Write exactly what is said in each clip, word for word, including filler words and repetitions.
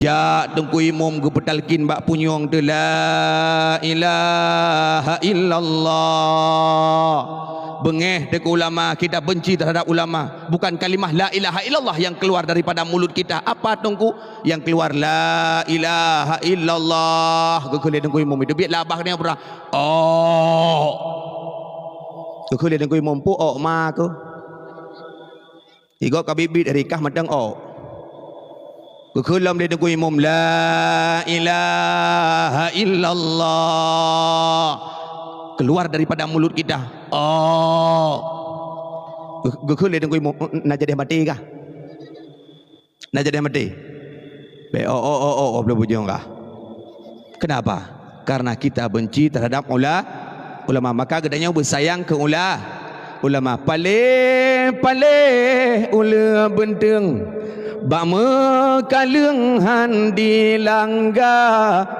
Jak Teungku Imum geupeutalkin bak punyueng teuh, "La ilaha illallah." Beungéh teuh keu ulama, kita benci terhadap ulama. Bukan kalimah la ilaha illallah yang keluar daripada mulut kita. Apa Teungku? Yang keluar, "La ilaha illallah." Geukheun lé Teungku Imum, itu biet labah dia pura. Oh. Geukheun lé Teungku Imum, "Peue ok ma keuh?" Igob ka biet-biet rikah mantong ok. Geukheun lom lé Teungku Imum, "La ilaha illallah." Keluar daripada mulut kita. Oh. Geu-, geukheun lé Teungku Imum, "Na jadeh maté kah? Na jadeh maté?" Bèk, oh, oh, oh, oh, oh, belum bujung kah? Kenapa? Karena kita benci terhadap ula-, ulama. Maka geutanyoe beusayang keu ula-, ulama. Paléh-paléh uleue beunteueng, bak meukaleueng han dilangga.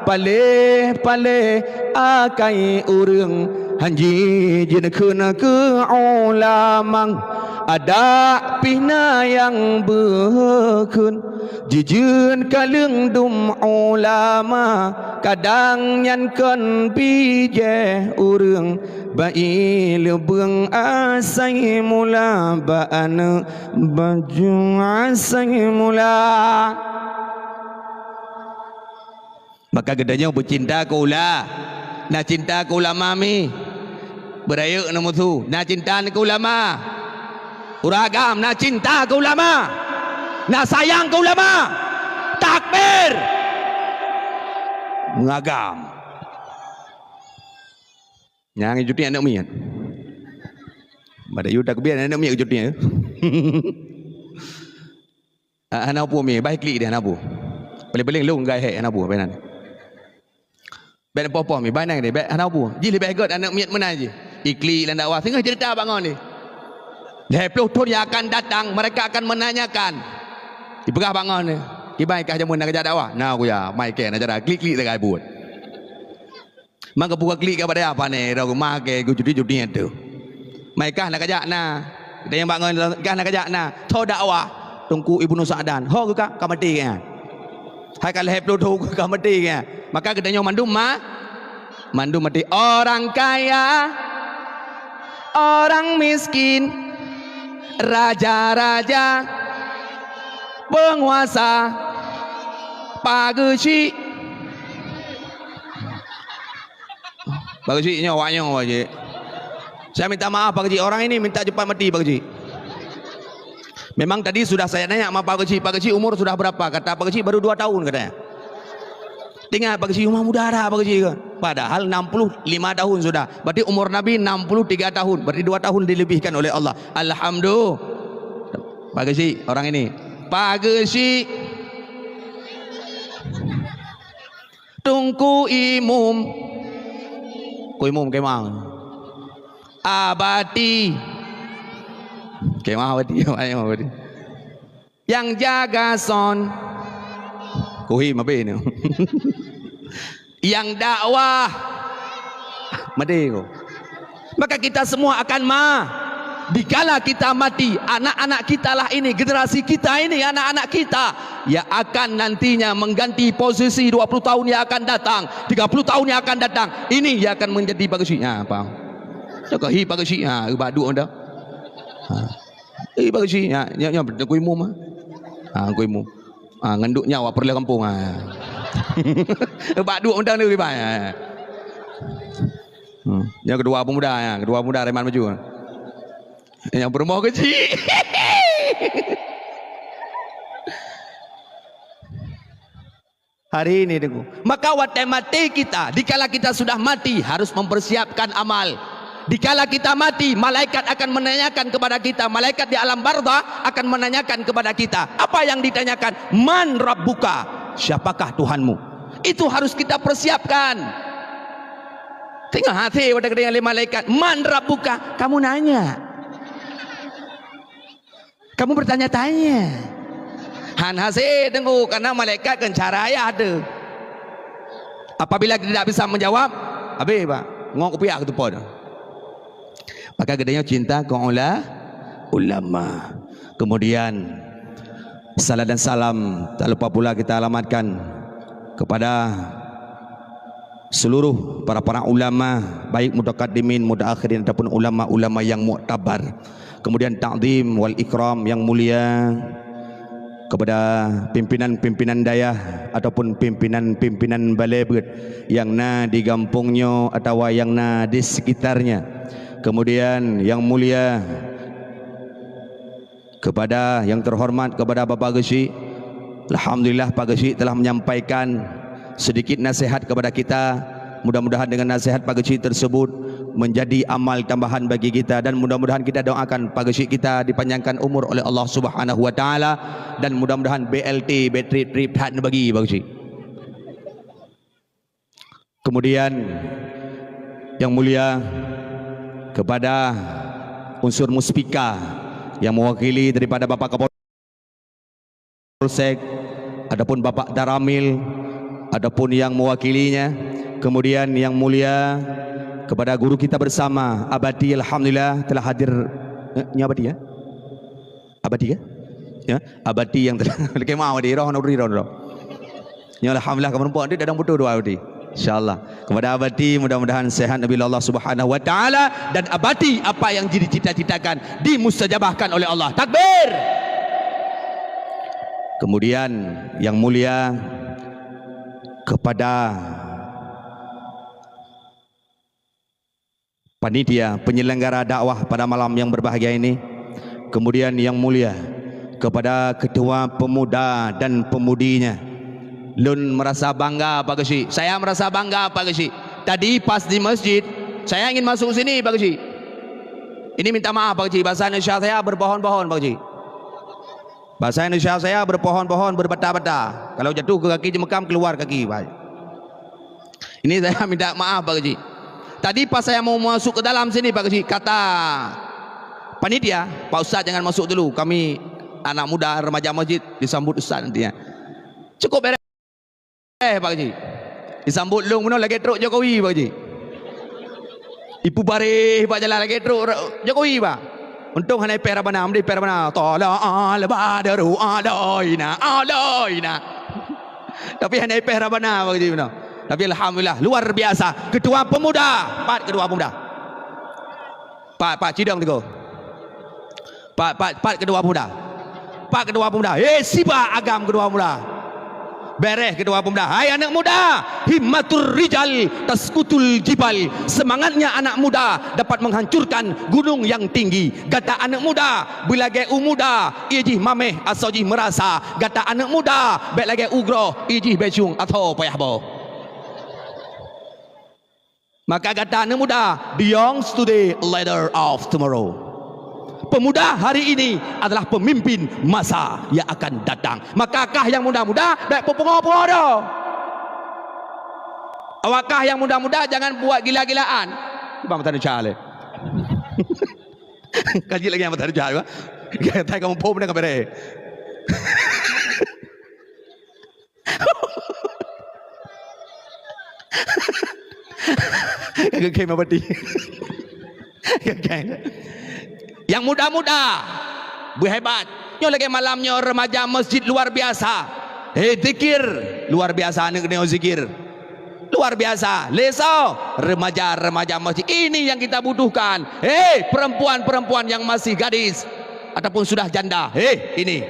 Paléh-paléh akai ureueng, han jijeuet kheun keu ulama. Adak pih na nyang beukheun, jijeuet kaleueng dum ulama, kadang nyan kon bijéh ureueng, bak ié leubeueng asai mula, bak aneuk bajeueng asai mula. Maka geutanyoe beucinta keu ula-, na cinta keu ulama mi. Beurayeuk na musu, na cinta keu ulama. Ureueng agam na cinta keu ulama. Na sayang keu ulama. Takbir! Meungagam. Nyang cuti aneuk miet. Pada yue takbir aneuk miet cuti, ya. Ah, hana peue mi, bah klik deh, hana peue. Paling-paling lôn gai hék, hana peue, bah inan. Bèk poh-poh mi, bah inan deh, bèk hana peue. Jih leubeh gèt aneuk miet meunan jih. Iklik lam dakwah, singoh cerita bak ngon deh. Lhèe ploh thôn yang akan datang, mereka akan menanyakan. Ipeugah bak ngon deh. Kiban kah jameun na kajak dakwah? Na kuya, mai kèe na cara klik-klik sagai buet. Maka buka klik ka pada apa ni, dah rumah ke, geuh cuti-cuti tu. Mai kah na kajak na. Kita nyang bak ngon kah na kajak na. Tho dakwah. Teungku Ibnu Sa'dan. Ho geuh ka, ka maté kah? Hai ka lhèe ploh thôn ka maté kah? Maka geutanyoe mandum ma-, mandum maté. Orang kaya, orang miskin, raja-raja, penguasa, Pak Geuchik. Pak Geuchik nyoe, awak nyoe, Pak Geuchik. Saya minta maaf, Pak Geuchik. Orang ini minta cepat mati, Pak Geuchik. Memang tadi sudah saya nanya sama Pak Geuchik, "Pak Geuchik, umur sudah berapa?" Kata Pak Geuchik, "Baru dua tahun," katanya. Tinggal Pak Geuchik, "Umur muda dah, Pak Geuchik," kan. Padahal enam puluh lima tahun sudah. Berarti umur Nabi enam puluh tiga tahun. Berarti dua tahun dilebihkan oleh Allah. Alhamdulillah. Pak Geuchik, orang ini. Pak Geuchik. Teungku Imum. Ku Imum kemah. Abati. Kemah abati, kemah abati. Nyang jaga son. Kuhi mabe ni. Nyang dakwah. Made ko. Maka kita semua akan ma-, dikala kita mati, anak-anak kita lah ini, generasi kita ini, anak-anak kita yang akan nantinya mengganti posisi dua puluh tahun yang akan datang, tiga puluh tahun yang akan datang. Ini yang akan menjadi Pak Geuchik. Ha, faham? Cakap hi Pak Geuchik. Ha, bak duek dah. Ha. Eh, Pak Geuchik. Ha, nyoe, nyoe, Teungku Imum, ha. Ha, Teungku Imum. Ha, ngon duek nyoe awak peureulèe gampông, ha. Bak duek mantong tu, Iban, ha. Hmm. Nyang keudua pemuda, ya, keudua pemuda Reman Maju. Nyang peurumoh keuchik. Hari ini, Teungku. Maka watèe maté kita, dikala kita sudah mati, harus mempersiapkan amal. Dikala kita mati, malaikat akan menanyakan kepada kita, malaikat di alam barzah akan menanyakan kepada kita. Apa yang ditanyakan? "Man rabbuka?" Siapakah Tuhanmu? Itu harus kita persiapkan. Tengok hati pada kedengaran malaikat, "Man rabbuka?" Kamu nanya. Kamu bertanya-tanya. Han hase deungo, karena malaikat kan cara ayah tu. Apabila tidak bisa menjawab, habis, Pak. Ngok kupiah keutupon. Maka geutanyoe cinta keu ula-, ulama. Kemudian, Salam dan salam tak lupa pula kita alamatkan kepada seluruh para-para ulama, baik mutakaddimin, mutaakhirin ataupun ulama-ulama yang muktabar. Kemudian takzim wal ikram yang mulia kepada pimpinan-pimpinan dayah ataupun pimpinan-pimpinan balai beuet yang na di gampông nyoe atawa yang na di sekitarnya. Kemudian yang mulia kepada yang terhormat kepada Bapak Geuchik, alhamdulillah Pak Geuchik telah menyampaikan sedikit nasihat kepada kita. Mudah-mudahan dengan nasihat Pak Geuchik tersebut menjadi amal tambahan bagi kita, dan mudah-mudahan kita doakan Pak Geuchik kita dipanjangkan umur oleh Allah Subhanahu wa taala, dan mudah-mudahan B L T, bateri trip that bagi Pak Geuchik. Kemudian yang mulia kepada unsur Muspika yang mewakili daripada Bapak Kapolsek ataupun Bapak Daramil ataupun yang mewakilinya. Kemudian yang mulia kepada guru kita bersama Abati, alhamdulillah telah hadir. Eh, ni Abati ya? Abati ke? Ya, Abati yang telah lagi mau di roh nuri roh. Ya, alhamdulillah kamu nampak dia dalam betul doa Abati. Insyaallah. Kepada Abati mudah-mudahan sehat Nabi Allah Subhanahu wa taala, dan Abati apa yang dicita-citakan dimustajabahkan oleh Allah. Takbir. Kemudian yang mulia kepada panitia penyelenggara dakwah pada malam yang berbahagia ini. Kemudian yang mulia kepada ketua pemuda dan pemudinya. Lôn merasa bangga Pak Geuchik. Saya merasa bangga Pak Geuchik. Tadi pas di masjid, saya ingin masuk sini Pak Geuchik. Ini minta maaf Pak Geuchik, bahasa Indonesia saya berbohon-bohon Pak Geuchik. Bahasa Indonesia saya berpohon-pohon, berbata-bata. Kalau jatuh ke kaki jemekam, keluar kaki, Pak. Ini saya minta maaf, Pak Geuchik. Tadi pas saya mau masuk ke dalam sini, Pak Geuchik, kata panitia, "Pak Ustaz jangan masuk dulu. Kami anak muda, remaja masjid, disambut Ustaz nanti ya." Cukup beres. Eh, Pak Geuchik. Disambut lôn bunoe lagèe trok Jokowi, Pak Geuchik. Ipubareh bak jalan lagèe trok Jokowi, Pak. Untông hana ipèh rabana, meudeh ipèh rabana. Tala'al badru alaina, alaina. Tapi hana ipèh rabana, Pak Geuchik, bunoe. Tapi alhamdulillah, luar biasa. Ketua pemuda, pat ketua pemuda. Pat, pat, cidong teuk. Pat, pat, pat ketua pemuda. Pat ketua pemuda. Eh, sibak agam ketua pemuda. Beres ketua pemuda. Hai aneuk muda, himmatur rijal taskutul jibal. Semangatnya anak muda dapat menghancurkan gunung yang tinggi. Gata aneuk muda, beulagèe u muda, ié jih mameh asoe jih meurasa. Gata aneuk muda, bèk lagèe u groh, ié jih bècong atho payah boh. Maka gata aneuk muda, the young today, leader of tomorrow. Pemuda hari ini adalah pemimpin masa yang akan datang. Maka kah nyang muda-muda, bèk peupungo-pungo droe. Awak kah nyang muda-muda, jangan buat gila-gilaan. Bang Tanu Chale. Kaji lagi yang Tanu Chale, Bang. Katai kamu pom dengan bere. Kagak kayak mabati. Kagak. Yang muda-muda, beuhebat. Nyoe lagèe malam nyoe remaja masjid luar biasa. Hei, zikir luar biasa, aneuk nyoe zikir. Luar biasa. Leso, remaja-remaja masjid. Ini yang kita butuhkan. Hei, perempuan-perempuan yang masih gadis ataupun sudah janda. Hei, ini.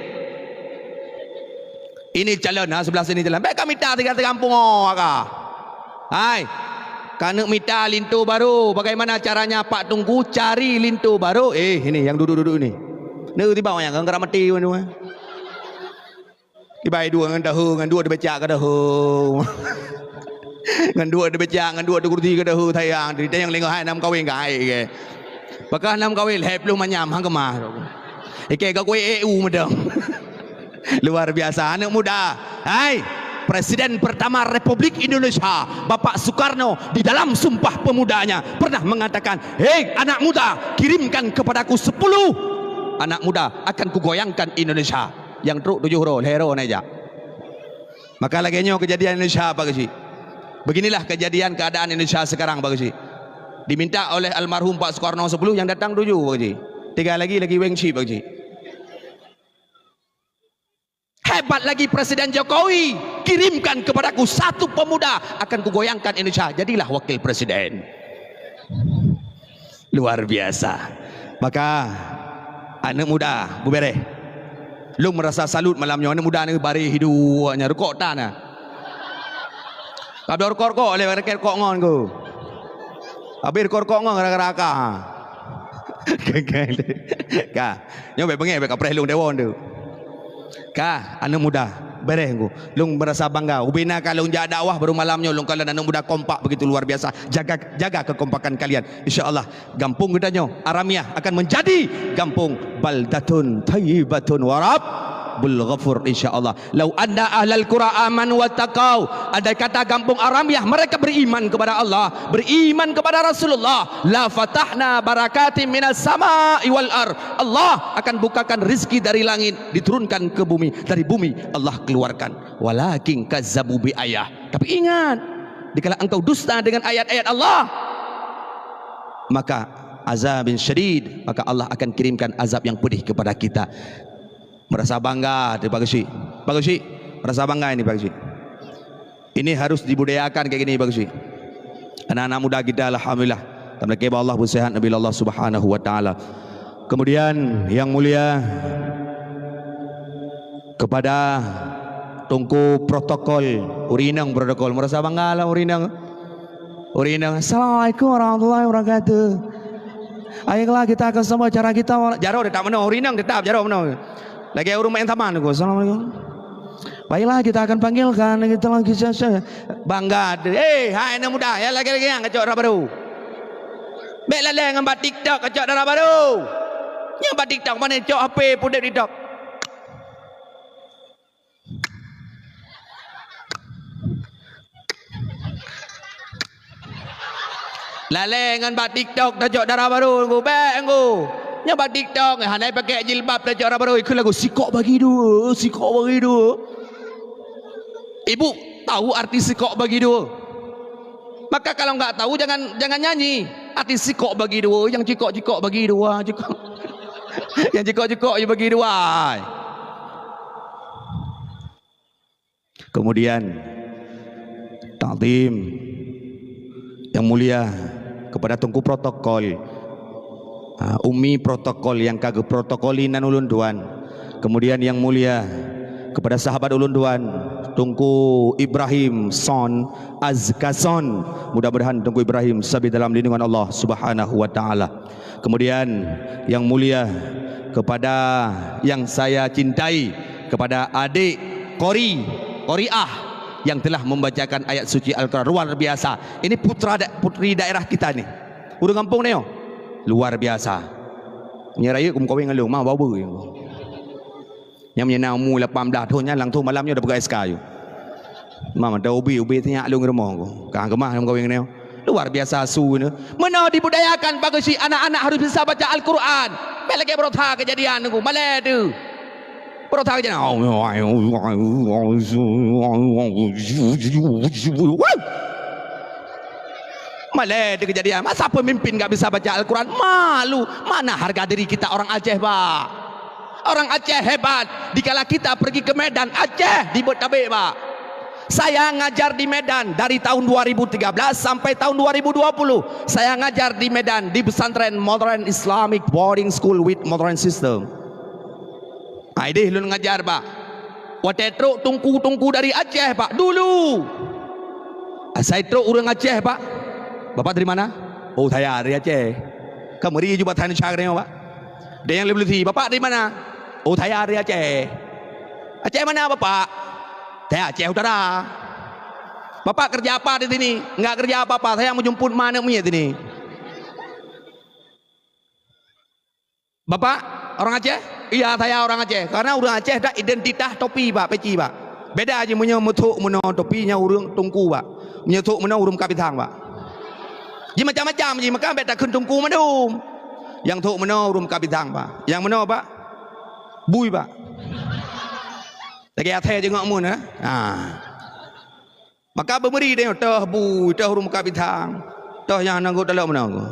Ini calon, ha, sebelah sini calon. Bèk ka mita tiga-tiga kampung, oh, ka. Hai. Ka neuk mita linto baru. Bagaimana caranya Pak Tungku cari linto baru? Eh, ini yang duduk-duduk ini. Ni tiba orang yang gerak mati, eh. Ibai dua ngon dahu, ngon dua dibecak ke dahu. Ngon dua dibecak, ngon dua dikuruti ke dahu sayang. Di tayang lengah hai nam kawin ke hai ke. Pakah nam kawin, lhèe ploh manyam, hang keumah. Ike ka kuih E U medang. Luar biasa, anak muda. Hai, Presiden pertama Republik Indonesia, Bapak Soekarno, di dalam Sumpah Pemudanya pernah mengatakan, "Hei, anak muda, kirimkan kepadaku sepuluh anak muda, akan kugoyangkan Indonesia." Nyang trok tujoh droe, lhèe droe na jak. Maka lagèe nyoe kejadian Indonesia, Pak Geuchik. Beginilah kejadian keadaan Indonesia sekarang, Pak Geuchik. Diminta oleh almarhum Pak Soekarno sepuluh, yang datang tujoh, Pak Geuchik. Tiga lagi, lagi weng cit, Pak Geuchik. Hebat lagi Presiden Jokowi, kirimkan kepadaku satu pemuda, akan kugoyangkan Indonesia. Jadilah wakil presiden. Luar biasa. Maka, aneuk muda, beubeureh. Lôn meurasa salut malam nyoe, aneuk muda ni bareh hidup nyan, rukok tan na. Ka rukok-rukok lé, rukok ngon ku. Habéh rukok-rukok ngon gara-gara ka. Ka. Nyoe bèk beungèh, bèk kapreh lôn dewan tu. Ka, aneuk muda, beureh ku. Lôn meurasa bangga. Ubena ka lôn jak dakwah baru malam nyoe, lôn kalon aneuk muda kompak begitu luar biasa. Jaga, jaga kekompakan kalian. Insya Allah, gampông geutanyoe, Aramyah, akan menjadi gampông baldatun thayyibatun wa rabbul ghafur, insya Allah. Lau anna ahlal qura amanu wattaqau, andai kata gampông Aramyah mereka beriman kepada Allah, beriman kepada Rasulullah, la fatahna barakatim minas sama'i wal ar. Allah akan bukakan rizki dari langit, diturunkan ke bumi, dari bumi Allah keluarkan. Walakin kazzabu bi ayah. Tapi ingat, dikala engkau dusta dengan ayat-ayat Allah, maka azabin syadid, maka Allah akan kirimkan azab yang pedih kepada kita. Merasa bangga tu Pak Geuchik. Pak Geuchik, merasa bangga ini Pak Geuchik. Ini harus dibudayakan kayak gini Pak Geuchik. Anak-anak muda kita alhamdulillah. Tameulakèe bak Allah beusehat Nabi Allah Subhanahu wa taala. Kemudian yang mulia kepada Teungku protokol, ureueng inong protokol. Merasa bangga lah ureueng inong. Ureueng inong, "Assalamualaikum warahmatullahi wabarakatuh." Baiklah, kita akan sambut acara kita. Jaroe tetap meunoe, ureueng inong tetap jaroe meunoe. Lagèe ureueng main taman tu, "Assalamualaikum." Baiklah, kita akan panggilkan, kita lagi bangga. Eh, hai aneuk muda, ya lagèe-lagèe nyang kacok dara baru. Bèk lalè ngon bak TikTok kacok dara baru. Nyang bak TikTok, pane cok H P peuet TikTok. Lalè ngon bak TikTok tacok dara baru, Teungku, bèk, Teungku. Nyang bak TikTok, hana pakai jilbab tacok dara baru, ikheun lagu sikok bagi dua, sikok bagi dua. Ibu tahu arti sikok bagi dua? Maka kalau enggak tahu, jangan, jangan nyanyi. Arti sikok bagi dua, yang cikok-cikok bagi dua, cikok. Yang cikok-cikok bagi dua. Kemudian, takzim yang mulia kepada Teungku protokol, ha, Umi protokol nyang ka geuprotokoli nan ulôn tuan. Kemudian yang mulia kepada sahabat ulôn tuan, Teungku Ibrahim Son, Azka Son. Mudah-mudahan Teungku Ibrahim sabé dalam lindungan Allah Subhanahu wa taala. Kemudian yang mulia kepada yang saya cintai, kepada adik Qori, Qoriah yang telah membacakan ayat suci Al-Quran. Luar biasa. Ini putra da-, putri daerah kita ni. Ureueng gampông ni, oh. Luar biasa. Nyoe rayeuk kumeukawen ngon lôn, ma bawa. Nyang meunyoe na umu lapan blaih thon nyan langsung malam nyoe dah peugah S K yue. Ma mantong ubé, ubé sinyak lôn rumoh ku. Ka keumah lôn meukawen nyoe. Luar biasa su nyoe. Meunoe dibudayakan bagi si anak-anak harus bisa baca Al-Quran. Bèk lagèe baroe that kejadian ku. Malèe tu. Baroe that kejadian. Malèe tu kejadian. Masa pemimpin enggak bisa baca Al-Quran? Malu. Mana harga diri kita orang Aceh, Pak? Orang Aceh hebat. Dikala kita pergi ke Medan, Aceh dibuat tabek, Pak. Saya ngajar di Medan dari tahun dua ribu tiga belas sampai tahun dua ribu dua puluh. Saya ngajar di Medan di pesantren Modern Islamic Boarding School with Modern System. Ai deh lôn ngajar, Pak. Watèe trok teungku-teungku dari Aceh, Pak. Dulu. Asai trok ureueng Aceh, Pak. Bapak dari mana? Oh, saya dari Aceh. Ka meuri jubah tan syah nyoe, Pak. Ada yang lebih lucu, "Bapak dari mana?" "Oh, saya dari Aceh." "Aceh mana, Bapak?" "Saya Aceh Utara." "Bapak kerja apa di sini?" "Enggak kerja apa-apa, saya menjemput ma aneuk miet sini." "Bapak orang Aceh?" "Iya, saya orang Aceh." Karena ureueng Aceh dak identitas topi, Pak, peci, Pak. Beda jih meunyoe meuthok meunoe topi nyan ureueng teungku, Pak. Meunyoe thok meunoe ureueng meukat pisang, Pak. Jih macam-macam jih, maka bèk takheun teungku mandum. Nyang thok meunoe ureueng meukat pisang, Pak. Nyang meunoe, Pak, bui, Pak. Lagèe athèe jingok mun, eh? Ha. Maka beumeuri deh, toh bui, toh ureueng meukat pisang, toh nyang nanggut talok meunoe.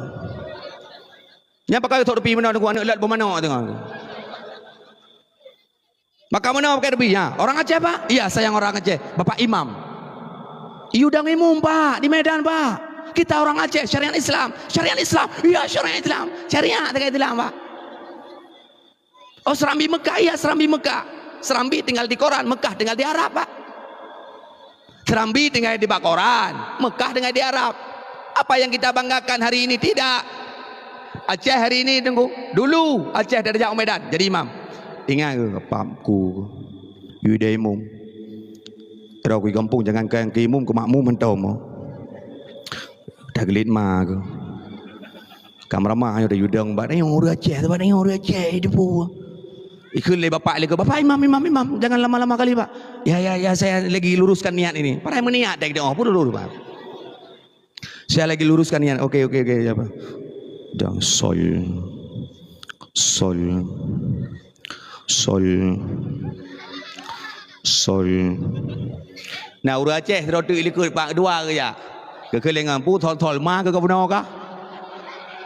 Nyan pakon thok topi meunoe, Teungku, aneuk lôt beumanok teungoh. Maka meunoe pakai Nabi, ya, orang Aceh, Pak? Iya, saya orang Aceh. Bapak imam. Iyu dang imum, Pak, di Medan, Pak. Kita orang Aceh, syariat Islam. Syariat Islam. Iya, syariat Islam. Syariat dengan Islam, Pak. Oh, Serambi Mekah, iya, Serambi Mekah. Serambi tinggal di koran, Mekah tinggal di Arab, Pak. Serambi tinggai di bak koran, Mekah tinggai di Arab. Apa yang kita banggakan hari ini? Tidak. Aceh hari ini, tunggu. Dulu Aceh dari jauh Medan jadi imam. Ingat ke papku? Yue dai imum. Terus ke gampông, jangan ke, ke imum, ke makmum mantong. Dah gelit ma ke. Kam ramah nyoe tayue dong, bak nyoe ureueng Aceh, bak nyoe ureueng Aceh, di pu. Ikheun lé bapak lé, "Bapak imam, imam, imam, jangan lama-lama kali, Pak." "Ya, ya, ya, saya lagi luruskan niat ini." Padahai meuniat dak dong, apa dulu, Pak? "Saya lagi luruskan niat." "Oke, oke, oke, ya, Pak." Dan sol. Sol. Sol. Sol. Nah, ureueng Aceh sidroe teuk likot bak dua ke jak. Keu keulengan pu thol-thol ma keu ka bunoe ka.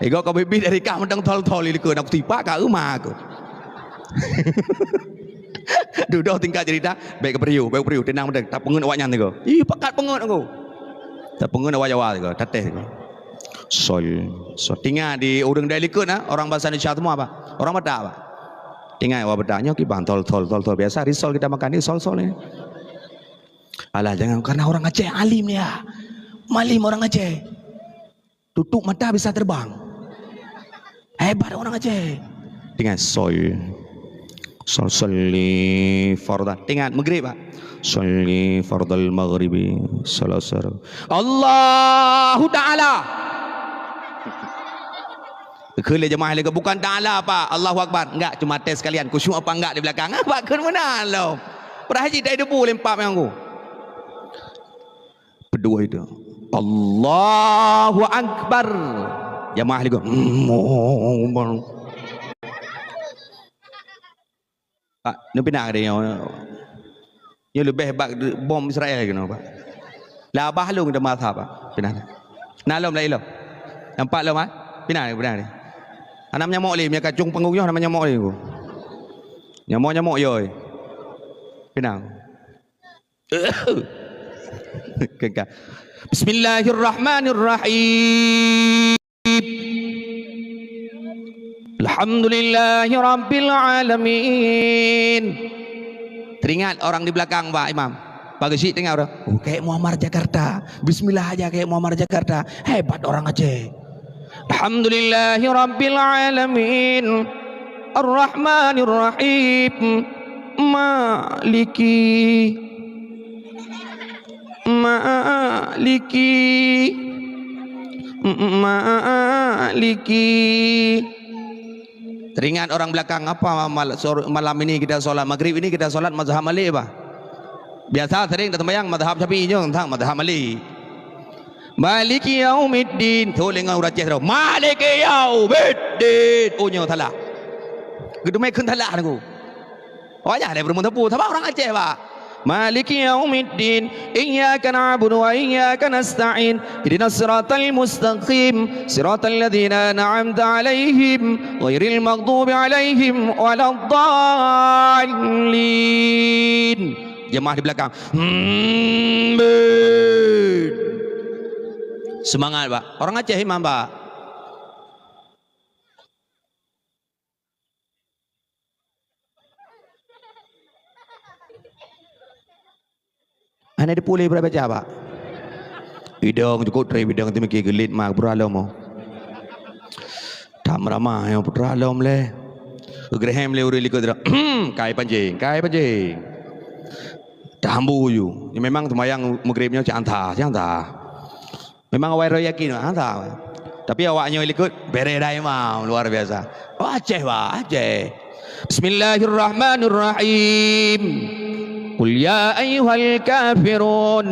Igoe ka bit-bit dari kah mantong thol-thol likot, nak tipak ka euma ke. Dudoe tingkat cerita, baik ke periu, baik ke periu, tenang mantong. Tapeungeut awak nyan tigo. Ih, pakat peungeut aku. Tapeungeut awak Jawa tigo, tates tigo. Sol, sol. Tingat di ureueng dari likot na, orang bahasa Indonesia semua apa? Orang Batak apa? Tingat awak Batak nyoe kiban thol-thol, thol-thol. Biasa risol kita makan ni sol-sol ni. Alah, jangan, karena orang Aceh alim dia. Malim orang Aceh. Tutup mata bisa terbang. Hebat orang Aceh. Dengan sol. Sol, sholli fardal. Ingat, maghrib, Pak. Sholli fardal maghribi. Salasar. Allahu Ta'ala. Keu lé jemaah lé, bukan Ta'ala, Pak. Allahu Akbar. Enggak, cuma tes sekalian. Khusyuk apa enggak di belakang? Pak, keu meunan lom. Padahai cit dah debu lempap nyang ku. Peudua itu. Allahu Akbar. Jamaah lego. Allahu Akbar. Pak, neupinah deh nyoe. Nyoe leubeh bak bom Israel keunoe, Pak. Lah abah lôn teuma asab, Pak. Pinah. Na lom laén lom. Nampak lom, ah? Pinah, pinah deh. Hana meunyoe mok lé, meunyoe kacung panggong nyoe hana meunyoe mok lé. Nyamok-nyamok yoi. Pinah. Keka. Bismillahirrahmanirrahim. Alhamdulillahirabbil alamin. Teringat orang di belakang, Pak Imam. Pagi sik tengah orang, "Oh, Kayak Muammar Jakarta. Bismillah aja Kayak Muammar Jakarta. Hebat orang Aceh." Alhamdulillahirabbil alamin. Arrahmanirrahim. Maliki. Maliki. Maliki. Teringat orang belakang, apa mal-, sor-, malam ini kita sholat maghrib ini kita sholat mazhab Malik, bah? Biasa sering dah sembahyang mazhab Syafi'i nyoe, tentang mazhab Malik. Maliki yaumiddin. Tu lengan urang Aceh tu. Maliki yaumiddin. Oh, nyoe salah. Geudumai kheun salah aku. Wajah ada berumah tepu. Sama orang Aceh, Pak. Maliki yaumiddin. Iyyaka na'budu wa iyyaka nasta'in. Ihdinas siratal mustaqim. Siratal ladzina an'amta 'alaihim. Ghairil maghdubi 'alaihim waladdallin. Jemaah di belakang. Hmm, bet. Semangat, Pak. Orang Aceh imam, Pak. Hana dipulih beurapa baca, Pak. Idong cukup trép idong teumiki geulit ma beuralom. Tam ramah nyang putra lom lé. Geugrehem lé ureueng likot, "Kai pancing, kai pancing." Tahambu ju. Nyoe memang seumayang maghrib nyoe cantah, cantah. Memang awai roh yakin, cantah. Tapi awak nyoe likot, bere daimam, luar biasa. Oh, Aceh, bah, Aceh. Bismillahirrahmanirrahim. قل يا أيها الكافرون،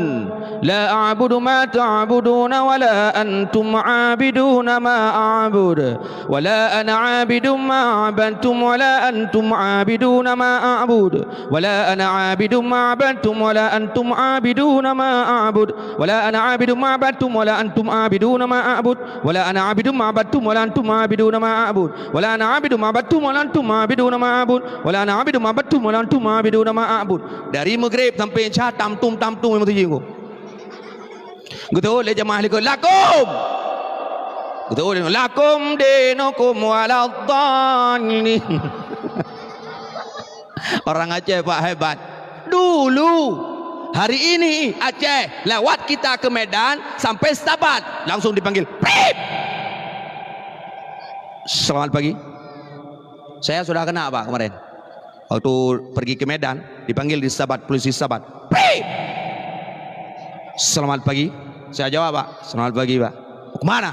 لا أعبد ما تعبدون ولا أنتم عابدون ما أعبد، ولا أنا عابد ما عبدتم ولا أنتم عابدون ما أعبد، ولا أنا عابد ما عبدتم ولا أنتم عابدون ما أعبد، ولا أنا عابد ما عبدتم ولا أنتم عابدون ما أعبد، ولا أنا عابد ما عبدتم ولا أنتم عابدون ما أعبد، ولا أنا عابد ما عبدتم ولا أنتم عابدون ما أعبد، ولا أنا عابد ما عبدتم ولا أنتم عابدون ما أعبد. Dari Maghrib sampai Isya, tam tum, tam tum, memang tuju. Geuteuôt lé jamaah likot, "Lakum!" Geuteuôt lé, "Lakum dinukum waladdallin." Orang Aceh, Pak, hebat. Dulu, hari ini Aceh lewat kita ke Medan sampai Stabat, langsung dipanggil, "Prip!" Selamat pagi. Saya sudah kena, Pak, kemarin. Waktu pergi ke Medan, dipanggil di Stabat, polisi Stabat. "Prip!" "Selamat pagi." Saya jawab, Pak, "Selamat pagi, Pak." "Mau kemana?"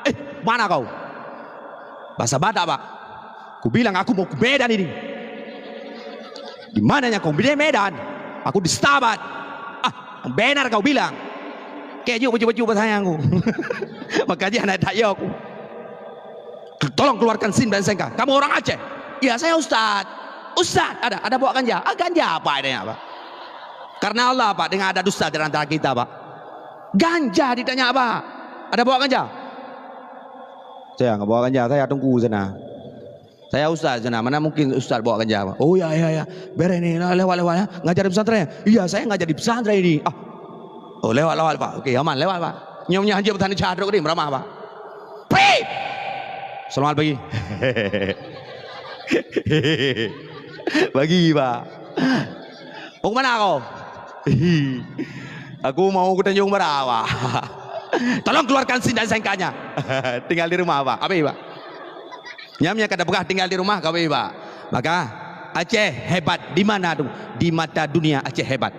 "Eh, mana kau?" Bahasa Batak, Pak. Kubilang, "Aku mau ke Medan ini." "Di mananya kau di Medan?" "Aku di Stabat." "Ah, benar kau bilang." Keju baju-baju bahasa sayang aku. Maka dia anak tak ya aku. "Tolong keluarkan SIM dan SIM card. Kamu orang Aceh?" "Iya, saya ustaz." "Ustaz, ada ada bawa ganja?" "Ah, ganja apa adanya, Pak?" Karena Allah, Pak, dengan ada dusta di antara kita, Pak. Ganja ditanya, Pak. "Ada bawa ganja?" "Saya nggak bawa ganja, saya tunggu sana. Saya ustaz sana, mana mungkin ustaz bawa ganja, Pak?" "Oh, ya, ya, ya. Beres ni, lewat, lewat, ya. Ngajar di pesantren?" "Iya, saya ngajar di pesantren ini." "Ah." "Oh, lewat, lewat, Pak. Oke, aman, lewat, Pak." Nyoe, nyoe hanjeuet petani cadruk ni, meramah, Pak. "Pip!" "Selamat pagi." "Pagi, Pak." "Mau kemana kau?" "Aku mau ke Tanjung Bara, Pak." "Tolong keluarkan SIM dan SIM card-nya." "Tinggal di rumah, Pak." Habis, Pak. Nyam nyang ka tapeugah tinggal di rumah, ka habis, Pak. Maka, Aceh hebat di mana tu? Di mata dunia Aceh hebat.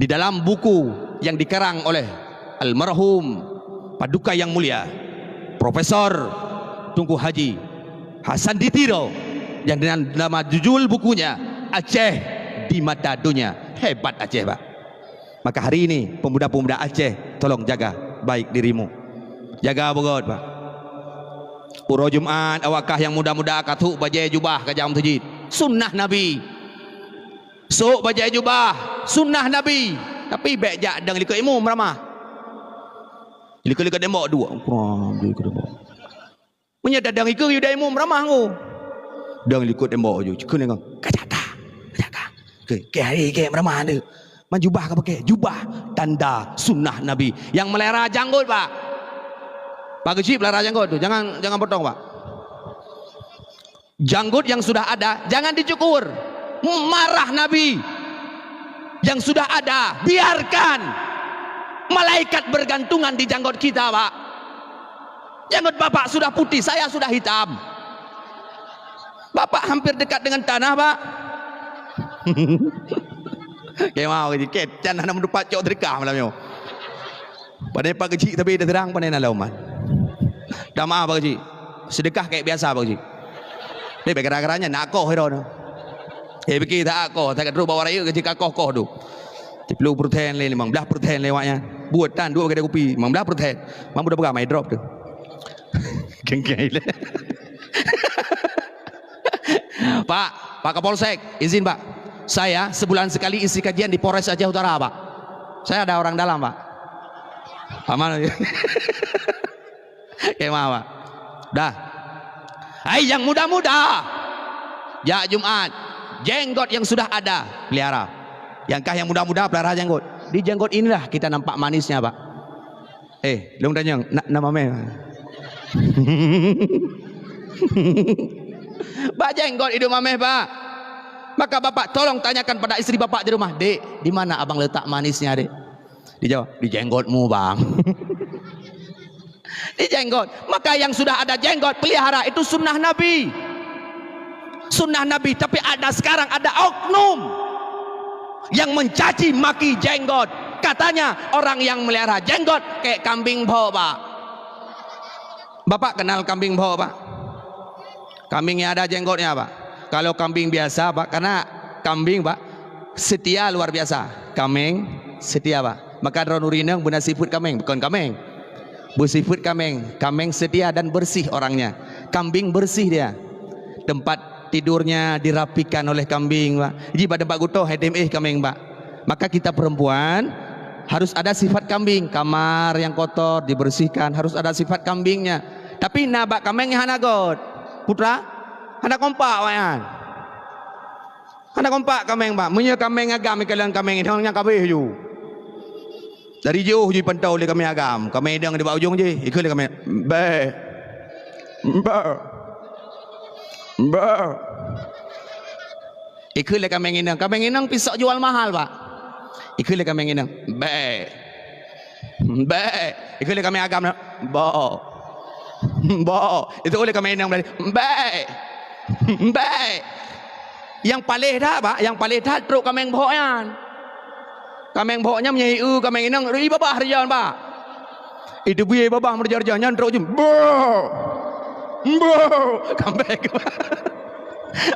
Di dalam buku yang dikarang oleh almarhum Paduka Yang Mulia Profesor Tunku Haji Hasan di Tiro, yang dengan nama judul bukunya Aceh di Mata Dunia. Hebat Aceh, Pak. Maka hari ini, pemuda-pemuda Aceh, tolong jaga baik dirimu. Jaga beugöt, Pak. Uroe Jumat, awak kah nyang muda-muda ka sôk bajèe jubah ka jak meuseujid. Sunnah Nabi. Sôk bajèe jubah, sunnah Nabi. Tapi bèk jak dong likot imum ramah. Likot-likot tembok duek. Kurang, likot tembok. Meunyoe tadong ikeue, yue dai mum ramah ngô. Dong likot tembok ju, jikheun ngon, "Ka jak kah? Ka jak kah?" Ke, ke hari ke ramah tu. Man jubah ka pakai, jubah tanda sunnah Nabi. Yang melihara janggut, Pak. Pak Geuchik pelihara janggut tu, jangan, jangan potong, Pak. Janggut yang sudah ada, jangan dicukur. Marah Nabi. Yang sudah ada, biarkan. Malaikat bergantungan di janggut kita, Pak. Janggut bapak sudah putih, saya sudah hitam. Bapak hampir dekat dengan tanah, Pak. Kemau ke, can hana meutupat cok sedekah malam nyoe. Pandai Pak Geuchik tapi terang pandai na lom. Dah maaf Pak Geuchik. Sedekah kayak biasa Pak Geuchik. Tapi gara-garanya nak koh hero tu. Eh, fikir tak koh, tak terus bawa raya ke cik koh-koh tu. Sepuluh persen le, lima belas persen lewatnya. Buat tan dua kedai kopi, lima belas persen. Mampu dah pegang mai drop tu. Genggai le. Pak, Pak Kapolsek, izin, Pak. Saya sebulan sekali isi kajian di Polres Aceh Utara, Pak. Saya ada orang dalam, Pak. Aman. Kemah, Pak. Dah. Hai yang muda-muda. Jak Jumat. Jenggot yang sudah ada, pelihara. Yang kah yang muda-muda, pelihara jenggot. Di jenggot inilah kita nampak manisnya, Pak. Eh, lôn tanyong, na, na mameh? Bak jenggot idup mameh, Pak. Maka Bapak tolong tanyakan pada istri Bapak di rumah, "Dek, di mana abang letak manisnya, Dek?" Dijawab, "Di jenggotmu, Bang." Di jenggot. Maka yang sudah ada jenggot, pelihara, itu sunnah Nabi. Sunnah Nabi, tapi ada sekarang ada oknum yang mencaci maki jenggot. Katanya orang yang melihara jenggot kayak kambing bhok, Pak. Bapak kenal kambing bhok, Pak? Kambing yang ada jenggotnya, Pak. Kalau kambing biasa, Pak, karena kambing, Pak, Seutia luar biasa. Kaméng seutia, Pak. Maka droeneuh ureueng inong beuna sifeuet kaméng, bukon kaméng. Beusifeuet kaméng, kaméng seutia dan bersih orangnya. Kambing bersih dia. Tempat tidurnya dirapikan oleh kambing, Pak. Ji bak teumpat geutoh, hai tem éh kaméng, Pak. Maka kita perempuan harus ada sifat kambing. Kamar yang kotor dibersihkan, harus ada sifat kambingnya. Tapi na bak kaméng nyang hana göt. Putra, hana kompak awaknyan. Hana kompak kaméng, Pak. Meunyoe kaméng agam ikalon kaméng inong, nyan ka abéh ju. Dari jiôh ju ipantau lé kaméng agam. Kaméng inong di bak ujong jih, ikheun lé kaméng, "Bèe. Bèe. Bèe." Ikheun lé kaméng inong. Kaméng inong pi sok jual mahal, Pak. Ikheun lé kaméng inong, "Bèe. Bèe." Ikheun lé kaméng agam, "Bo. Bo." Itu lé kaméng inong tadi, "Bèe. Bèe." Nyang paléh that, Pak, nyang paléh that trok kaméng bhok nyan. Kaméng bhok nyan meunyoe ieu kaméng inong, ibabah reujang, Pak. Iteubiet babah meureuja-reja nyan trok jeuem. Bo! Bo! Comeback.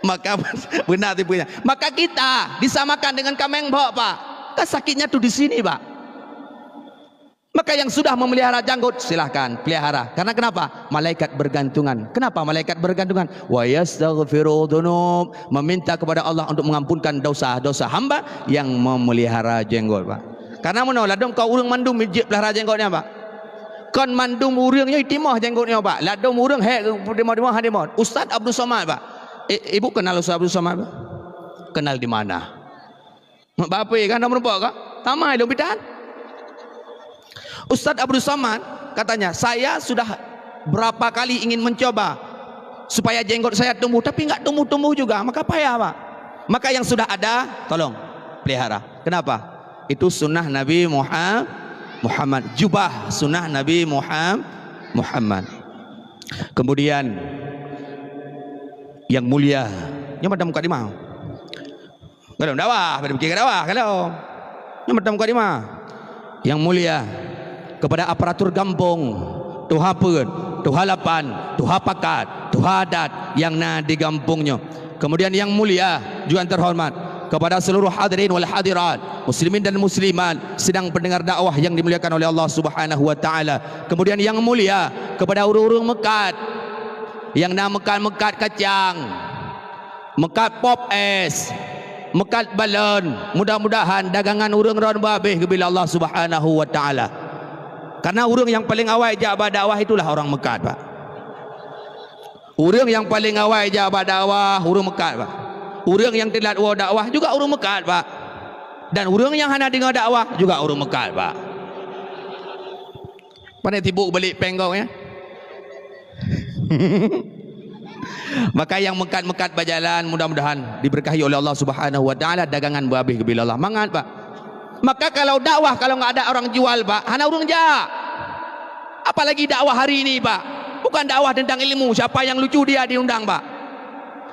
Maka beuna tipu nyan. Maka kita disamakan dengan kaméng bhok, Pak. Kan sakitnya tuh di sini, Pak. Maka yang sudah memelihara janggut, silahkan pelihara. Karena kenapa? Malaikat bergantungan. Kenapa malaikat bergantungan? Wa yastaghfiru dzunub, meminta kepada Allah untuk mengampunkan dosa-dosa hamba yang memelihara jenggot, Pak. Karena meunoe, ladôm kon ureueng mandum jeuet pelihara jenggot nyan, Pak. Kon mandum ureueng nyoe itimah jenggot nyoe, Pak. Ladôm ureueng hék timah-timah, hana timah. Ustaz Abdul Somad, Pak. I-, ibu kenal Ustaz Abdul Somad, Pak? Kenal di mana? Mak bape kan, dah meureumpok ka? Tamai lôn bitan. Ustaz Abdul Somad katanya, "Saya sudah berapa kali ingin mencoba supaya jenggot saya tumbuh, tapi enggak tumbuh-tumbuh juga." Maka payah, Pak. Maka yang sudah ada, tolong pelihara. Kenapa? Itu sunnah Nabi Muha-, Muhammad. Jubah sunnah Nabi Muha-, Muhammad. Kemudian yang mulia, nyoe mantong mukadimah. Kalau dakwah, pada pikir dakwah, kalau. Nyoe mantong mukadimah. Yang mulia, kepada aparatur gampông, tuha peuet, tuha lapan, tuha pakat, tuha adat nyang na di gampông nyoe. Kemudian yang mulia juga yang terhormat kepada seluruh hadirin wal hadirat, muslimin dan muslimat, sidang pendengar dakwah yang dimuliakan oleh Allah Subhanahu wa taala. Kemudian yang mulia kepada ureueng-ureueng meukat, nyang na meukat-meukat kacang, meukat pop es, meukat balon, mudah-mudahan dagangan ureueng droen beuhabéh geubila Allah Subhanahu wa taala. Karena ureueng nyang paleng awai jak bak dakwah itulah orang meukat, Pak. Ureueng nyang paleng awai jak bak dakwah, ureueng meukat, Pak. Ureueng nyang teulat woe dakwah juga ureueng meukat, Pak. Dan ureueng nyang hana deungoe dakwah juga ureueng meukat, Pak. Pane sibuk balik péng gobnyan. Maka nyang meukat-meukat bak jalan, mudah-mudahan diberkahi oleh Allah Subhanahu wa taala, dagangan beuhabéh geubila Allah. Mangat, Pak. Maka kalau dakwah, kalau nggak ada orang jual, Pak, hana ureueng jak. Apalagi dakwah hari ini, Pak. Bukan dakwah tentang ilmu, siapa yang lucu dia diundang, Pak.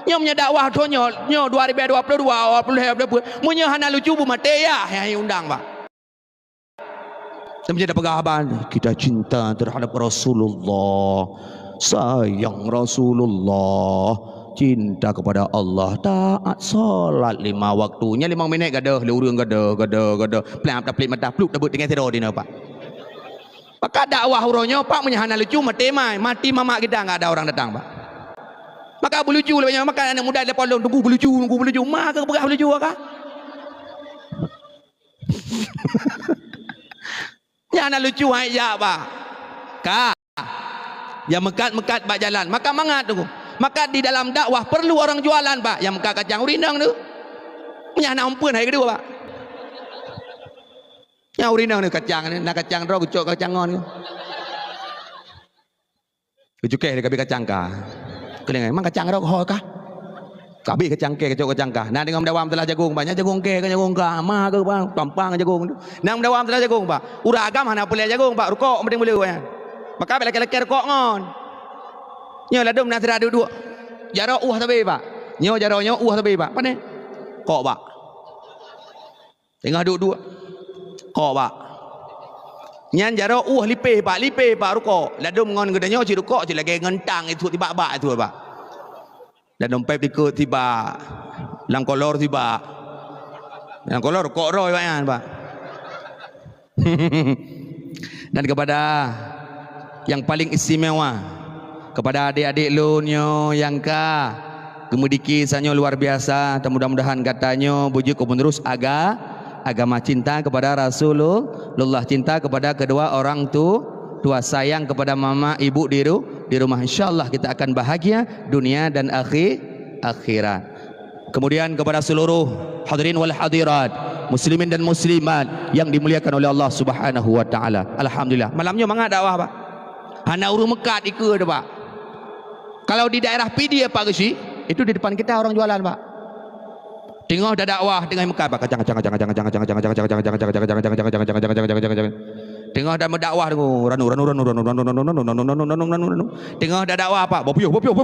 Nyoe meunyoe dakwah thon nyoe, nyoe dua ribu dua puluh dua, dua puluh, dua puluh, meunyoe hana lucu, beumaté yah nyang undang, Pak. Tapi dia peugah haba, "Kita cinta terhadap Rasulullah, sayang Rasulullah, cinta kepada Allah, taat salat lima waktu." Nyan limong minét gadoh, lé ureueng gadoh, gadoh, gadoh. Plap, taplip mata, plup, tabeuet tinggai sidroe dinoe, Pak. Maka dakwah uroe nyoe, Pak, meunyoe hana lucu, maté mai. Mati mamak kita, enggak ada orang datang, Pak. Maka beulucu lé nyoe, maka aneuk muda di polong, tunggu beulucu, tunggu beulucu. Ma ka peugah beulucu ka? Nyan hana lucu hai jak, Pak. Ka. Nyang meukat-meukat bak jalan. Maka mangat tu. Maka di dalam dakwah perlu orang jualan, Pak. Nyang meukat kacang ureueng inong tu. Nyan hana umpeuen hai keudua, Pak. Nyang ureueng inong ni kacang ni, na kacang droe geucok kacang ngon. Geucukeh lé kabeh kacang ka. Keuneuk, "Mang kacang rot ho kah?" Kabeh kacang kèe, kacok kacang ka. Na deungon meudawa meusalah jagong, ba, "Nyan jagong kèe, jagong ka, ma keuh, ba, pampang jagong tu." Na meudawa meusalah jagong, ba. Ureueng agam hana peureulèe jagong, ba, rukok penting beu le nyan. Maka bèk lakèe-lakèe rukok ngon. Nyoe ladôm na sira duek-duek. Jaroe ueh sabe, ba. Nyoe jaroe nyoe ueh sabe, ba. Pane? Kok, ba. Teungoh duek-duek. Kok, ba. Nyan jaroe ueh lipéh, ba, lipéh, ba, rukok. Ladôm ngon geutanyoe cit rukok cit lagèe ngon tang itu tibak-bak itu, ba. Ladôm pèp likôt tibak, lam kolor tibak. Nyang kolor kok roh awak nyan, Pak. Dan kepada yang paling istimewa, kepada adik-adik lôn nyoe nyang ka geumeudeungoe sanyoe luar biasa, dan mudah-mudahan gata nyoe beujeuet keu penerus aga-, agama, cinta kepada Rasulullah, cinta kepada kedua orang tu-, tua, sayang kepada mama ibu di ru-, di rumah. Insya Allah kita akan bahagia dunia dan akhi-, akhirat. Kemudian kepada seluruh hadirin wal hadirat, muslimin dan muslimat yang dimuliakan oleh Allah Subhanahu wa taala. Alhamdulillah, malam nyoe mangat dakwah, Pak. Hana ureuëng meukat ikeue teuh, Pak. Kalau di daerah Pidie, Pak Geuchik, itu di depan kita orang jualan, Pak. Teungoh dadakwah, teungoh meukat, Pak. Kacang, kacang, kacang. Teungoh dan meudakwah tu, ranu, ranu, ranu. Teungoh dadakwah, Pak, boh puyôh, boh puyôh.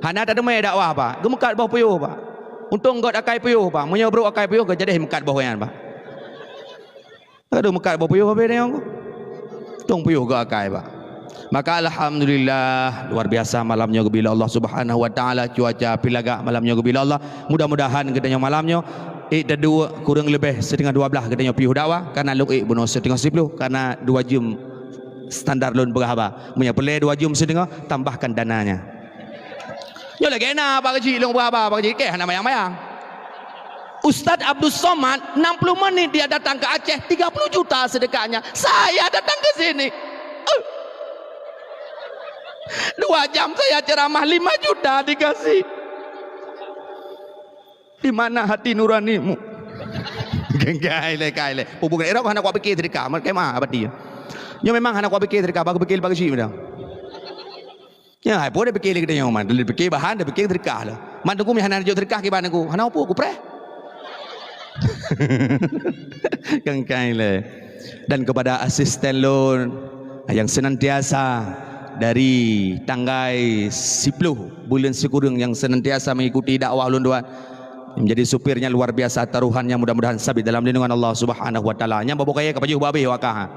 Hana tateumé dakwah, Pak. Geumeukat boh puyôh, Pak. Untông gét akai puyôh, Pak. Meunyoe brôk akai puyôh, gét jadeh meukat boh nyan, Pak. Aduh, meukat boh puyôh habéh nyoe. Untông puyôh gét akai, Pak. Maka alhamdulillah, luar biasa malam nyoe geubri lé Allah Subhanahu wa taala, cuaca pih lagak malam nyoe geubri lé Allah. Mudah-mudahan geutanyoe malam nyoe, ék taduek kureueng leubeh siteungoh dua blaih geutanyoe piôh dakwah, karena lôn ék bunoe siteungoh siplôh, karena dua jeuem standar lôn peugah haba. Meunyoe peureulée dua jeuem siteungoh, tambahkan dananya. Nyoe lagée na Pak Geuchik lôn peugah haba, Pak Geuchik, keh hana bayang-bayang. Ustaz Abdul Somad, enam puluh menit dia datang ke Aceh, tiga puluh juta sedekahnya. Saya datang ke sini. Eh. Dua jam saya ceramah, lima juta dikasih. Di mana hati nuranimu? Kai lé, kai lé. Hubungan erok hana kuat pikir sedekah, mat kemah abadi. Nyoe memang hana kuat pikir sedekah, bagus pikir, bagus sih, dah. Ya, hai pun dah pikir lagi tanya, man. Dah pikir bahan, dah pikir sedekah lah. Man, tunggu, hana jok sedekah, kiban aku. Hana apa, aku preh. Kan kai lé. Dan kepada asisten lôn yang senantiasa dari tanggai siplôh buleuen sikureueng yang senantiasa mengikuti dakwah lôn dua, menjadi supirnya luar biasa taruhannya, mudah-mudahan sabit dalam lindungan Allah Subhanahu wa taala. Nyang babok kaya ka pajoh babeh wakah.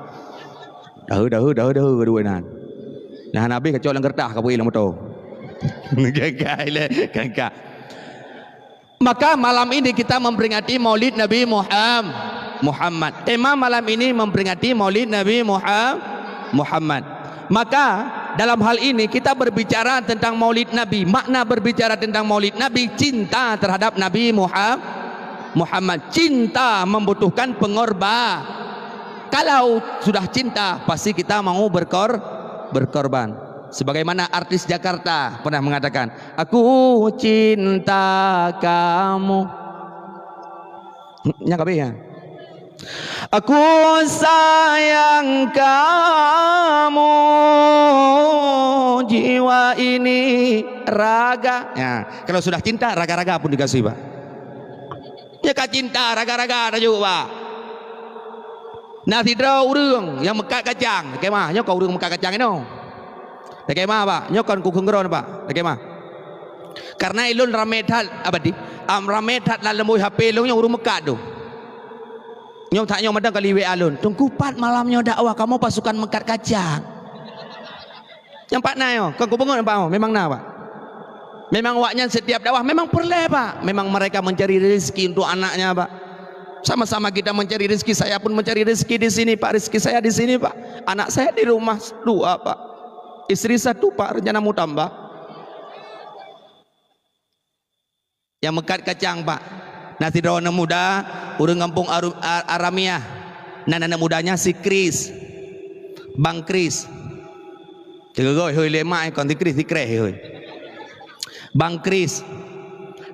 Daheu, daheu, daheu, daheu kedua nan. Nah, hana habéh kacok lam kertas ka beuék lam moto. Gagah ilée, gagah. Maka malam ini kita memperingati Maulid Nabi Muham-, Muhammad. Tema malam ini memperingati Maulid Nabi Muham-, Muhammad. Maka dalam hal ini kita berbicara tentang Maulid Nabi. Makna berbicara tentang Maulid Nabi, cinta terhadap Nabi Muha-, Muhammad. Cinta membutuhkan pengorba-, kalau sudah cinta, pasti kita mau berkor-, berkorban. Sebagaimana artis Jakarta pernah mengatakan, "Aku cinta kamu." Nyang kabeh ya. "Aku sayang kamu, jiwa ini, raga." Ya, kalau sudah cinta, raga-raga pun dikasih, Pak. Nyoe ka cinta raga-raga tajuk, Pak. Na sidroe ureuëng nyang meukat kacang, takheun mah, nyoe kon ureuëng meukat kacang inoe. Takheun mah, Pak, nyoe kon kukheun droe, Pak. Takheun mah. Karena ilôn ramé that, apa di? Am, ramé that lam leumbôi H P lôn nyoe ureuëng meukat tu. Nyoe that nyoe madang kali W A lôn. "Teungku, pat malam nyoe dakwah, kamoe pasukan meukat kacang." Nyang pat na nyoe, kon kupeungeut, Pak, oh, memang na, Pak. Memang awaknyan setiap dakwah memang peureulée, Pak. Memang mereka mencari rezeki untuk anaknya, Pak. Sama-sama kita mencari rezeki, saya pun mencari rezeki di sini, Pak. Rezeki saya di sini, Pak. Anak saya di rumah dua, Pak. Istri satu, Pak, rencana mau tambah. Nyang meukat kacang, Pak. Na sidroe aneuk muda, ureuëng gampông Aru-, A-, Aramiah. Nan aneuk mudanya si Kris. Bang Kris. Teugeugoi hôi lé mak, kon si Kris, si Kreh hôi. Bang Kris.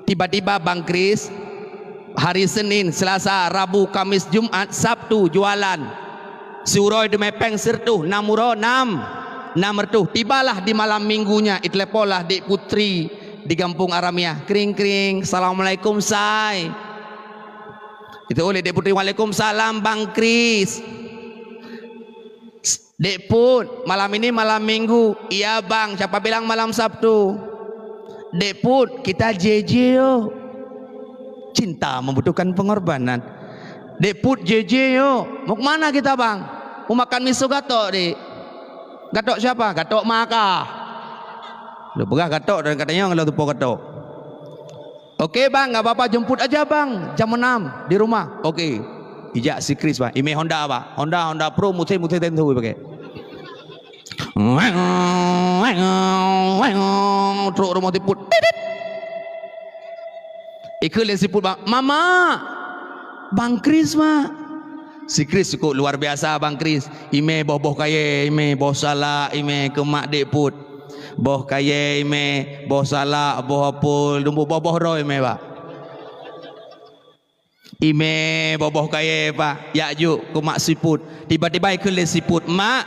Tiba-tiba Bang Kris, hari Senin, Selasa, Rabu, Kamis, Jumat, Sabtu jualan. Siuroe teumé péng sireutôh, nam uroe nam, nam reutôh. Tibalah di malam minggunya, iteuleponlah Dek Putri di gampông Aramiah. Kring, kring, "Assalamualaikum, Say." Itu oleh Dek Putri, "Waalaikumsalam, Bang Kris." "Dek Put, malam ini malam minggu." "Iya, Bang, siapa bilang malam Sabtu?" "Dek Put, kita J J yuk." Cinta membutuhkan pengorbanan. "Dek Put, J J yuk." "Mau ke mana kita, Bang?" "Mau makan miso gatok, Dek." "Gatok siapa?" "Gatok maka." Lôn peugah gatok dan katanya ngon lôn tupo gatok. "Oke, Bang, nggak apa-apa, jemput aja, Bang, jam enam di rumah." "Oke." Ijak si Kris, Bang. Imé Honda, Bang. Honda, Honda Pro, musim-musim tentu pakai. Trok rumoh siput. Titit. Ikheun lé siput, Bang. "Mama, Bang Kris, Mak." Si Kris cukup luar biasa, Bang Kris. Imé boh-boh kayèe, imé boh salak, imé keu mak dek put. Boh kayèe, imé boh salak, boh apel, dumbuk boh-boh droe imé, Bang. Imé boh-boh kayèe, Pak, jak jok keu mak siput. Tiba-tiba ikheun lé siput, "Mak,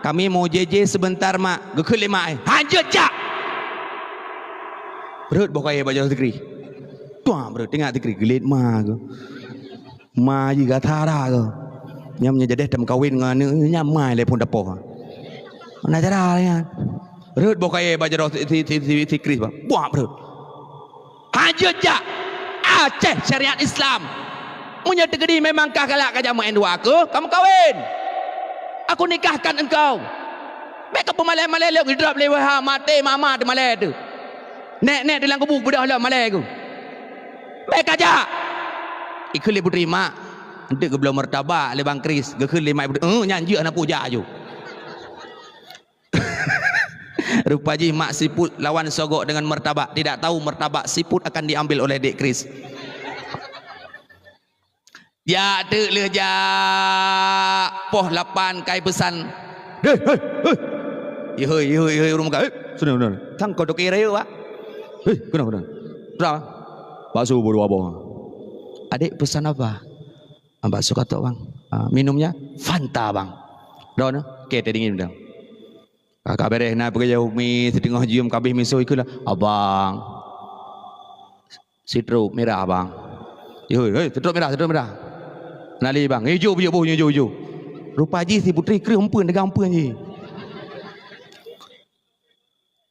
kami mau jeje sebentar, Mak." Geukheun lé mak, "Hanjeuet jak!" Rhot boh kayèe bak jaroe si Kris. Tuang, bro, teuingat si Kris, geulet ma geuh. Ma jih gata dah geuh. Nyan meunyoe jadeh tameukawen ngon aneuk nyan, ma lé phon tapoh. Na cara nyan. Rhot boh kayèe bak jaroe si, si, si, si, si Kris, Pak. Buah, bro. "Hanjeuet jak! Aceh syariat Islam. Meunyoe teukeudi memang kah galak ka jak meu'en dua aku, kamoe kawin. Aku nikahkan engkau. Bèk ka peumalèe-malèe lôn, idrop lé W H, maté mama teumalèe teuh. Nèk-nèk di lam kubu beudôh lom malèe ku. Bèk ka jak!" Ikheun lé putri, "Mak, eunteuk geubloe martabak lé Bang Kris." Geukheun lé mak putri, "Eh, nyan jeuet hana peue jak aju." Rupa jih mak siput lawan sogok dengan martabak, tidak tahu martabak siput akan diambil oleh Dek Kris. Jak teuk lheueh jak poh lapan kai peusan. "Hei, hei, hei! Ihoi, ihoi, ihoi, ureueng muka! Hei, sini, sini! Sang kau toke rayeuk, Pak! Hei, keunoe, keunoe! Peue, Bang?" "Bakso boh dua boh." "Adek pesan apa?" "Ah, bakso katok, Bang." "Ah, minumnya?" "Fanta, Bang." "Droeneuh?" "Oke, teh dingin, Bang." Ka, ka bèrèh na peugeujak umi siteungoh jeuem ka abéh miseue ikheun lé, "Abang, sitrop mirah, Bang." "Hei, hei, sitrop mirah, sitrop mirah." "Na lé, Bang." "Ijo, ijo, boh ijo, ijo." Rupa jih si putri kreueh eumpeuen, teuga eumpeuen jih.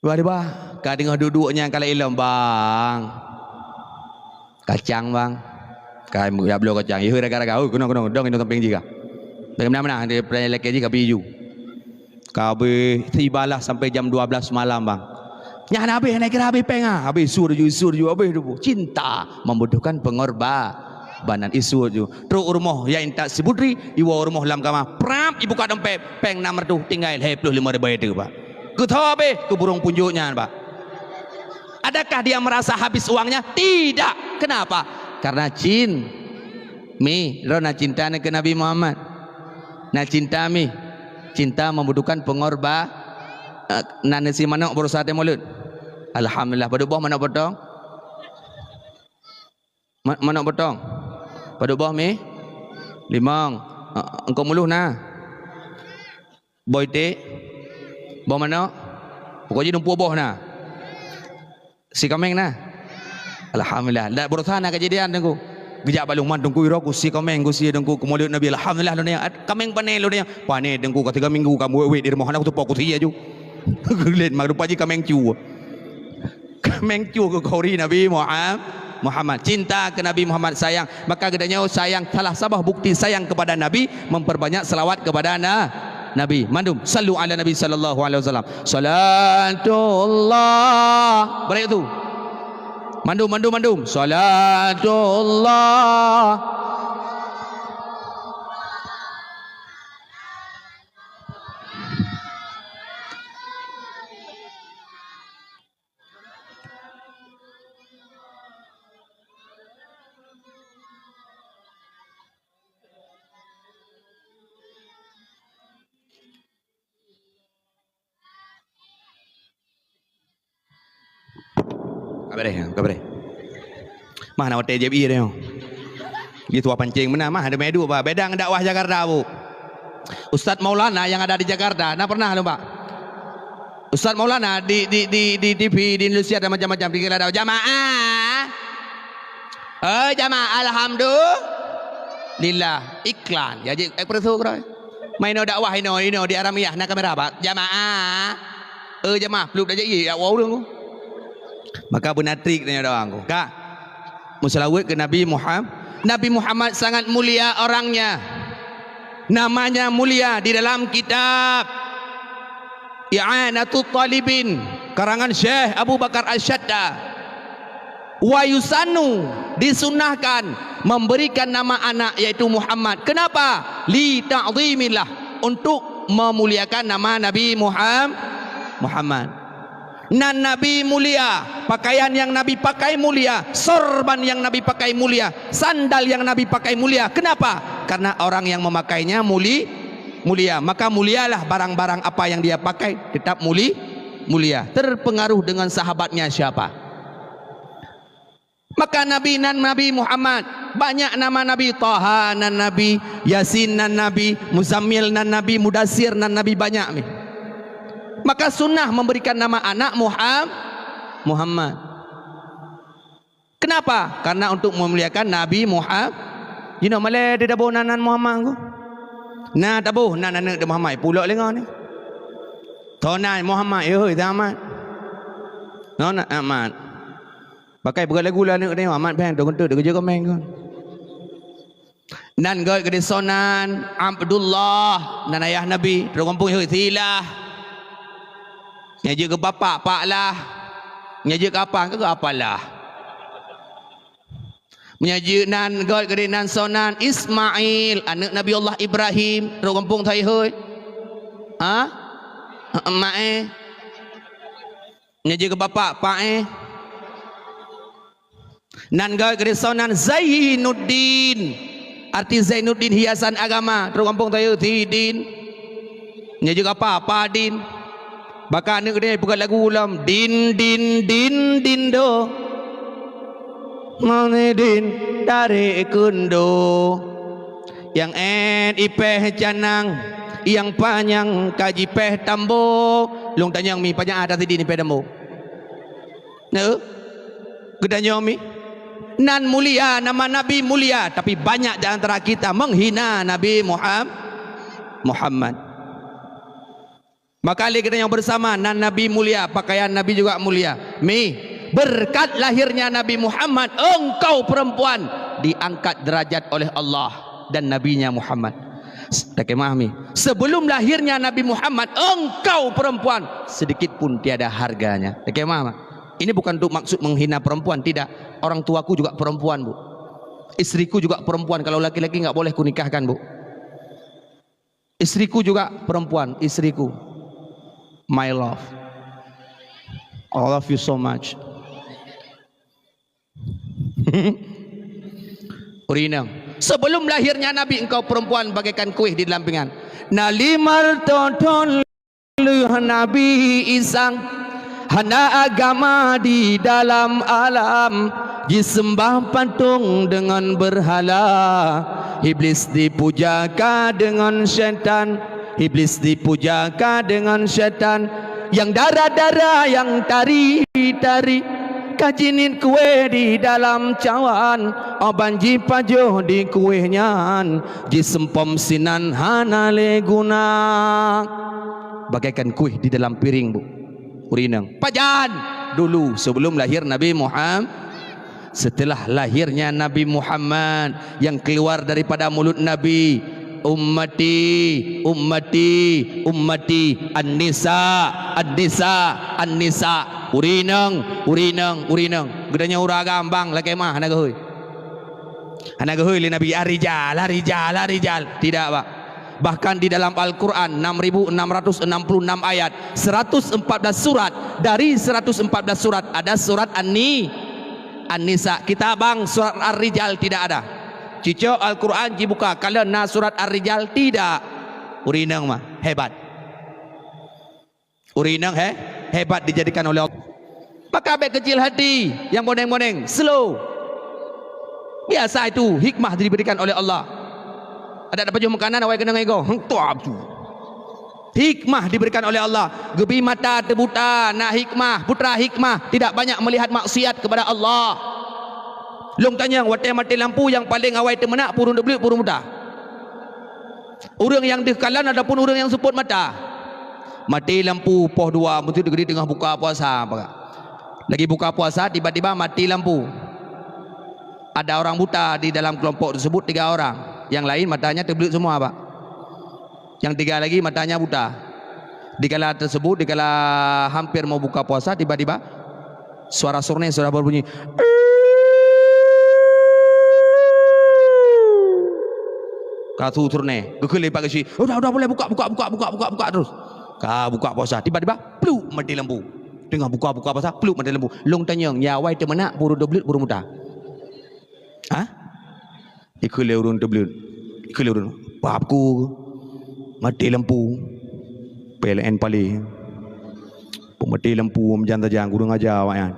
Tiba-tiba ka teungoh duek-duek nyan ka lheuh ilom, "Bang, kacang, Bang." Ka jak bloe kacang. "Hei, raga-raga, oh, keunoe, keunoe, dong inong sampéng jih kah." Bagaimana, mana? Dia pernah lelaki jih ka biju. Ka abéh, tibalah sampai jam dua belas malam, Bang. Nyan hana abéh, hana kira abéh péng ah. Abéh su laju, su laju, abéh laju. Cinta membutuhkan pengorbanan. Isu laju. Trok u rumoh, ya intat si putri, iwoe u rumoh lam kama. Prap, ibuka dompet, péng enam ratus, tinggai lhèe ploh limong ribu teuh, Pak. Keu tho abéh, keu burông punjot nyan, Pak. Adakah dia merasa habis uangnya? Tidak. Kenapa? Karena cin-, mi, droe na cinta keu Nabi Muhammad. Na cinta mi. Cinta membutuhkan pengorba-, eh, na neusie manok baroesa watèe mulod. Alhamdulillah, padub boh manok potong? Ma-, manok potong? Padub boh mi? Limong. Eh, eungkôt muluh na? Boh iték? Boh manok? Pokok jih dumpeue boh na. Sie kaméng na? Alhamdulillah. Dak baroesa na kejadian, Teungku. Geujak bak lôn, "Man, Teungku, uroe ku sie kaméng, ku sie, Teungku, keu mulod Nabi." "Alhamdulillah," lôn nyan. "Kaméng pané?" lôn nyan. "Pané, Teungku, ka tiga minggu ka wét-wét di rumoh, hana kuteupok, ku sie aju." Geulet mak, rupa jih kaméng cue. Kaméng cue keu khauri Nabi Muham-, Muhammad. Cinta keu Nabi Muhammad, sayang. Maka geutanyoe sayang, salah saboh bukti sayang kepada Nabi, memperbanyak selawat kepada na-, Nabi. Mandum, sallu ala Nabi sallallahu alaihi wasallam. Salatullah. Balik tu. Mandum, mandum, mandum. Salatullah. Ka bèrèh, ka bèrèh. Mah na watèe jieb ie nyoe. Di tuah pancéng meunan, mah ada meuduek, bah. Beda ngon dakwah Jakarta, Bu. Ustaz Maulana yang ada di Jakarta, na pernah lôn, Pak? Ustaz Maulana di, di, di, di T V, di Indonesia ada macam-macam, di Jakarta. Jamaah. Eh, jamaah, alhamdulillah. Iklan. Ya, jih, eh, persu keuroi. Main dakwah inoe, inoe di Aramiyah, na kamera, Pak. Jamaah. Eh, jamaah, peluk dah jadi, ya, wah, ureueng. Maka beuna trik tanya doang ku. Ka. Meuseulaweuet keu Nabi Muhammad. Nabi Muhammad sangat mulia orangnya. Namanya mulia di dalam kitab I'anatut Talibin, karangan Syekh Abu Bakar Asy-Syatta. Wa yusannu, disunahkan memberikan nama anak yaitu Muhammad. Kenapa? Li ta'zimillah, untuk memuliakan nama Nabi Muham-, Muhammad. Nan Nabi mulia, pakaian yang Nabi pakai mulia, sorban yang Nabi pakai mulia, sandal yang Nabi pakai mulia. Kenapa? Karena orang yang memakainya muli-, mulia. Maka mulialah barang-barang apa yang dia pakai, tetap muli-, mulia. Terpengaruh dengan sahabatnya siapa. Maka Nabi nan Nabi Muhammad, banyak nama Nabi, Taha nan Nabi, Yasin nan Nabi, Muzammil nan Nabi, Mudassir nan Nabi, banyak mi. Maka sunnah memberikan nama anak Muham-, Muhammad. Kenapa? Karena untuk memuliakan Nabi Muhammad. Jinoe malée di taboh nan, nan Muhammad ko. Na taboh nan aneuk di Muhammad, pulok lé ngon ni. Tonan Muhammad, yoi, Ahmad. Nona Ahmad. Pakai peugah lagu lah aneuk teuh, Ahmad Beng, tu keuntut, tu keujeue komen kon. Nan gét geude sonan Abdullah, nan ayah Nabi, terus gampông yoi silah. Nyang jeuet keu bapak, pak lah. Nyang jeuet keu apa, keu apa lah. Meunyoe jeuet nan gét geude nan sonan Ismail, aneuk Nabi Allah Ibrahim, terus gampông thai hôi. Ha? Mak eh. Nyan jeuet keu bapak, pak eh. Nan gét geude sonan Zainuddin. Arti Zainuddin hiasan agama. Terus gampông tayeu Zidin. Nyan jeuet keu apa? Apa din? Baka aneuk geude peugah lagu lom. Din, din, din, din do. Mani din dari kundo. Nyang èn ipèh canang, nyang panyang ka jipèh tambo. Lôn tanyong mi, panyang atas sidin ipèh tambo. Neu? Geutanyoe mi. Nan mulia, nama Nabi mulia, tapi banyak di antara kita menghina Nabi Muham-, Muhammad. Maka lé geutanyoe bersama, nan Nabi mulia, pakaian Nabi juga mulia. Mi, berkat lahirnya Nabi Muhammad, engkau perempuan diangkat derajat oleh Allah dan Nabinya Muhammad. Takheun mah mi. Sebelum lahirnya Nabi Muhammad, engkau perempuan sedikit pun tiada harganya. Takheun mah. Ini bukan untuk maksud menghina perempuan, tidak. Orang tuaku juga perempuan, Bu. Istriku juga perempuan. Kalau laki-laki nggak boleh kunikahkan, Bu. Istriku juga perempuan, istriku. My love. I love you so much. Ureueng inong. Sebelum lahirnya Nabi, engkau perempuan bagaikan kueh di dalam pinggan. Na lima reutôh thôn lheueh Nabi Isa, hana agama di dalam alam, jiseumbah patong deungon beurhala. Iblis dipuja ka deungon syaitan, Iblis dipuja ka deungon syaitan, nyang dara-dara, nyang tari-tari, ka jiniet kueh di dalam cawan, 'oh ban jipajoh di kueh nyan, jiseumpom sinan hana lé guna. Bagaikan kueh di dalam piring, Bu. Ureueng inong. Pajan dulu sebelum lahir Nabi Muhammad. Setelah lahirnya Nabi Muhammad, yang keluar daripada mulut Nabi, "Ummati, ummati, ummati, an-nisa, an-nisa, an-nisa." Ureueng inong, ureueng inong, ureueng inong. Geutanyoe ureueng agam bang lakèe meu'ah hana geuhôi. Hana geuhôi lé Nabi, "Ar-rijal, ar-rijal, ar-rijal." Tidak, Pak. Bahkan di dalam Al-Quran, enam ribu enam ratus enam puluh enam ayat, seratus empat belas surat, dari seratus empat belas surat ada surat An-Ni-, An-Nisa. Kita bang surat Ar-Rijal tidak ada. Cicok Al-Quran jibuka, kalon na surat Ar-Rijal tidak. Ureueng inong mah, hebat. Ureueng inong he-, hebat dijadikan oleh Allah. Maka bèk kecil hati, nyang boneng-boneng, slow. Biasa itu hikmah diberikan oleh Allah. Ada dapat makanan awai kena ngego. Heng, tuap tu. Hikmah diberikan oleh Allah. Geubri mata teubuta, na hikmah, putra hikmah, tidak banyak melihat maksiat kepada Allah. Lôn tanyong, watèe maté lampu nyang paleng awai teumeunak, ureueng teubleuet, ureueng buta. Ureueng nyang deuh kalon ataupun ureueng nyang seupôt mata. Maté lampu poh dua, meuteuk di teungoh buka puasa, Pak. Lagi buka puasa, tiba-tiba mati lampu. Ada orang buta di dalam kelompok tersebut, tiga orang. Yang lain matanya terbelut semua, Pak. Yang tiga lagi matanya buta. Dikala tersebut, dikala hampir mau buka puasa, tiba-tiba suara surnè sudah berbunyi. Ka su seureunée, geukheun lé Pak Geuchik, "Udah, udah, boleh buka, buka, buka terus." Ka buka puasa, tiba-tiba, pluk, mati lampu. Teungoh buka, buka puasa, pluk, mati lampu. Lôn tanyong, "Nyan awai teumenak, peue ureueng teubleuet, peue ureueng buta?" Hah? Ikheun lé ureueng teubleuet. Ikheun lé ureueng, "Pap ku, mati lampu." P L N paléh. Peumati lampu meujan-sajan, kureueng aja awaknyan.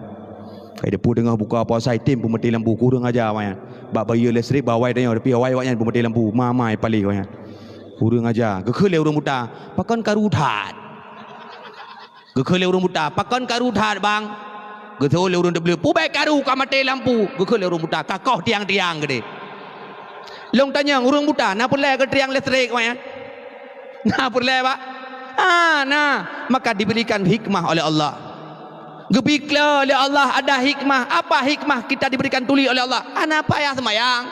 Kai depu teungoh buka puasa item peumati lampu, kureueng aja awaknyan. Bak bayeue listrik bak awai tanyoe, tapi awai awaknyan peumati lampu, mamai paléh awaknyan. Kureueng aja. Geukheun lé ureueng buta, "Pakon karu that?" Geukheun lé ureueng buta, "Pakon karu that, Bang?" Geukheun lé ureueng teubleuet, "Peue bèe karu ka maté lampu?" Geukheun lé ureueng buta, "Ka koh tiang-tiang keudeh." Lôn tanyong, ureueng buta, na peureulèe keu tiang listrik, awaknyan? Na peureulèe, Pak? Ah, na. Maka diberikan hikmah oleh Allah. Geubri klo lé Allah ada hikmah. Apa hikmah kita diberikan tuli oleh Allah? Hana payah seumayang.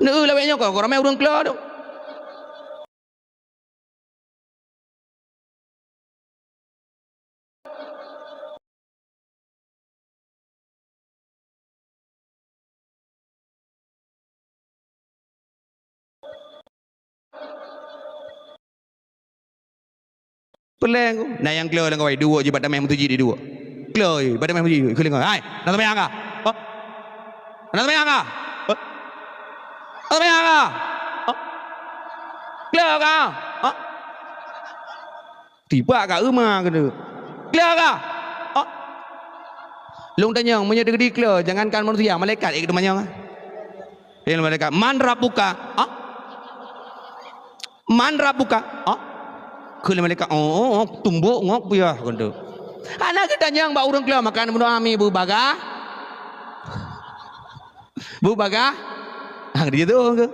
Neu lawét nyoe ko, ramé ureueng klo tu. Peuleng, na nyang klo lam kawai, duek jih bak tameh meuseujid di duek. Klo jih bak tameh meuseujid, keuleungo, "Hai, na seumayang ka? Hah? Na seumayang ka? Hah? Na seumayang ka? Hah? Klo ka? Hah?" Tibak ka euma keuneuk. "Klo ka? Hah?" Lôn tanyong, meunyoe teukeudi klo, jangankan manusia, malaikat ék teumanyong. Dia malaikat, "Man rabbuka?" "Hah? Man rabbuka?" "Hah?" Kheun lé malaikat, "Oh, oh, oh, tumbok ngok puyah," kheun tu. Hana geutanyong bak ureueng klo makan bunoe ami beubagah. Beubagah. Ha, dia tu ke?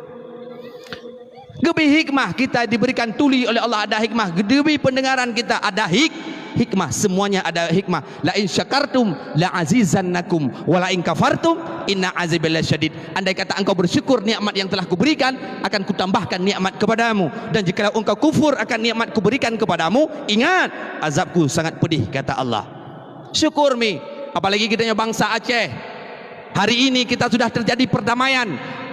Geubri hikmah, kita diberikan tuli oleh Allah ada hikmah. Geubri pendengaran kita ada hik-, hikmah. Semuanya ada hikmah. "La in syakartum la azizannakum wa la in kafartum inna azabi lasyadid." Andai kata engkau bersyukur nikmat yang telah kuberikan, akan kutambahkan nikmat kepadamu. Dan jikalau engkau kufur akan nikmat kuberikan kepadamu, ingat, azabku sangat pedih, kata Allah. Syukur mi, apalagi kita nyoe bangsa Aceh. Hari ini kita sudah terjadi perdamaian.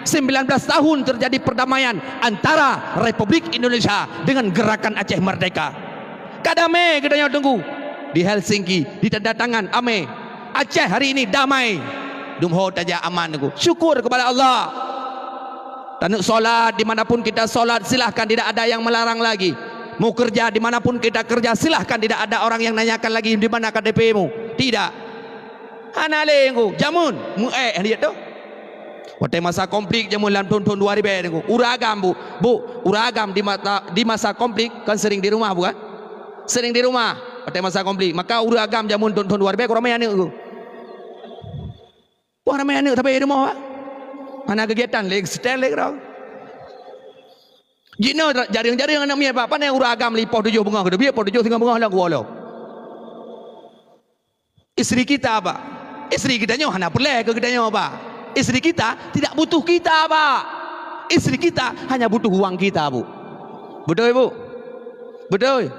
Sembilan belas tahun terjadi perdamaian antara Republik Indonesia dengan Gerakan Aceh Merdeka. Ka damé geutanyoe teungku di Helsinki, ditandatangan amé. Aceh hari ini damai. Dum ho tajak aman teungku. Syukur kepada Allah. Taneuk solat di mana pun kita solat, silahkan, tidak ada yang melarang lagi. Mau kerja di mana pun kita kerja, silahkan, tidak ada orang yang nanyakan lagi di mana K T P mu. Tidak. Hana lé teungku. Jameun, meu-ék han jeuet tu. Watèe masa konflik jameun lam thôn-thôn dua ribèe teungku. Ureueng agam, Bu. Bu, ureueng agam di mata, di masa konflik kan sering di rumah, bukan? Sering di rumah watèe masa konflik. Maka ureueng agam jameun thôn-thôn dua ribèe kurang ramé aneuk teungku. Wah, ramé aneuk sabe di rumoh, Pak. Hana kegiatan lé, setel lé keudroe. Jinoe jareueng-jareueng aneuk miet, Pak. Pane ureueng agam lé poh tujoh beungoh keudeubiet, poh tujoh singoh beungoh lom geuwoe lom. Istri kita, Pak. Istri kita nyoe hana peureulèe keu kita nyoe, Pak. Istri kita tidak butuh kita, Pak. Istri kita hanya butuh uang kita, Bu. Beutôi, Bu? Beutôi.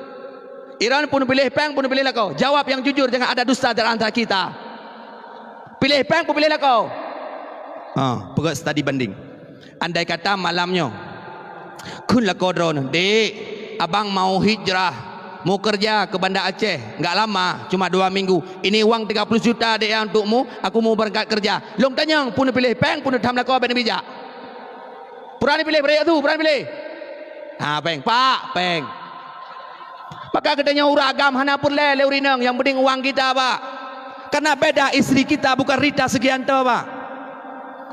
Iran pun piléh péng, pun piléh lakoe. Jawab yang jujur, jangan ada dusta di antara kita. Piléh péng, pun piléh lakoe. Ha, peugah study banding. Andai kata malam nyoe, kheun lakoe droeneuh, "Dek, abang mau hijrah, mau kerja ke Banda Aceh, enggak lama, cuma dua minggu. Ini uang tiga puluh juta, Dek, ya, untukmu, aku mau berangkat kerja." Lôn tanyong, pun piléh péng, pun tham lakoe bèk neubijak. Pura neupiléh, beurék tu, pura neupiléh. Ha, péng, Pak, péng. Maka geutanyoe ureueng agam hana peureulèe lé ureueng inong, yang penting uang kita, Pak. Karena beda istri kita bukan Rita Sugianto, Pak.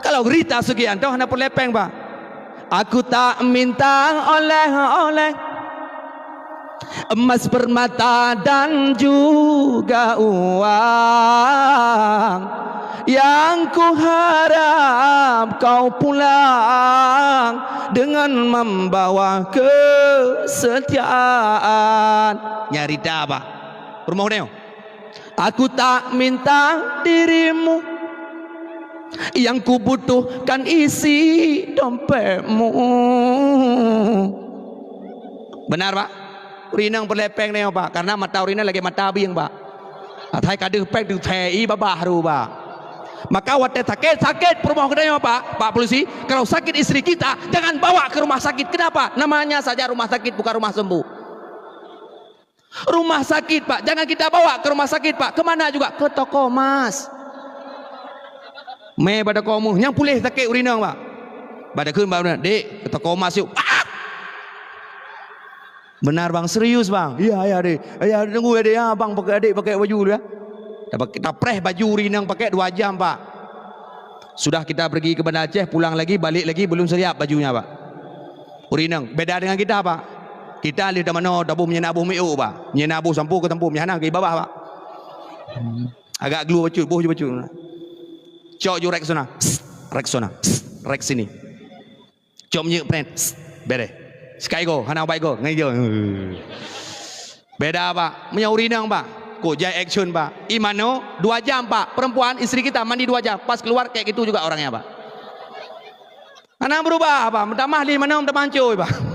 Kalau Rita Sugianto hana peureulèe péng, Pak. Aku tak minta oleh-oleh, emas permata dan juga uang. Yang kuharap kau pulang dengan membawa kesetiaan. Nyarita apa? Rumah udah. Aku tak minta dirimu, yang kubutuhkan isi dompetmu. Benar, Pak? Ureueng inong peureulèe péng nyoe, Pak, karena mata ureueng inong lagèe mata bieng, Pak. Atai ka deuh péng teuthèe i babah ru, Pak. Maka watèe sakét, sakét peurumoh geutanyoe, Pak, Pak Polisi, kalau sakit istri kita, jangan bawa ke rumah sakit. Kenapa? Namanya saja rumah sakit, bukan rumah sembuh. Rumah sakit, Pak, jangan kita bawa ke rumah sakit, Pak. Ke mana juga? Ke toko emas. Mé bak toko emas, nyang puléh sakét ureueng inong, Pak. Bak takheun bak ureueng, "Dek, ke toko emas yuk." Ah! "Benar, Bang, serius, Bang?" "Iya, iya, Dek. Iya, tunggu ya, Dek, ya, Bang, pakai, Dek, pakai baju dulu, ya." Dah pakai, dah preh baju ureueng inong pakai dua jam, Pak. Sudah kita pergi ke Banda Aceh, pulang lagi, balik lagi, belum siap bajunya, Pak. Ureueng inong, beda dengan kita, Pak. Kita lheuh tamanoe, taboh meunyo na boh miuk, Pak. Meunyo na boh sampôh, keu sampôh, meunyo hana, keu babah, Pak. Agak glue bacut, boh ju bacut. Cok ju rek sana, rek sana, rek sini. Cok minyeuk pret, bereh. Sikai go, hana ubat go, ngai go. Beda, Pak. Meunyo ureueng inong, Pak, kok jai action, Pak. Imanoe, dua jam, Pak. Perempuan, istri kita mandi dua jam. Pas keluar, kayak gitu juga orangnya, Pak. Hana berubah, Pak. Meutamah lé manoe, meutamah hancô, Pak.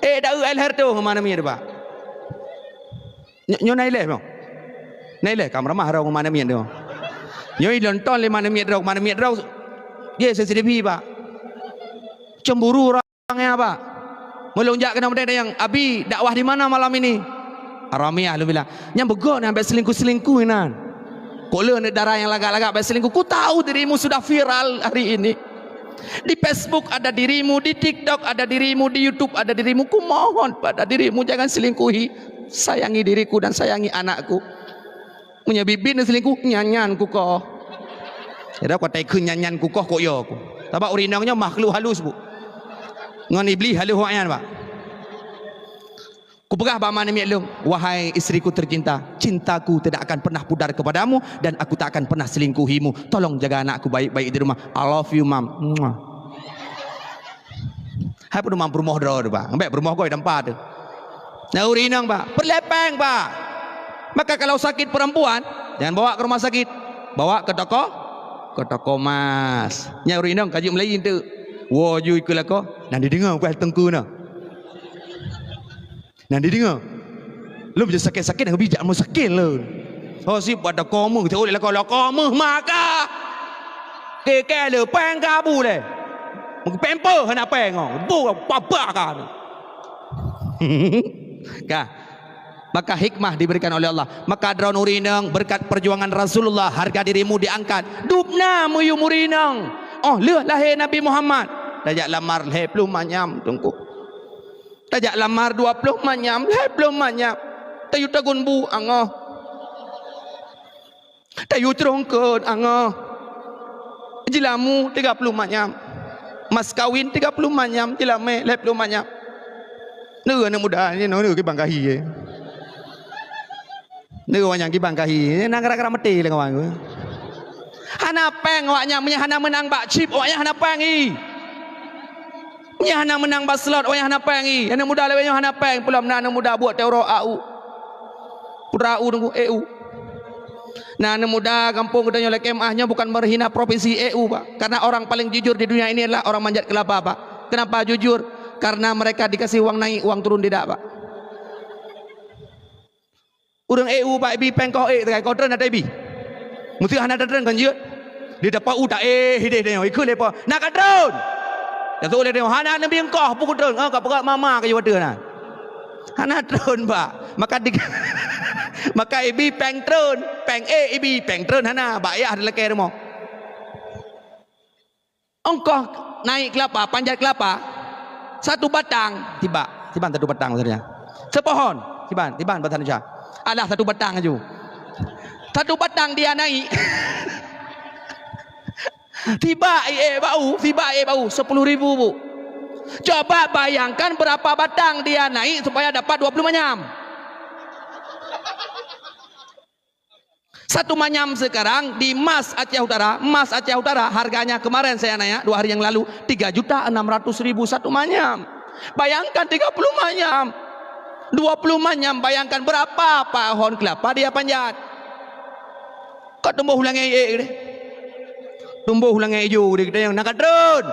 Eh, dak eu air tu, mana miet, Pak. Nyo-, nyoe na ilèe, Bang. Na ilèe, kam ramah rhong mana miet tu. Nyoe ilonton lé mana miet rhong, mana miet rhong. Ye, C C T V, Pak. Cemburu orang ya, Pak. Meulong jak keunoe meudeh nyang, "Abi, dakwah di mana malam ini?" Aromiah, lu bilang, "Nyang beugok nyan, bèk selingkuh-selingkuh inan." Kok le aneuk dara nyang lagak-lagak bèk selingkuh. Ku tahu dirimu sudah viral hari ini. Di Facebook ada dirimu, di TikTok ada dirimu, di YouTube ada dirimu. Kumohon pada dirimu, jangan selingkuhi. Sayangi diriku dan sayangi anakku. Meunyo biet-biet neuselingkuh, nyan-nyan kukoh. Jadi, kuatai kheun nyan-nyan kukoh, kok yo ku. Sabab ureueng inong nyoe makhluk halus, Bu. Ngon iblih halus awaknyan, Pak. Kupeugah bak mana miet lôn, "Wahai istriku tercinta, cintaku tidak akan pernah pudar kepadamu dan aku tak akan pernah selingkuhimu. Tolong jaga anakku baik-baik di rumah. I love you, Mom." Muah. Hai peurumoh, peurumoh droe tu, Pak. Ambek peurumoh koi tampa tu. Nah, ureueng inong, Pak. Peureulèe pèng, Pak. Maka kalau sakit perempuan, jangan bawa ke rumah sakit. Bawa ke toko, ke toko emas. Nyan ureueng inong ka jeuet meulayi tu. Wo ju ikeu lakoe, nyan dideungoe buet teungku na. Nyan dideungoe. Lôn jeuet sakét-sakét, nyan bijak meusakin lôn. Oh, si buat lakoe meuh, teuh lakoe, lakoe meuh maka. Kèe-kèe le pèng ka bu lé. Meupèng peue hana pèng, oh. Bu papa ka. Ka. Maka hikmah diberikan oleh Allah. Maka droeneuh ureueng inong, berkat perjuangan Rasulullah, harga dirimu diangkat. Dubna meuyuem ureueng inong. Oh, lheueh lahé Nabi Muhammad, tajak lamar lhèe ploh manyam teungku. Tajak lamar dua ploh manyam, lhèe ploh manyam. Tayue tagun bu angoh. Tayue treungkeut angoh. Jilamu tiga ploh manyam. Mas kawin tiga ploh manyam, jilamé lhèe ploh manyam. Neu aneuk muda nyoe, neu kibang gahi, eh. Neu awaknyan kibang gahi, eh, nang gara-gara meuté lé kawan. Hana pèng awaknyan, meunyo hana meunang bak chip, awaknyan hana pèng, ih. Meunyo hana meunang bak slot, awaknyan hana pèng, ih. Aneuk muda lawét nyoe hana pèng, peulom na aneuk muda buet teuro A U. Putra A U nunggu E U. Nah, aneuk muda gampông geutanyoe lakèe meu'ah nyoe bukan menghina provinsi E U, Pak. Karena orang paling jujur di dunia ini adalah orang manjat kelapa, Pak. Kenapa jujur? Karena mereka dikasih uang naik, uang turun tidak, Pak. Ureueng E U, Pak, ibi pèng koh ék teukai, koh treun ata ibi. Meuseuti hana tatreun kon jeuet. Di teupeu ta éh hideh tanyoe, ikheun lé po, "Na ka treun!" Tasu lé tanyoe, "Hana neubi engkoh, peue treun?" Oh, ka peugah mama ka jeuet na. Hana treun, Pak. Maka di, maka ibi pèng treun, pèng ék ibi, pèng treun hana, bak yah di lakèe rumoh. Ongkoh naik kelapa, panjat kelapa, satu batang, tiba, tiban satu batang maksudnya. Sepohon, tiban, tiban bahasa Indonesia. Alah satu batang aju. Satu batang dia naik. Tiba ie bau, tiba ie bau sepuluh ribu, Bu. Coba bayangkan berapa batang dia naik supaya dapat dua puluh manyam. Satu manyam sekarang di Mas Aceh Utara, emas Aceh Utara harganya kemarin saya nanya, dua hari yang lalu, tiga juta enam ratus ribu satu manyam. Bayangkan tiga puluh manyam, dua puluh manyam, bayangkan berapa pohon kelapa dia panjat. Ka tumboh u langèt iék deh. Tumboh u langèt ijo deh, kita nyang na ka treun.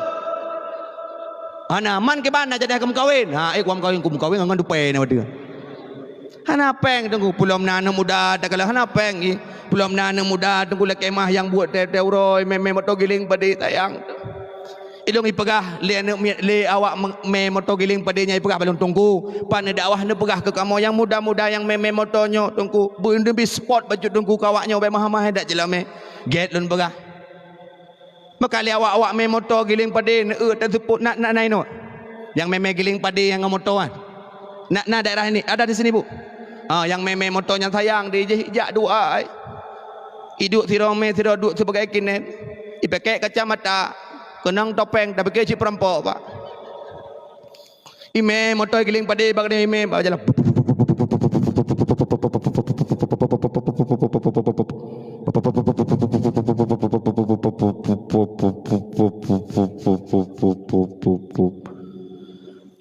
Hana, man kiban na jadi keu meukawen. Ha, éh, kuam kawin, kum kawin ngon dupai na wadeuh. Hana péng teungku, peulom na aneuk muda, takalon hana péng, ih. Peulom na aneuk muda Teungku lakée mah nyang buet teuh-teuh uroe mé-mé moto giléng padé sayang. Ilong ipeugah lé aneuk miet lé awak me-, mé moto giléng padé nyan ipeugah bak lôn, "Teungku, pat neudakwah neupeugah keu kamoe nyang muda-muda nyang mé-mé moto nyoe Teungku, beu neubi spot bacut Teungku keu awak nyoe bèk meuhai-meuhai dak jeulamé." Gét lôn peugah. Maka lé awak-awak mé moto giléng padé neueu taseupôt na, na, na inong. Nyang mé-mé giléng padé nyang ngon moto kan. Na, na daerah ini, ada di sini, Bu? Ah, nyang mé-mé moto nyang sayang di jih jak dua ai. Iduek sidroe mé sidroe duek sibagai kinen. Ipakèk kacamata, keunong topeng, tapi keu cit peurampok, Pak. Imé moto giléng padé bak imé bak jalan.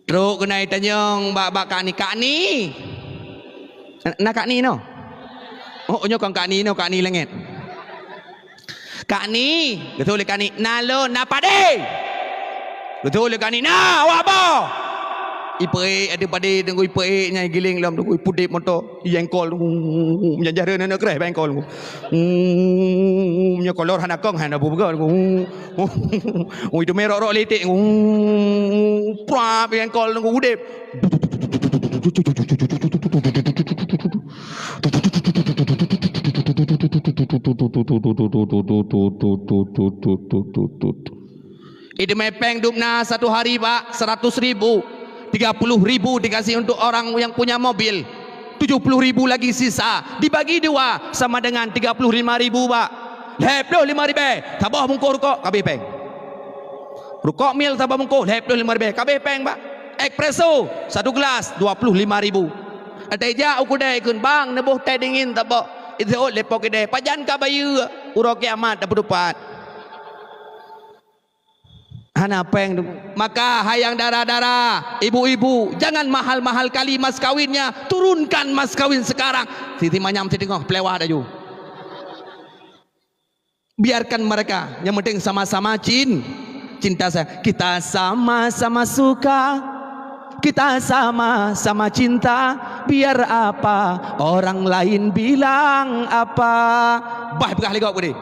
Trok keunan tanyong bak, bak Kak Ni. Kak Ni? Na, na Kak Ni no? Oh, nyoe kon Kak Ni no, Kak Ni Langét. Kak Ni, geutôi lé Kak Ni, "Na lôn, na padé." Geutôi lé Kak Ni, "Na, awak boh." Ipeuék, ada padé Teungku, ipeuék nyan giléng lom Teungku, ipudép moto, iyengkol Teungku. Nyan jareuen aneuk kreh bengkol Teungku. Nyan kolor hana kong, hana bubuka Teungku. Oh, itu merok-rok letek Teungku. Prap iyengkol Teungku udép. Itu mé péng dubna satu hari, Pak, seratus ribu, tiga puluh ribu dikasih untuk orang yang punya mobil, tujuh puluh ribu lagi sisa, dibagi dua sama dengan tiga puluh lima ribu, Pak. Lhèe ploh lima ribèe, saboh bungkôh rukok, ka abéh péng. Rukok mil saboh bungkôh, lhèe ploh lima ribèe, ka abéh péng, Pak. Espresso, satu gelas, dua puluh lima ribu. Watèe jak u keudè kheun, "Bang, neuboh teh dingin saboh." Iseuôt lé po keudè, "Pajan ka bayeue?" "Uroe kiamat tapeutupat." Hana péng tu. Maka, hai nyang dara-dara, ibu-ibu, jangan mahal-mahal kali mas kawinnya, turunkan mas kawin sekarang. Siti manyam siteungoh, peulewat laju. Biarkan mereka, yang penting sama-sama cin-, cinta saya. Kita sama-sama suka, kita sama-sama cinta, biar apa orang lain bilang apa. Bah, peugah lé gob geude.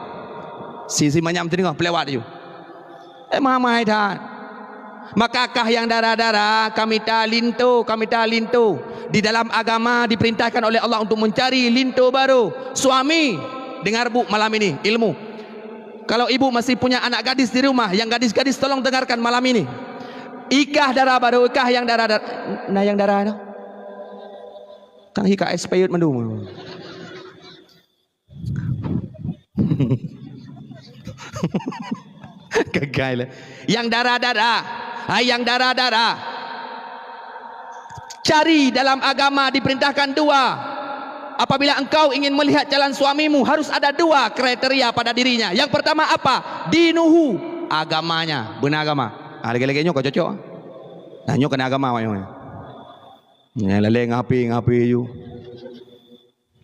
Siti manyam siteungoh, peulewat laju. Eh, meuhai-meuhai that. Maka kah nyang dara-dara, ka mita linto, ka mita linto. Di dalam agama diperintahkan oleh Allah untuk mencari linto baru. Suami, dengar, Bu, malam ini, ilmu. Kalau ibu masih punya anak gadis di rumah, yang gadis-gadis tolong dengarkan malam ini. Ikah dara baru, ikah nyang dara-dara. Nah, nyang dara tu. Kan hika expired mandum. Gagai lah. Yang dara-dara. Hai yang dara-dara. Cari dalam agama diperintahkan dua. Apabila engkau ingin melihat calon suamimu, harus ada dua kriteria pada dirinya. Yang pertama apa? Dinuhu, agamanya. Beuna agama. Ah, lagèe-lagèe nyoe ka cocok. Nah, nyoe keuna agama, nyoe. Nyan lalé ngon H P, ngon H P ju.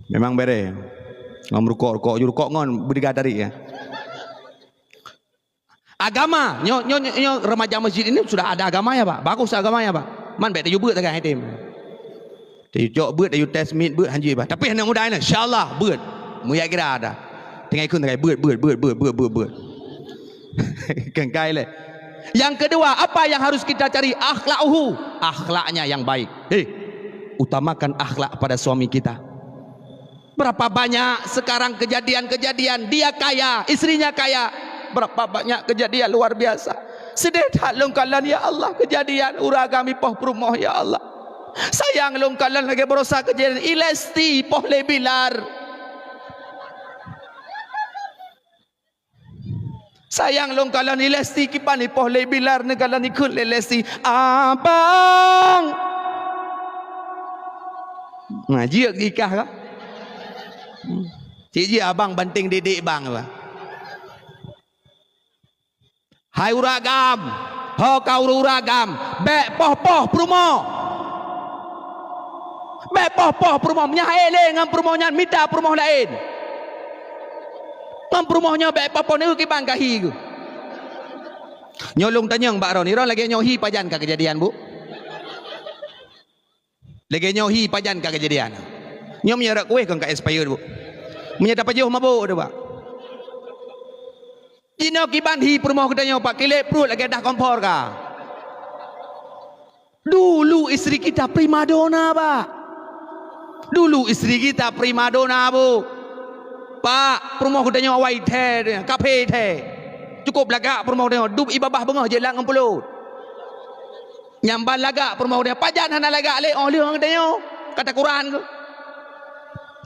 Memang bere. Ngon meurukok-rukok ju, rukok ngon beudiga tarik, ya. Agama, nyoe, nyoe, nyoe, nyoe remaja masjid ini sudah ada agamanya, Pak. Bagus agamanya, Pak. Man bèk tayue beuet sagai item. Tayue cok beuet, tayue tes mit beuet, hanjeuet, Pak. Tapi aneuk muda ini, insya Allah, beuet. Muyak kira ada. Tinggai ikheun sagai, beuet, beuet, beuet. Kengkai lé. Yang kedua, apa yang harus kita cari? Akhlakuhu, akhlaknya yang baik. Hei, utamakan akhlak pada suami kita. Berapa banyak sekarang kejadian-kejadian, dia kaya, istrinya kaya. Berapa banyak kejadian luar biasa. Sedih that lôn kalon, ya Allah, kejadian ureueng agam ipoh peurumoh, ya Allah. Sayang lôn kalon lagèe barosa kejadian i Lesti ipoh lé Bilar. Sayang lôn kalon i Lesti, kiban ipoh lé Bilar, neukalon ikheun lé Lesti, "Abang." Nah, jeuet geukah ka? Cit jih abang banting didik bang, bah. Hai ureueng agam, ho ka ureueng-ureueng agam, bèk poh-poh peurumoh. Bèk poh-poh peurumoh, meunyo han ék lé ngon peurumoh nyan, mita peurumoh laén. Ngon peurumoh nyoe bèk poh-poh, neu kiban ka hi geuh. Nyoe lôn tanyong bak droeneuh, droeneuh lagèe nyoe hi pajan ka keujadian, Bu? Lagèe nyoe hi pajan ka keujadian? Nyoe meunyo rot kueh kon ka expired, Bu. Meunyoe tapajoh mabök tu, Pak. Jinoe kiban hi peurumoh geutanyoe, Pak, kilek pruet lagèe dah kompor ka. Dulu istri kita primadona, Pak. Dulu istri kita primadona, Bu. Pak, peurumoh geutanyoe awai thèe, kaphé thèe. Cukôp lagak peurumoh geutanyoe, dum ié babah beungoh jeuet lam ngon pulôt. Nyang ban lagak peurumoh geutanyoe, pajan hana lagak lé, 'oh lheueh geutanyoe ka takuran keuh.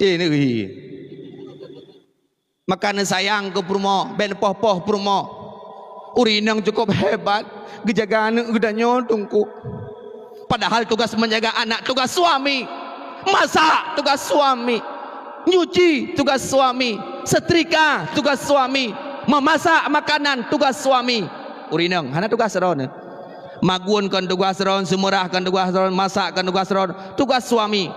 Eh, negeri. Maka neusayang keu peurumoh, bèk neupoh-poh peurumoh. Ureueng inong cukôp hebat, geujaga aneuk geutanyoe, Teungku. Padahal tugas menjaga anak tugas suami. Masak tugas suami. Nyuci tugas suami. Setrika tugas suami. Memasak makanan tugas suami. Ureueng inong hana tugas droeneuh. Magun kon tugas droeneuh, seumeurah kon tugas droeneuh, masak kon tugas droeneuh. Tugas suami.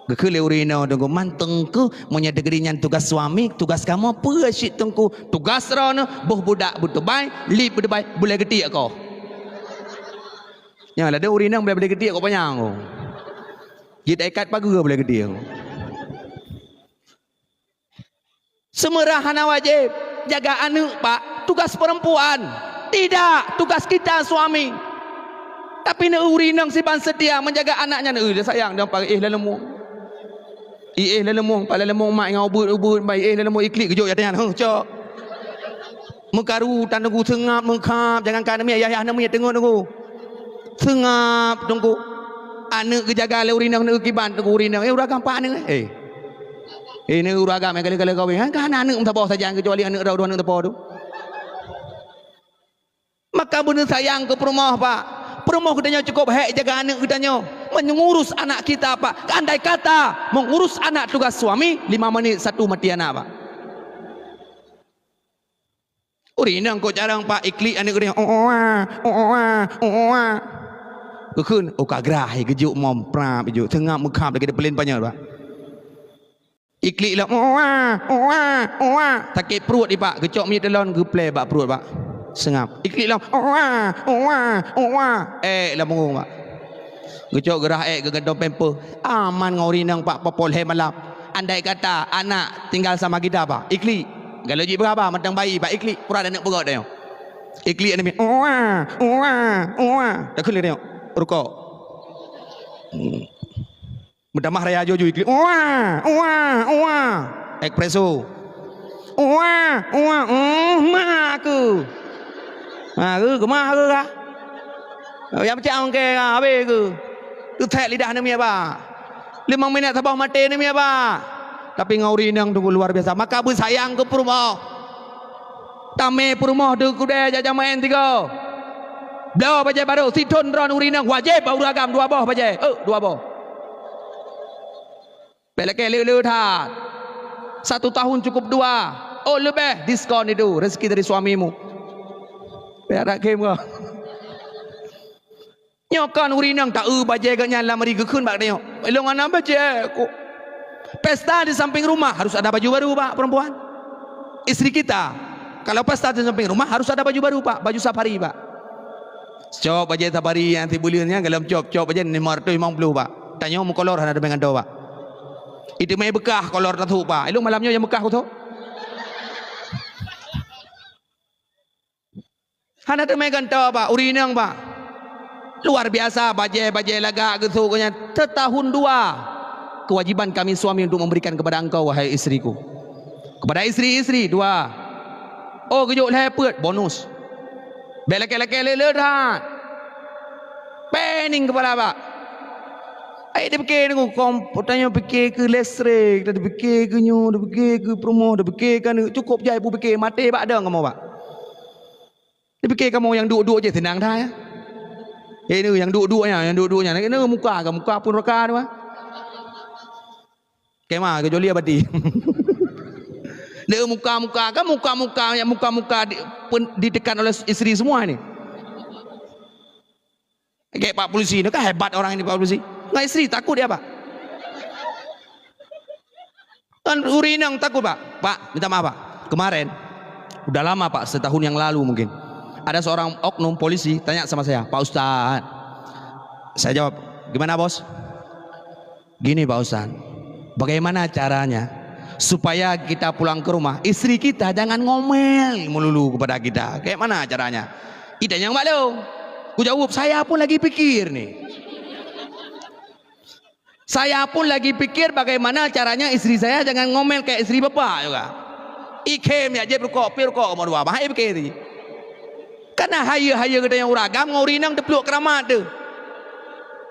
Geukheun lé ureueng inong, "Teungku, mantong keuh, meunyoe teukeudi nyan tugas suami, tugas kamoe peue cit, Teungku?" "Tugas droeneuh, boh budak beuteubai, lieb beuteubai, bulèe geutiek koh." Nyan ladôm ureueng inong bulèe, bulèe geutiek koh panyang koh. Jeuet ikat pageue bulèe geutiek koh. Seumeurah hana wajéb. Jaga aneuk, Pak, tugas perempuan. Tidak, tugas kita suami. Tapi na ureueng inong siban seutia menjaga anak nyan, eh, sayang, dan pakai, eh, laleumo. Iéh laleumo, Pak, laleumo mak ngon ubeut-ubeut, bai, iéh laleumo iklik geujok ya tanyan, huh, cok. Meukaru tan Teungku, seungab meukhap, jangankan aneuk miet, yah-yah aneuk miet teungoh Teungku. Seungab Teungku. Aneuk geujaga lé ureueng inong, aneuk kiban Teungku, ureueng inong, eh, ureueng agam pat aneuk, eh. Eh, ni ureueng agam nyang ka lheueh-lheueh kawén. Kan, kan aneuk meusaboh sajan, keucuali aneuk droe dua aneuk teupeu tu. Maka beuneusayang keu peurumoh, Pak. Peurumoh geutanyoe cukôp hék jaga aneuk geutanyoe. Meungurus anak kita, Pak. Andai kata meungurus anak tugas suami, lima menit satu mati anak, Pak. Ureueng inong kok jarang, Pak, iklik aneuk geutanyoe, "Oh, oh, ah, oh, oh, ah, oh, oh, ah." Geukheun, oh, ka grah, geujok mom, prap, geujok. Seungab meukhap lagèe di peulén panyöt, Pak. Iklik lom, "Oh, ah, oh, ah, oh, ah." Sakét pruet, Pak, geucok minyeuk teulon, geuplè bak pruet, Pak. Seungab. Iklik lom, "Oh, ah, oh, ah, oh, ah." Ék lam punggong, Pak. Geucok geurah ék, geugantung pampers. Aman ngon ureueng inong, Pak, poh lhèe malam. Andai kata anak tinggal sama kita, Pak, iklik. Galak jih beuraba mantong bayi, Pak, iklik. Pura aneuk peugöt tanyoe. Iklik aneuk miet, "Uwa, uwa, uwa." Takheun lé tanyoe, rukok. Hmm. Meutamah raya aju-aju iklik, "Uwa, uwa, uwa." Espresso. "Uwa, uwa, uh, mak aku." Ha, keu, keumah keu kah? Nyang peucah ongkè ka, habéh keu. Teuthèk lidah aneuk miet, Pak. Limong minèt saboh maté aneuk miet, Pak. Tapi ngon ureueng inong Teungku luar biasa. Maka beusayang keu peurumoh. Tamè peurumoh di keudè jak jamèe tiga. Bloe bajèe barô, sithon droeneuh ureueng inong wajéb bak ureueng agam dua boh bajèe. Eh, dua boh. Bèk lakèe le-le that. Satu tahun cukup dua. Oh, leubeh diskon itu rezeki dari suamimu. Bèk harap khem kah. Nyoe kon ureueng inong taeu bajèe geuh nyan lam ri geukheun bak tanyoe. Ilôn hana bajèe ku. Pesta di samping rumah harus ada baju baru, Pak, perempuan. Istri kita, kalau pesta di samping rumah harus ada baju baru, Pak, baju safari, Pak. Cok bajèe safari nyang sibuleuen nyan, golom cok, cok bajèe lima ratus limong puluh, Pak. Tanyoe meukolor hana teumè gantoe, Pak. Itu mè beukah kolor tasôk, Pak. Ilôn malam nyoe nyang beukah kusôk. Hana teumè gantoe, Pak, ureueng inong, Pak. Luar biasa, bajèe-bajèe lagak geusôk nyan. Setahun dua. Kewajiban kami suami untuk memberikan kepada engkau, wahai istriku. Kepada istri-istri, dua. Oh, geujok lhèe peuet, bonus. Bèk lakèe-lakèe le-le that. Pening keupala, Pak. Ai dipike deungon kom-, tanyoe pike keu listrik, dipike keu nyoe, dipike keu peurumoh, dipike keu aneuk. Cukôp jai peupiké, maté bak dong kamoe, Pak. Dipike kamoe nyang duek-duek jih seunang that, ya. Eh, ni nyang duek-duek nyan, nyang duek-duek nyan. Ni muka ka, muka pun raka tu, ah. Kema ke joli abadi. Ni muka-muka, kan muka-muka, nyang muka-muka di, pen-, ditekan oleh isteri semua ni. Kayak Pak Polisi ni, kan hebat orang ini, Pak Polisi. Nggak isteri, takut dia, Pak. Kan ureueng inong takut, Pak. Pak, minta maaf, Pak. Kemarin, udah lama, Pak, setahun yang lalu mungkin. Ada seorang oknum polisi tanya sama saya, "Pak Ustaz." Saya jawab, "Gimana, Bos?" "Gini, Pak Ustaz. Bagaimana caranya supaya kita pulang ke rumah, istri kita jangan ngomel melulu kepada kita. Kayak mana caranya? Itanyong bak lôn. Kujaweueb, "Saya pun lagi pikir ni." Saya pun lagi pikir bagaimana caranya istri saya jangan ngomel kayak istri bapak juga. Ikhem ya, jép rukok, pi rukok kamoe dua. Bah, ipikir ji. Karena hayeue-hayeue geutanyoe ureueng agam ngon ureueng inong teupluek keuramat teuh.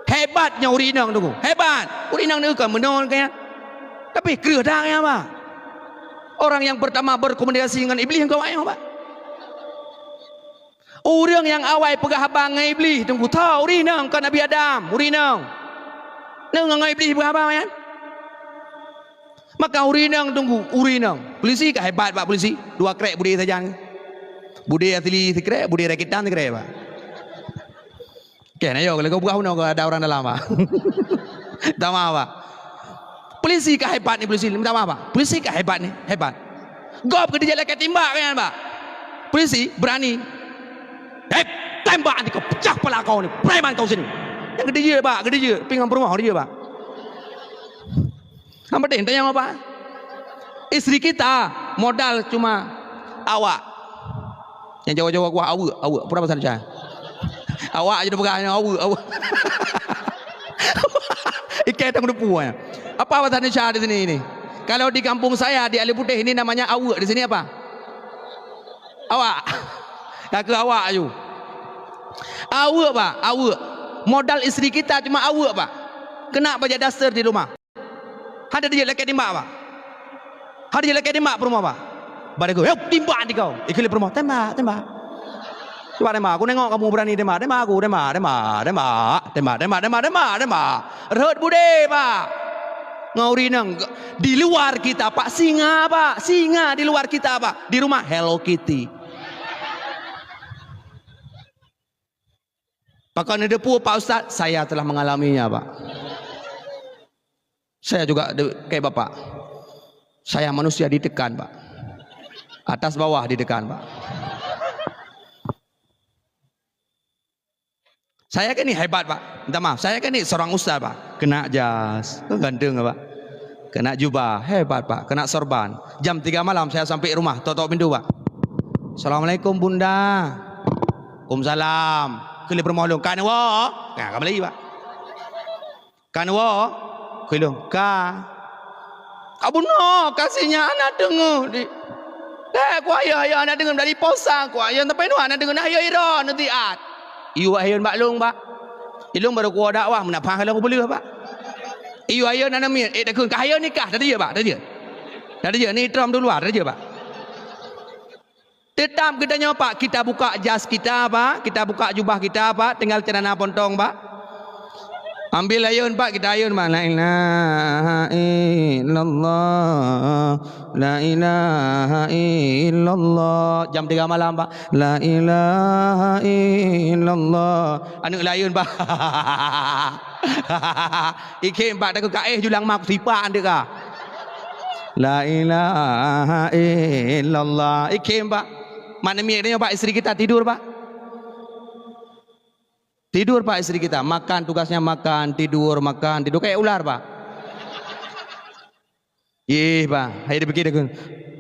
Hebat nyoe ureueng inong tu. Hebat. Ureueng inong tu kan meunoe kaya. Tapi kreueh dang ya, bah. Orang yang pertama berkomunikasi dengan iblis engkau ayah, bah. Ureueng nyang awai peugah haba ngon Iblih, teungku, tho, ureueng inong kon Nabi Adam, ureueng inong. Nyoe ngon Iblih peugah haba nyan. Maka ureueng inong, teungku, ureueng inong. Polisi ka hebat bak polisi, dua krek budé sajan. Budé asli sikrek, budé rakitan sikrek, Pak. Oke, nah, yo, kalau kau buka uno, ada orang dalam, Pak. Minta maaf, Pak. Polisi ka hebat ni, polisi. Minta maaf, Pak. Polisi ka hebat ni, hebat. Gob keudijak lakée timbak kan, Pak. Polisi berani. "Hei, tembak nanti kau pecah kepala kau ni. Preman kau sini." Nyang keudijak, Pak, keudijak. Pingan peurumoh keudijak, Pak. Yang penting tanya apa? Istri kita modal cuma awak. Nyang Jawa-Jawa kuah aweuek, aweuek. Apa bahasa Indonesia? Awak je peugah nyan aweuek, aweuek. Ikai tang depu nyan. Apa bahasa Indonesia di sini ini? Kalau di kampung saya di Alue Putih ini namanya aweuek, di sini apa? Awak. Kata awak aju. Aweuek, Pak, aweuek. Modal istri kita cuma aweuek, Pak. Kena bajak daster di rumah. Hana dijak lakée timbak, Pak. Hana dijak lakée timbak peurumoh, Pak. Bak lagu, "Hei, timbak nanti kau." Ikheun lé peurumoh, "Tembak, tembak. Cuba tembak, aku nengok kamu berani tembak. Tembak aku, tembak, tembak, tembak. Tembak, tembak, tembak, tembak, tembak." Rhot budé, Pak. Ngon ureueng inong, di luar kita, Pak, singa, Pak. Singa di luar kita, Pak. Di rumah Hello Kitty. Pakon neudepu, Pak Ustaz? Saya telah mengalaminya, Pak. Saya juga de-, kayak Bapak. Saya manusia ditekan, Pak. Atas bawah ditekan, Pak. Saya kan ni hebat, Pak. Minta maaf, saya kan ni seorang ustaz, Pak. Kena jas, kan ganteng, Pak. Kena jubah, hebat, Pak. Kena sorban. Jam tiga malam saya sampai rumah, tok-tok pintu, Pak. "Assalamualaikum, Bunda." "Waalaikumsalam." Keu lé peurumoh lôn, "Ka neuwoe?" Nah, ka meulayeue, Pak. "Ka neuwoe?" Keu lôn, "Ka." "Ka bunoe, ka sinyak hana teungoh di." "Deh, ku ayah, ayah hana teungoh dari posa, ku ayah sampai nyoe hana teungoh, nah ayah ira neutiat." Iyue ayah bak lôn, Pak. Ilôn baru kuwoe dakwah, meunafah lôn kupeuleueh, Pak. Iyue ayah hana miet, eh, takheun ka ayah nikah, tadi ya, Pak, tadi ya. Tadi ya, ni trom tu luar, tadi ya, Pak. Tetap geutanyoe, Pak, kita buka jas kita, Pak, kita buka jubah kita, Pak, tinggal celana pontong, Pak. Ambil ayun, Pak, kita ayun, Pak. La ilaha illallah, la ilaha illallah. Jam tiga malam, Pak. La ilaha illallah. Aneuk layun, Pak. Ikhem, Pak, takheun ka éh julang mak sipak aneuk ka. La ilaha illallah. Ikhem, Pak. Mana miet dia, Pak, istri kita tidur, Pak. Tidur, Pak, istri kita. Makan, tugasnya makan, tidur, makan, tidur. Kayak ular, Pak. Ih, Pak. Hai dipikir aku.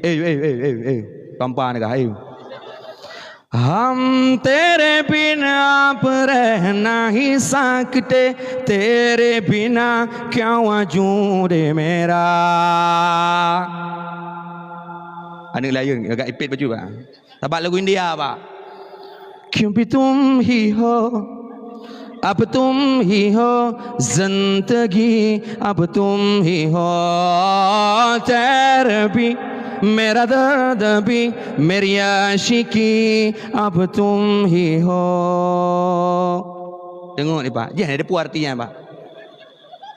Eh, eh, eh, eh, eh. Pampa ni kah? Eh. ہم تیرے بنا اپریہ نہیں سکتے، تیرے بنا کیا وجود میرا۔ Aneuk layun, agak ipit baju, Pak. Sabab lagu India, Pak. کیونکہ تم ہی ہو، اب تم ہی ہو، زندگی اب تم ہی ہو، تیرے بھی میرا درد بھی، میری عاشقی اب تم ہی ہو۔ Deungoe ni, Pak. Jih na depu arti nyan, Pak.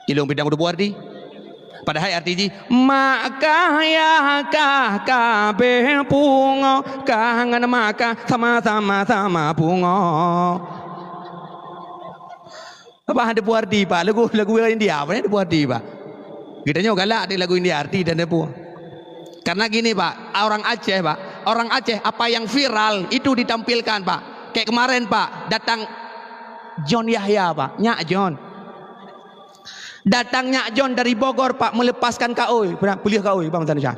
Ilôn pidang depu arti. Padahai arti jih, mak kah, yah kah, ka beh pungo, kah ngon mak kah sama-sama, sama pungo. Apa depu arti, Pak? Lagu, lagu India, apa ni depu arti, Pak? Geutanyoe galak di lagu India, arti dan depu. Karena gini, Pak, orang Aceh, Pak, orang Aceh apa yang viral itu ditampilkan, Pak. Kayak kemarin, Pak, datang John Yahya, Pak, nyak John. Datang nyak John dari Bogor, Pak, melepaskan kaôi. Pernah peuleueh kaôi, Bang Tanusha.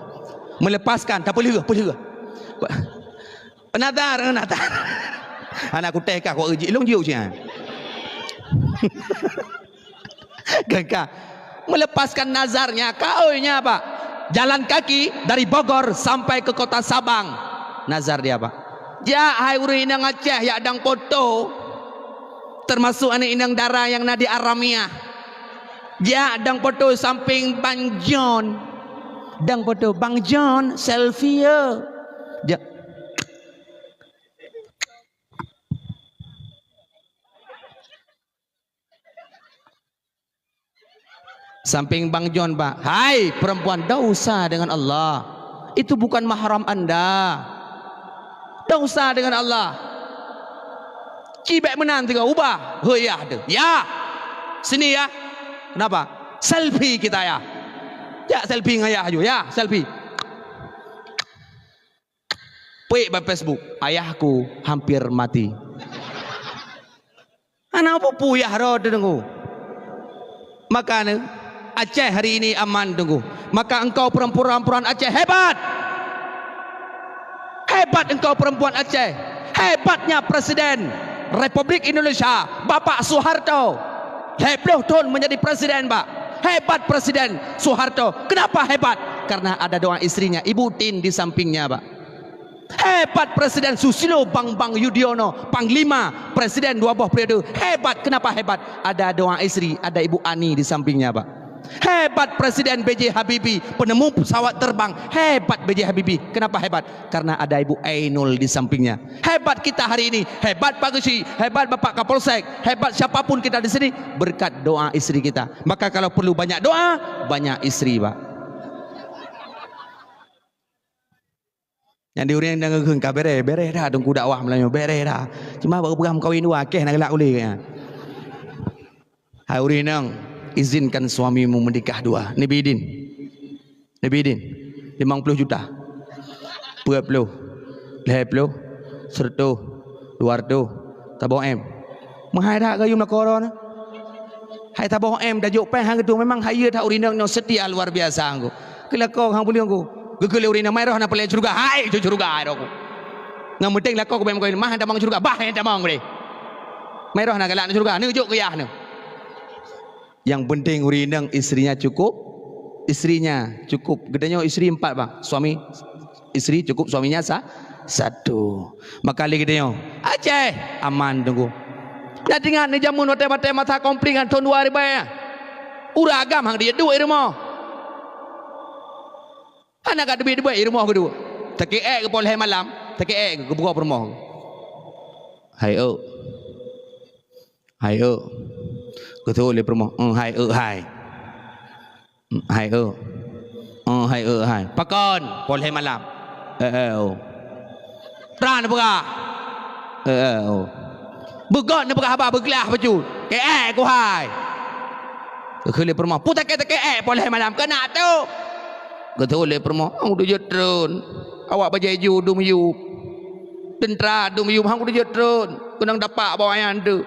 Melepaskan, tak peuleueh, peuleueh. Nazar, nazar. Anak kutéh kah, kok jih lôn jiôh siang. Gagah. Melepaskan nazarnya, kaoinya, Pak. Jalan kaki dari Bogor sampai ke kota Sabang. Nazar dia, Pak. Jak hai ureuëng inong Aceh yak dang foto. Termasuk aneuk inong dara nyang na di Aramiah. Jak dang foto samping Bang John. Dang foto, "Bang John, selfie ya." Jak. Samping Bang John, Pak. Hai perempuan, dosa dengan Allah. Itu bukan mahram anda. Dosa dengan Allah. Cibek meunan tiga ubah. Hei, ya, tu. Ya. Sini, ya. Kenapa? Selfie kita, ya. Ya, selfie dengan ayah aju. Ya, selfie. Peuet bak Facebook, "Ayahku hampir mati." Hana peue-peue yah droe teuh, Teungku. Maka ne, Aceh hari ini aman, Teungku. Maka engkau perempuan-perempuan Aceh hebat. Hebat engkau perempuan Aceh. Hebatnya Presiden Republik Indonesia, Bapak Soeharto. Lhèe ploh thon menjadi presiden, Pak. Hebat Presiden Soeharto. Kenapa hebat? Karena ada doa istrinya, Ibu Tin di sampingnya, Pak. Hebat Presiden Susilo Bambang Yudhoyono, Panglima Presiden dua boh periode. Hebat. Kenapa hebat? Ada doa istri, ada Ibu Ani di sampingnya, Pak. Hebat Presiden B J Habibie, penemu pesawat terbang. Hebat B J Habibie. Kenapa hebat? Karena ada Ibu Ainul di sampingnya. Hebat kita hari ini. Hebat Pak Geuchik, hebat Bapak Kapolsek, hebat siapapun kita di sini berkat doa istri kita. Maka kalau perlu banyak doa, banyak istri, Pak. Nyang di ureueng nyang geukheun ka bereh, bereh dah Teungku dakwah meulayeue, bereh dah. Cuma bak geupeugah meukawen dua, keh na galak ulèe nyan. Hai ureueng inong, izinkan suamimu menikah dua. Neubi idin. Neubi idin. Limong ploh juta. Peuet ploh. Lhèe ploh. Seureutôh. Dua reutôh. Saboh M. Meuhai that gayue meulakoe droeneuh. Hai saboh M tajok péng han geutueng, memang hayeue that ureueng inong nyoe seutia luar biasa Teungku. Keu lakoe han peuleueh Teungku. Geukheun lé ureueng inong, "Mai roh na peureulèe syeuruga." Hai, syeuruga roh Teungku. Nyang penting lakoe geubèe meukawen, mah han tamong syeuruga, bah han tamong deh. Mai roh na galak na syeuruga, neujok keu yah neuh. Yang penting ureueng inong istrinya cukup, istrinya cukup. Geutanyoe istri empat, Bang. Suami, istri cukup, suaminya sa-, satu. Maka lé geutanyoe, Aceh, aman Teungku. Nyan teuingat neujameun watèe-watèe masa konflik nyan thôn dua ribèe nyan. Ureueng agam han geudeuh duek i rumoh. Hana ka teubiet-biet i rumoh geuduek. Takeuh èk geupoh lhèe malam, takeuh èk geubuka peurumoh. Hai eu. Hai eu. Geuteupeue lé peurumoh, "Eng hai eu hai." "Eng hai eu. Eng hai eu hai." "Pakon?" "Poh lhèe malam." "Eh, eh, oh." "Trang neupeugah?" "Eh, eh, oh." "Beugot neupeugah haba beuglah bacut." "Eh, eh, ku hai." Geukheun lé peurumoh, "Peue takeuh-takeuh èk poh lhèe malam keunak tu?" Geuteupeue lé peurumoh, "Hana kuteujeuet treun. Awak bajèe ju dum yup. Teuntra dum yup, hana kuteujeuet treun. Keunong dapak bak awaknyan teuk.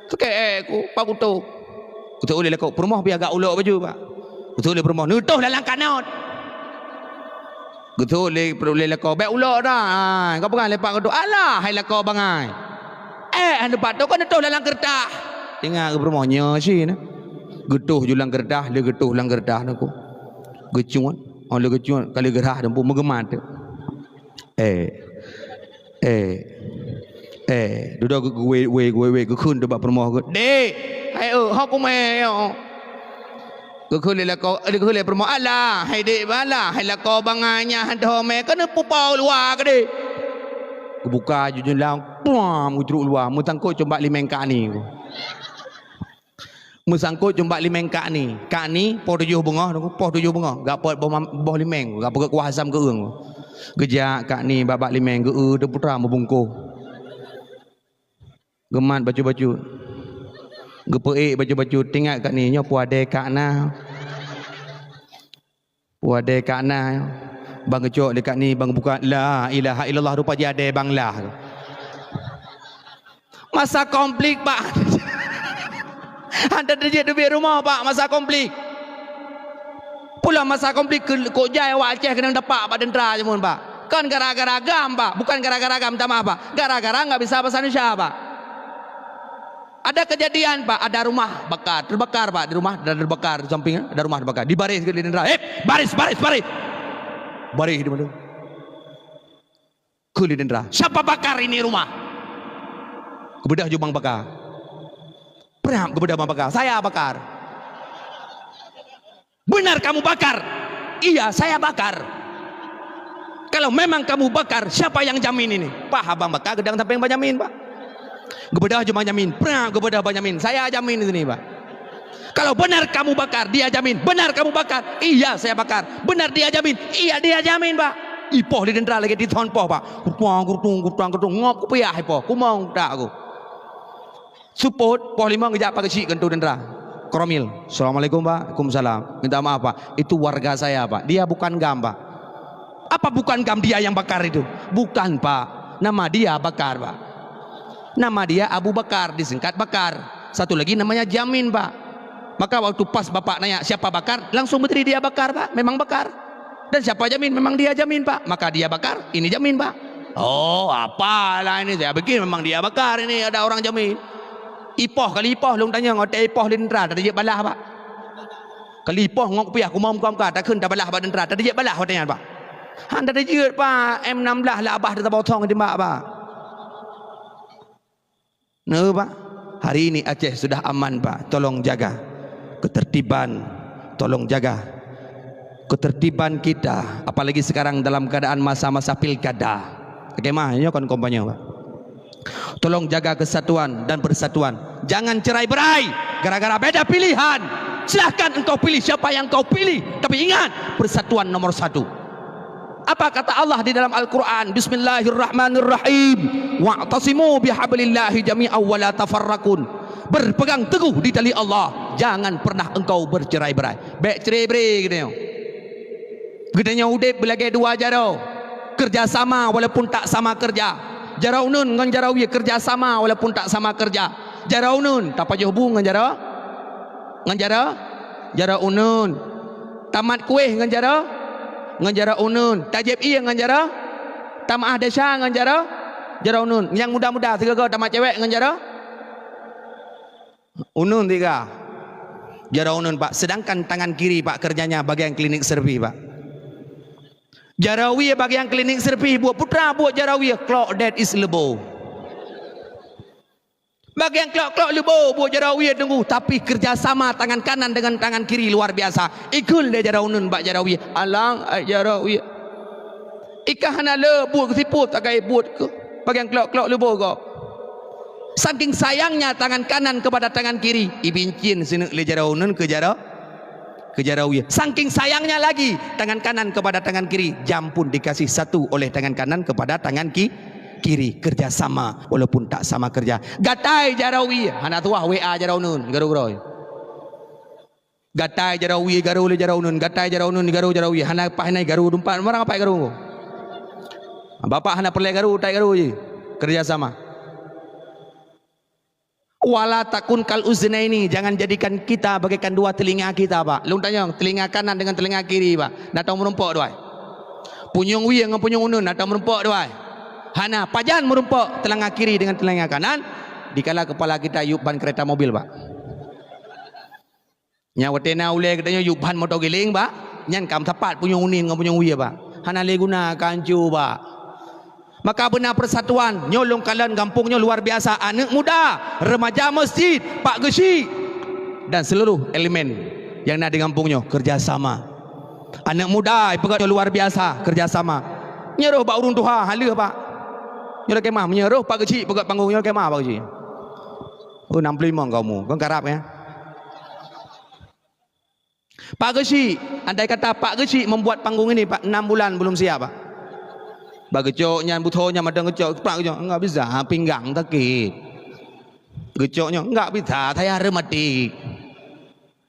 Takeuh èk ku, pakon ku tôh." Geuteupeue lé lakoe, "Peurumoh, bri agak ulok bacut, Pak." Geuteupeue lé peurumoh, "Neutoh lam kanot." Geuteupeue lé, lé lakoe, "Bèk ulok dah." "Ai, ka peugah lé Pak geutoh." "Alah, hai lakoe bangai. Èk han teupat toh, ka neutoh lam keureutah." Teuingat keu peurumoh nyoe cit na. Geutoh ju lam keureutah, lé geutoh lam keureutah Teungku. Geucuet, oh lé geucuet, ka lheueh geurhah Teungku, meugeumat teuk. Eh. Eh. Eh. Dudoe geu-, geuwe, we, geuwe, we, geukheun teuk bak peurumoh geuh, "Dek, hai eu, ho kumè nyoe?" Geukheun lé lakoe, geukheun lé peurumoh, "Alah, hai dek bala, hai lakoe bangai nyan han teuho mè, keuneuk pupo luwa keudeh." Geubuka ju jeundela, puam, geucruk luwa, meusangkot cit bak limeng kani. Meusangkot cit bak limeng kani. Kani poh tujoh beungoh, poh tujoh beungoh. Geupot boh mam-, boh limeng, geupeugöt kuah asam geueueng. Geujak kani bak, bak limeng, geueu teuputra meubungkôh. Geumat bacut-bacut. Geupeuék bacut-bacut. Teuingat kani, nyoe peue adèe kak na. Peue adèe kak na, ban geucok lé kak ni, ban geubuka, "La ilaha illallah," rupa jih adèe bangla. Masa konflik, Pak. Hana teujeuet teubiet rumoh, Pak, masa konflik. Pulang masa konflik keu-, kok jai awak Aceh keunong tapak bak teuntra jameun, Pak. Kon gara-gara GAM, Pak. Bukan gara-gara GAM, minta maaf, Pak. Gara-gara nggak bisa bahasa Indonesia, Pak. Ada kejadian, Pak, ada rumah bakar, terbakar, Pak, di rumah ada terbakar, di samping ada rumah terbakar. Dibaréh lé teuntra. "Hei, baris, baris, baris!" Baréh di mana? Kheun lé teuntra, "Siapa bakar ini rumah?" Geubeudôh ju bang bakar. Prap geubeudôh bang bakar, "Saya bakar." "Benar kamu bakar?" "Iya, saya bakar." "Kalau memang kamu bakar, siapa yang jamin ini?" Pah abang bakar geudong sampéng bang jamin, Pak. Geubeudôh ju bang jamin, prap geubeudôh bang jamin, "Saya jamin di sini, Pak." "Kalau benar kamu bakar, dia jamin. Benar kamu bakar?" "Iya, saya bakar." "Benar dia jamin?" "Iya, dia jamin, Pak." Ipoh lé teuntra lagèe tithon poh, Pak. Gurutang, gurutang, gurutang, gurutang, ngop kupiah ipoh. Kumong tak aku. Seupôt, poh limong geujak Pak Geuchik keu teuntra. Koromil. "Assalamualaikum, Pak." "Waalaikumsalam." "Minta maaf, Pak. Itu warga saya, Pak. Dia bukan GAM, Pak." "Apa bukan GAM dia yang bakar itu?" "Bukan, Pak. Nama dia bakar, Pak." Nama dia Abu Bakar, disingkat Bakar. Satu lagi namanya Jamin, Pak. Maka waktu pas bapak nanya siapa Bakar, langsung beutôi dia bakar, Pak. Memang bakar. Dan siapa Jamin? Memang dia Jamin, Pak. Maka dia bakar, ini Jamin, Pak. Oh, apalah ini? Saya pikir memang dia bakar ini, ada orang Jamin. Ipoh kali ipoh, lôn tanyong, watèe ipoh lé teuntra, tadi jeuet balah, Pak. Kali ipoh ngok piah, kumong muka-muka, takheun tabalah bak teuntra, tadi jeuet balah watèe nyan, Pak. Han tadi jeuet, Pak, M enam belas lah abah teutabotong timbak, Pak. Nah, Pak, hari ini Aceh sudah aman, Pak. Tolong jaga ketertiban, tolong jaga ketertiban kita, apalagi sekarang dalam keadaan masa-masa pilkada. Oke, mah, nyoe kon kampanye, Pak. Tolong jaga kesatuan dan persatuan. Jangan cerai-berai gara-gara beda pilihan. Silahkan engkau pilih siapa yang kau pilih, tapi ingat, persatuan nomor satu. Apa kata Allah di dalam Al-Quran? "Bismillahirrahmanirrahim. Wa'tasimu bihablillahi jami'an wa la tafarraqun." Berpegang teguh di tali Allah, jangan pernah engkau bercerai-berai. Bèk cerai-berai, geutanyoe. Geutanyoe udép beulagèe dua jaroe, kerja sama walaupun tak sama kerja. Jaroe uneun ngon jaroe wie kerja sama walaupun tak sama kerja. Jaroe uneun tapajoh bu ngon jaroe, ngon jaroe, jaroe uneun. Tamat kueh ngon jaroe, ngon jaroe uneun. Tajieb ié ngon jaroe, tameu'ah desya ngon jaroe, jaroe uneun. Nyang muda-muda sigoe-goe tamat cewek ngon jaroe uneun tiga. Jaroe uneun, Pak. Sedangkan tangan kiri, Pak, kerjanya bagian klinik servis, Pak. Jaroe wie bagian klinik servis, buet putra, buet jaroe wie, clock that is leubo. Bagian clock-clock leubo, buet jaroe wie teunggu, tapi kerja sama tangan kanan dengan tangan kiri luar biasa. Ikheun lé jaroe uneun bak jaroe wie, "Alang, ai jaroe wie." Ikah hana le buet keu siput, tagai buet keu bagian clock-clock leubo gob. Saking sayangnya tangan kanan kepada tangan kiri, ibincin sineuk lé jaroe uneun keu jaroe, keu jaroe wie. Saking sayangnya lagi, tangan kanan kepada tangan kiri, jam pun dikasih satu oleh tangan kanan kepada tangan ki-, kiri. Kerja sama walaupun tak sama kerja. Gatai jaroe wie, hana tuah W A jaroe uneun, garu-garu. Gatai jaroe wie, garu lé jaroe uneun, gatai jaroe uneun, garu jaroe wie. Hana paih nai garu dumpat, barang apai garu. Bapak hana peureulèe garu, tai garu jih. Kerja sama. "Wala takun kal uznaini," jangan jadikan kita bagaikan dua telinga kita, Pak. Lôn tanyong, telinga kanan dengan telinga kiri, Pak. Na tao meurumpok dua ai? Punyueng wie ngon punyueng uneun, na tao meurumpok dua ai? Hana, pajan meurumpok telinga kiri dengan telinga kanan, dikala kepala kita yub ban kereta mobil, Pak. Nyan watèe na ulèe geutanyoe yub ban moto giléng, Pak, nyan ka meusapat punyueng uneun ngon punyueng wie, Pak. Hana lé guna, ka hanco, Pak. Maka beuna persatuan. Nyoe lôn kalon gampông nyoe luar biasa. Aneuk muda, remaja masjid, Pak Geuchik, dan seluruh elemen nyang na di gampông nyoe kerja sama. Aneuk muda, ipeugah nyoe luar biasa kerja sama. Nyoe rôh bak ureueng tuha, han lheueh, Pak. Nyoe lakèe meu'ah, meunyoe rôh Pak Geuchik peugah panggong, nyoe lakèe meu'ah Pak Geuchik. Oh, enam puluh lima ka umu, kon karab, ya. Pak Geuchik, andai kata Pak Geuchik membuat panggung ini, Pak, enam bulan belum siap, Pak. Bak geucok nyan, butho nyan, madang geucok, prak geucok, enggak bisa, ha, pinggang sakit. Geucok nyoe, enggak bisa, saya rematik.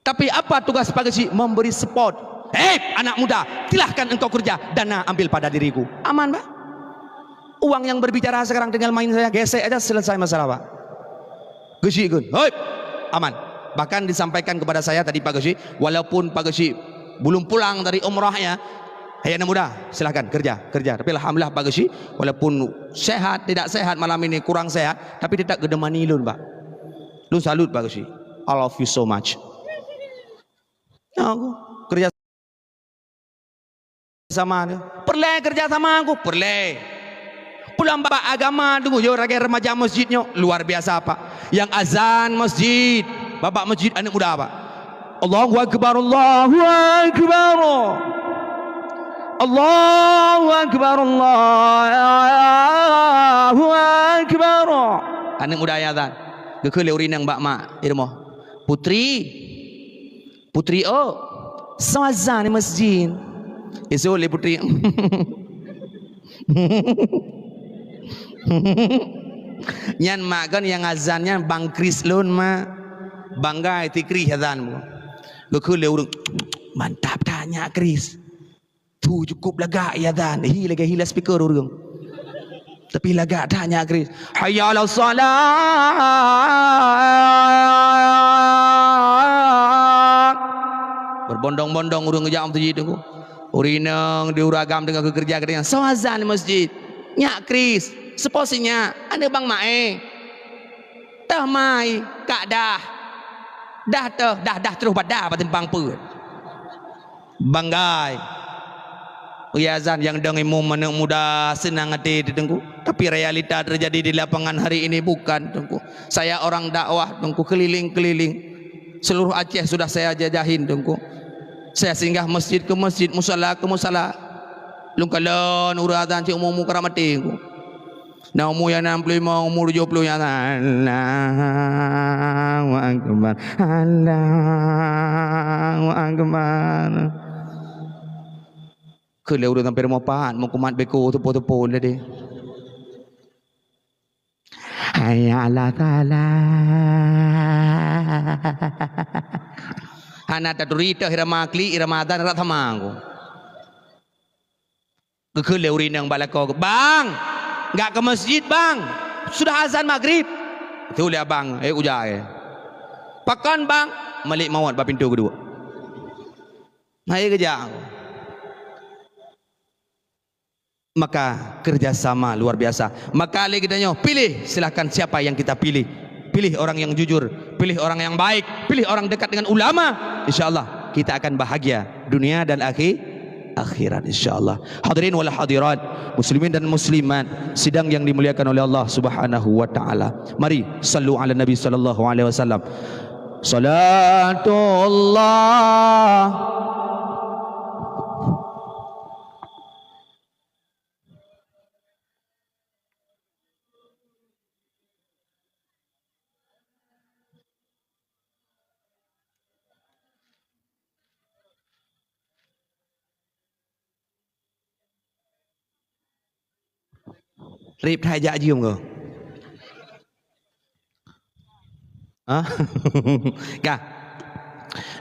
Tapi apa tugas Pak Geuchik? Memberi support. Hei, anak muda, silahkan engkau kerja, dana ambil pada diriku. Aman, Pak. Uang yang berbicara sekarang tinggal main saja, gesek aja, selesai masalah, Pak. Geuchik kheun, "Hoi, aman." Bahkan disampaikan kepada saya tadi Pak Geuchik, walaupun Pak Geuchik belum pulang dari umrahnya, "Hai anak muda, silahkan kerja, kerja." Tapi alhamdulillah Pak Geuchik, walaupun sehat, tidak sehat malam ini, kurang sehat, tapi tetap geudemani lôn, Pak. Lôn salut Pak Geuchik. I love you so much. Ya, aku kerja sama tu. Peureulée kerja sama aku, peureulée. Pulang bak agama tu, yo, lagée remaja masjid nyoe, luar biasa, Pak. Yang azan masjid, bapak masjid aneuk muda, Pak. Allahu Akbar, Allahu Akbar. Allahu Akbar, Allahu Akbar. Aneuk muda yang azan. Geukheun lé ureueng inong bak mak di rumoh. Putri, Putri, oh, soe azan di masjid? Isut lé putri. Nyan mak kon nyang azan nyan Bang Kris lôn, mak. Banggai ti Kris azan. Geukheun lé ureueng, "Mantap that nyak Kris." Tu cukup lagak ia azan. Hi lagée hi loudspeaker ureueng. Tapi lagak that nyak Kris. Hayya 'alas shalah. Berbondong-bondong ureueng geujak masjid tu. Ureueng inong di ureueng agam teungoh geukeureuja keudeh. Soe azan di masjid? Nyak Kris. Soe po si nyak? Aneuk Bang Mae. Teuh mai, kak dah. Dah teuh, dah, dah terus bak dah, bak simpang peuet. Banggai. Ui azan nyang dong imum aneuk muda seunang até teuh Teungku. Tapi realita terjadi di lapangan hari ini bukan Teungku. Saya orang dakwah Teungku keliling-keliling. Seluruh Aceh sudah saya jajahin Teungku. Saya singgah masjid ke masjid, musala ke musala. Lôn kalon ureueng azan cit umu-umu karab maté Teungku. Na umu nyang nam ploh limong, umu tujoh ploh nyang na. Allahu Akbar. Allahu Akbar. Keu lé ureueng sampai rumoh pahat meukumat beko teupô-teupô tadi. Hayya 'ala shalah. Hana taturi teuh irama klik, irama azan rot sama Teungku. Geukheun lé ureueng inong bak lakoe, "Bang, gak ke masjid, Bang. Sudah azan magrib." Teuh lé abang, "Eh, ujai. Pakon, Bang?" "Malik mawöt bak pintoe keudua." Nah, iya geujak. Maka kerjasama luar biasa. Maka lé geutanyoe pilih, silahkan siapa yang kita pilih. Pilih orang yang jujur, pilih orang yang baik, pilih orang dekat dengan ulama. Insya Allah kita akan bahagia dunia dan akhi-, akhirat insya Allah. Hadirin wal hadirat, muslimin dan muslimat, sidang yang dimuliakan oleh Allah Subhanahu wa taala. Mari sallu ala Nabi sallallahu alaihi wasallam. Salatullah. Rib that jak jium ko. Ha? Ka.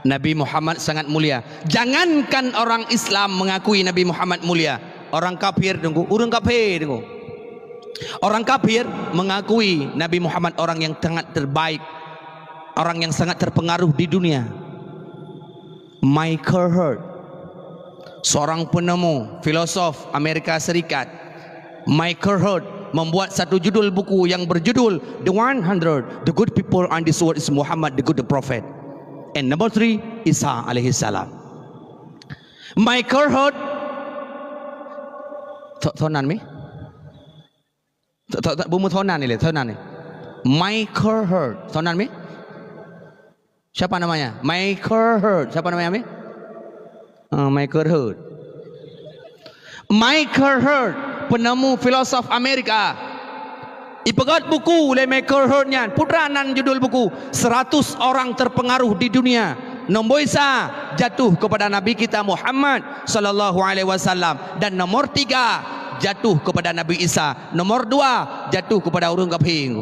Nabi Muhammad sangat mulia. Jangankan orang Islam mengakui Nabi Muhammad mulia, orang kafir Teungku, ureueng kafir Teungku. Orang kafir mengakui Nabi Muhammad orang yang sangat terbaik, orang yang sangat terpengaruh di dunia. Michael Hart, seorang penemu, filosof Amerika Serikat, Michael Hart membuat satu judul buku yang berjudul The one hundred, The Good People and This World is Muhammad, The Good Prophet. And number three, Isa alaihi salam. Michael Hart, tho-, thonan mi? Tho-, tho-, tho-, beumu thonan ni le, thonan ni. Michael Hart, thonan mi? Siapa namanya? Michael Hurt. Siapa namanya, Mi? Ah, Michael Hurt. Michael Hurt, penemu filosof Amerika. Ipeugöt buku lé Michael Hurt nyan. Peue nan judul buku, Seratus Orang Terpengaruh di Dunia. Nombor isa jatuh kepada Nabi kita Muhammad sallallahu alaihi wasallam, dan nomor tiga jatuh kepada Nabi Isa. Nomor dua jatuh kepada ureuëng kafé.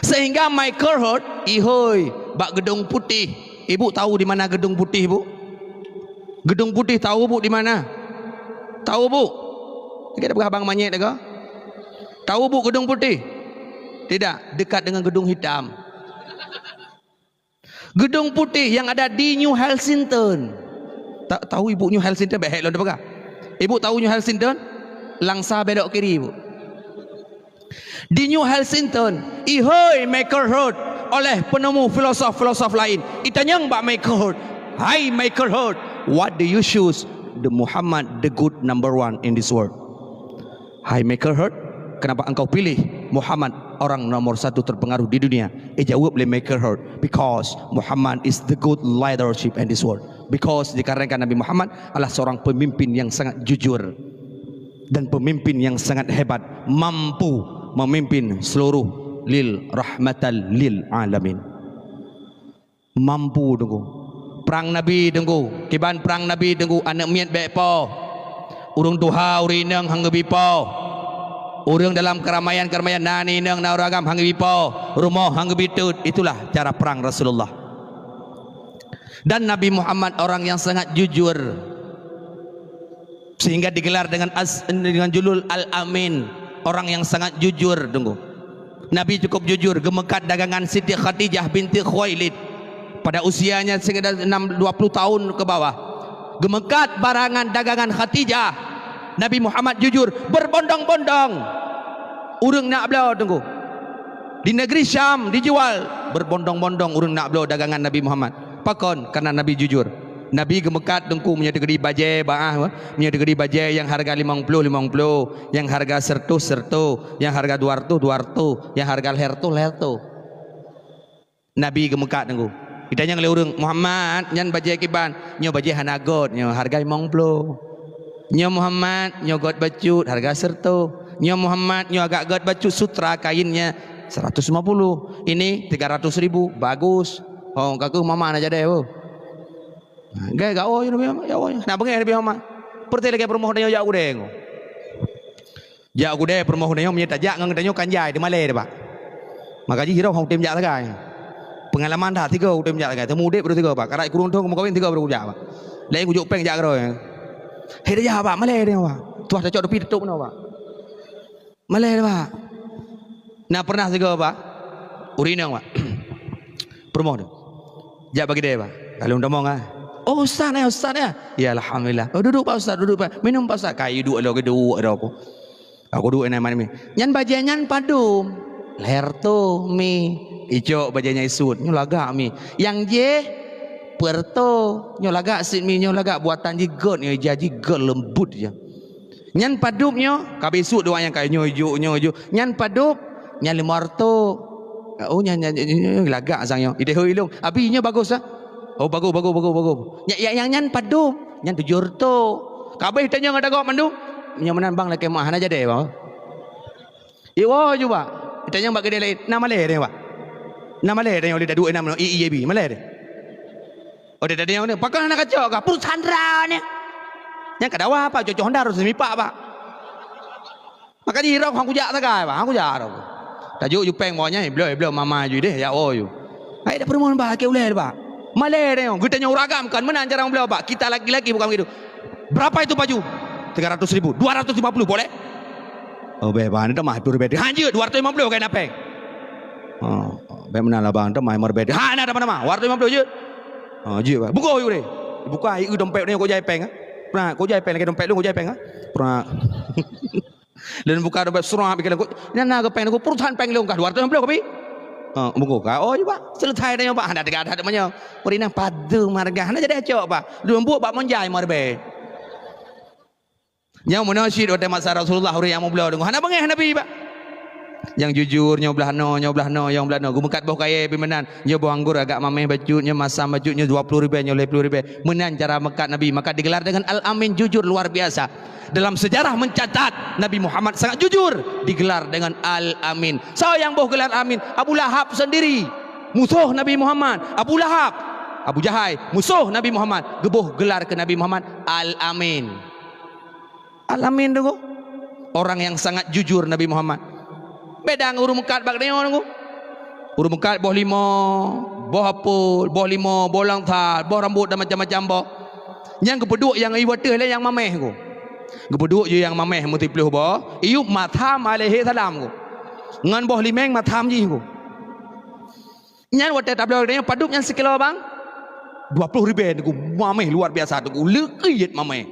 Sehingga Michael Hurt ihôi bak Gedong Putih. Ibu tahu di mana Gedong Putih, Bu? Gedong Putih tahu, Bu, di mana? Tahu, Bu? Lagèe peugah Bang Manyét teuka. Tahu, Bu, Gedong Putih? Tidak, dekat dengan Gedong Hitam. Gedung Putih yang ada di New Helsington. Ta-, tahu ibu New Helsington? Bèk hék lôn teupeugah. Ibu tahu New Helsington? Langsa belok kiri, ibu. Di New Helsington, ihôi Michael Herd oleh penemu filosof-filosof lain. Itanyong bak Michael Herd, "Hai Michael Herd, what do you choose? The Muhammad, the good number one in this world." "Hai Michael Herd, kenapa engkau pilih Muhammad, orang nomor satu terpengaruh di dunia?" Ijaweueb lé Michael Herd, "Because Muhammad is the good leadership in this world." Because, dikarenakan Nabi Muhammad adalah seorang pemimpin yang sangat jujur dan pemimpin yang sangat hebat, mampu memimpin seluruh lil rahmatal lil alamin. Mampu, Teungku. Prang Nabi, Teungku. Kiban prang Nabi, Teungku, aneuk miet bèk po. Ureueng tuha, ureueng inong han geubi po. Ureueng dalam keramaian-keramaian, na inong, na ureueng agam han geubi po. Rumoh han geubi teut. Itulah cara prang Rasulullah. Dan Nabi Muhammad orang yang sangat jujur. Sehingga digelar dengan as-, dengan julul Al-Amin, orang yang sangat jujur, Teungku. Nabi cukup jujur, geumeukat dagangan Siti Khadijah binti Khuwailid pada usianya sekitar enam, dua puluh tahun ke bawah. Geumeukat barangan dagangan Khadijah. Nabi Muhammad jujur, berbondong-bondong ureueng nak bloe, Teungku. Di negeri Syam dijual, berbondong-bondong ureueng nak bloe dagangan Nabi Muhammad. Pakon? Karena Nabi jujur. Nabi geumeukat, Teungku, meunyoe teukeudi bajèe, bah, meunyoe teukeudi bajèe nyang hareuga limong ploh, limong ploh, nyang hareuga seureutoh, seureutoh, nyang hareuga dua reutôh, dua reutôh, nyang hareuga lhèe reutôh, lhèe reutôh. Nabi geumeukat, Teungku. Itanyong lé ureueng, "Muhammad, nyan bajèe kiban?" "Nyoe bajèe hana göt, nyoe hareuga limong ploh. Nyoe Muhammad, nyoe göt bacut, hareuga seureutoh. Nyoe Muhammad, nyoe agak göt bacut, sutra kainnya seratus lima puluh. Ini tiga ratus ribu, bagus." "Oh, ka keuh mama na jadèe, oh." Gèt gak, "Oh, ya Nabi Muhammad, ya Allah, ya." Nak beungèh Nabi Muhammad. Peureté lagèe peurumoh tanyoe jak u keudè, Teungku. Jak u keudè peurumoh geutanyoe, meunyoe tajak ngon geutanyoe kan jai, teumalèe teuh, Pak. Maka jih sidroe han kutem jak sagai. Peungalaman that, tiga kutem jak sagai. Teuma udép baru tiga, Pak. Karab kureueng thôn meukawen, tiga baru kujak, Pak. Laén kujok pèng jak keudroe. Hei, tajak, Pak, malèe teuh, Pak. Tuah tacok dupi teutôp keunoe, Pak. Malèe teuh, Pak. Na pernah tiga, Pak. Ureueng inong, Pak. Peurumoh teuh. Jak bak keudè, Pak. Lalu tamong, ah. "Oh, ustaz, eh, ustaz, eh." "Ya, alhamdulillah." "Oh, duduek, Pak Ustaz, duduek, Pak." "Minum, Pak Ustaz." Ka iduek lom, iduek lom. Aku duek inan manéh. "Nyan bajèe nyan padum?" "Lhèe reutôh mi." Icok bajèe nyan isuet, nyoe lagak mi. "Nyang jéh?" "Peuet reutôh." "Nyoe lagak sit mi, nyoe lagak buatan jih göt, nyoe ija jih göt leumbut ija." "Nyan padum nyoe?" Ka bisuet dua nyang kai, nyoe ijok, nyoe ijok. "Nyan padum?" "Nyan limong reutôh." "Oh, nyan, nyan, nyan, nyan lagak sang nyoe." Ideh ilong. "Abi, nyoe bagus ah." "Oh, bagus, bagus, bagus, bagus." "Nyan, nyan, nyan, nyan padum?" "Nyan tujoh reutôh." Ka abéh tanyong ata gob mandum. "Nyoe meunan bang lakèe meuah, hana jadèe bang." Iwoe ju, Pak. Itanyong bak keudè laén, "Na malèe teuh, Pak? Na malèe teuh nyoe lé taduek inan meunoe, i, i, i, bi, malèe teuh?" Oh, teuh tanyong nyoe, "Pakon hana kacok kah?" "Perusahaan droeneuh." Nyang ka dawa, Pak, cocok Honda harôh seumipak, Pak. Maka jih rhok han kujak sagai, Pak, han kujak rhok. Tajok ju pèng bak nyan, bloe, bloe mama ju deh, jak woe ju. Hai, dak peurumoh, Pak, lakèe ulèe, Pak. Malèe teuh nyoe, geutanyoe ureueng agam kan, meunan cara meubloe, Pak. Kita laki-laki bukan begitu. "Berapa itu baju?" "Tiga ratus ribu." "Dua ratus lima puluh, boleh?" "Oh, bèk, Pak, nyoe tamah ploh ribèe." "Hanjeuet, dua ratus lima puluh keu na pèng." "Oh, bèk meunan lah, Bang, tamah lima ribèe." "Hana tamah-tamah, dua ratus lima puluh jeuet." "Oh, jeuet, Pak." "Bungkôh ju deh." Buka, ié dompet nyoe, kok jai pèng, eh. Nah, kok jai pèng, lagèe dompet lôn, kok jai pèng, eh. Prak. Lôn buka dompet, srap, ikalon, "Nyan na keuh pèng lôn, perusahaan pèng lôn kah, dua ratus lima puluh kah, Bi?" "Oh, bungkôh kah?" "Oh, jeuet, Pak." Selesai tanyong, Pak. Hana teuga that manyang. Ureueng inong padum hareuga. Hana jadi acok, Pak. Lôn buet bak meunjai lima ribèe. Nyang meunan cit watèe masa Rasulullah ureueng nyang meubloe deungon hana beungèh Nabi, Pak. Nyang jujur, nyoe blah noe, nyoe blah noe, nyoe blah noe. Geumeukat boh kayèe pih meunan. Nyoe boh anggor agak mamèh bacut, nyoe masam bacut, nyoe dua puluh ribèe, nyoe lhèe puluh ribèe. Meunan cara meukat Nabi, maka digelar dengan Al-Amin, jujur luar biasa. Dalam sejarah mencatat, Nabi Muhammad sangat jujur, digelar dengan Al-Amin. Soe nyang boh gelar Amin? Abu Lahab sendiri, musoh Nabi Muhammad. Abu Lahab, Abu Jahai, musoh Nabi Muhammad, geuboh gelar keu Nabi Muhammad Al-Amin. Al-Amin tu, orang yang sangat jujur Nabi Muhammad. Beda ngon ureueng meukat bak tanyoe tu. Ureueng meukat boh limong, boh apel, boh limong, boh langsa, boh rambot dan macam-macam boh. Nyang geupeuduek nyang ié ateueh lé nyang mamèh tu. Geupeuduek ju nyang mamèh meusiplôh boh, Ayub Madham alaihi salam tu. Ngon boh limeng Madham jih tu. Nyan watèe tabloe geutanyoe padub nyan sikilo bang? Dua ploh ribèe Teungku, mamèh luar biasa Teungku, leukeuet mamèh.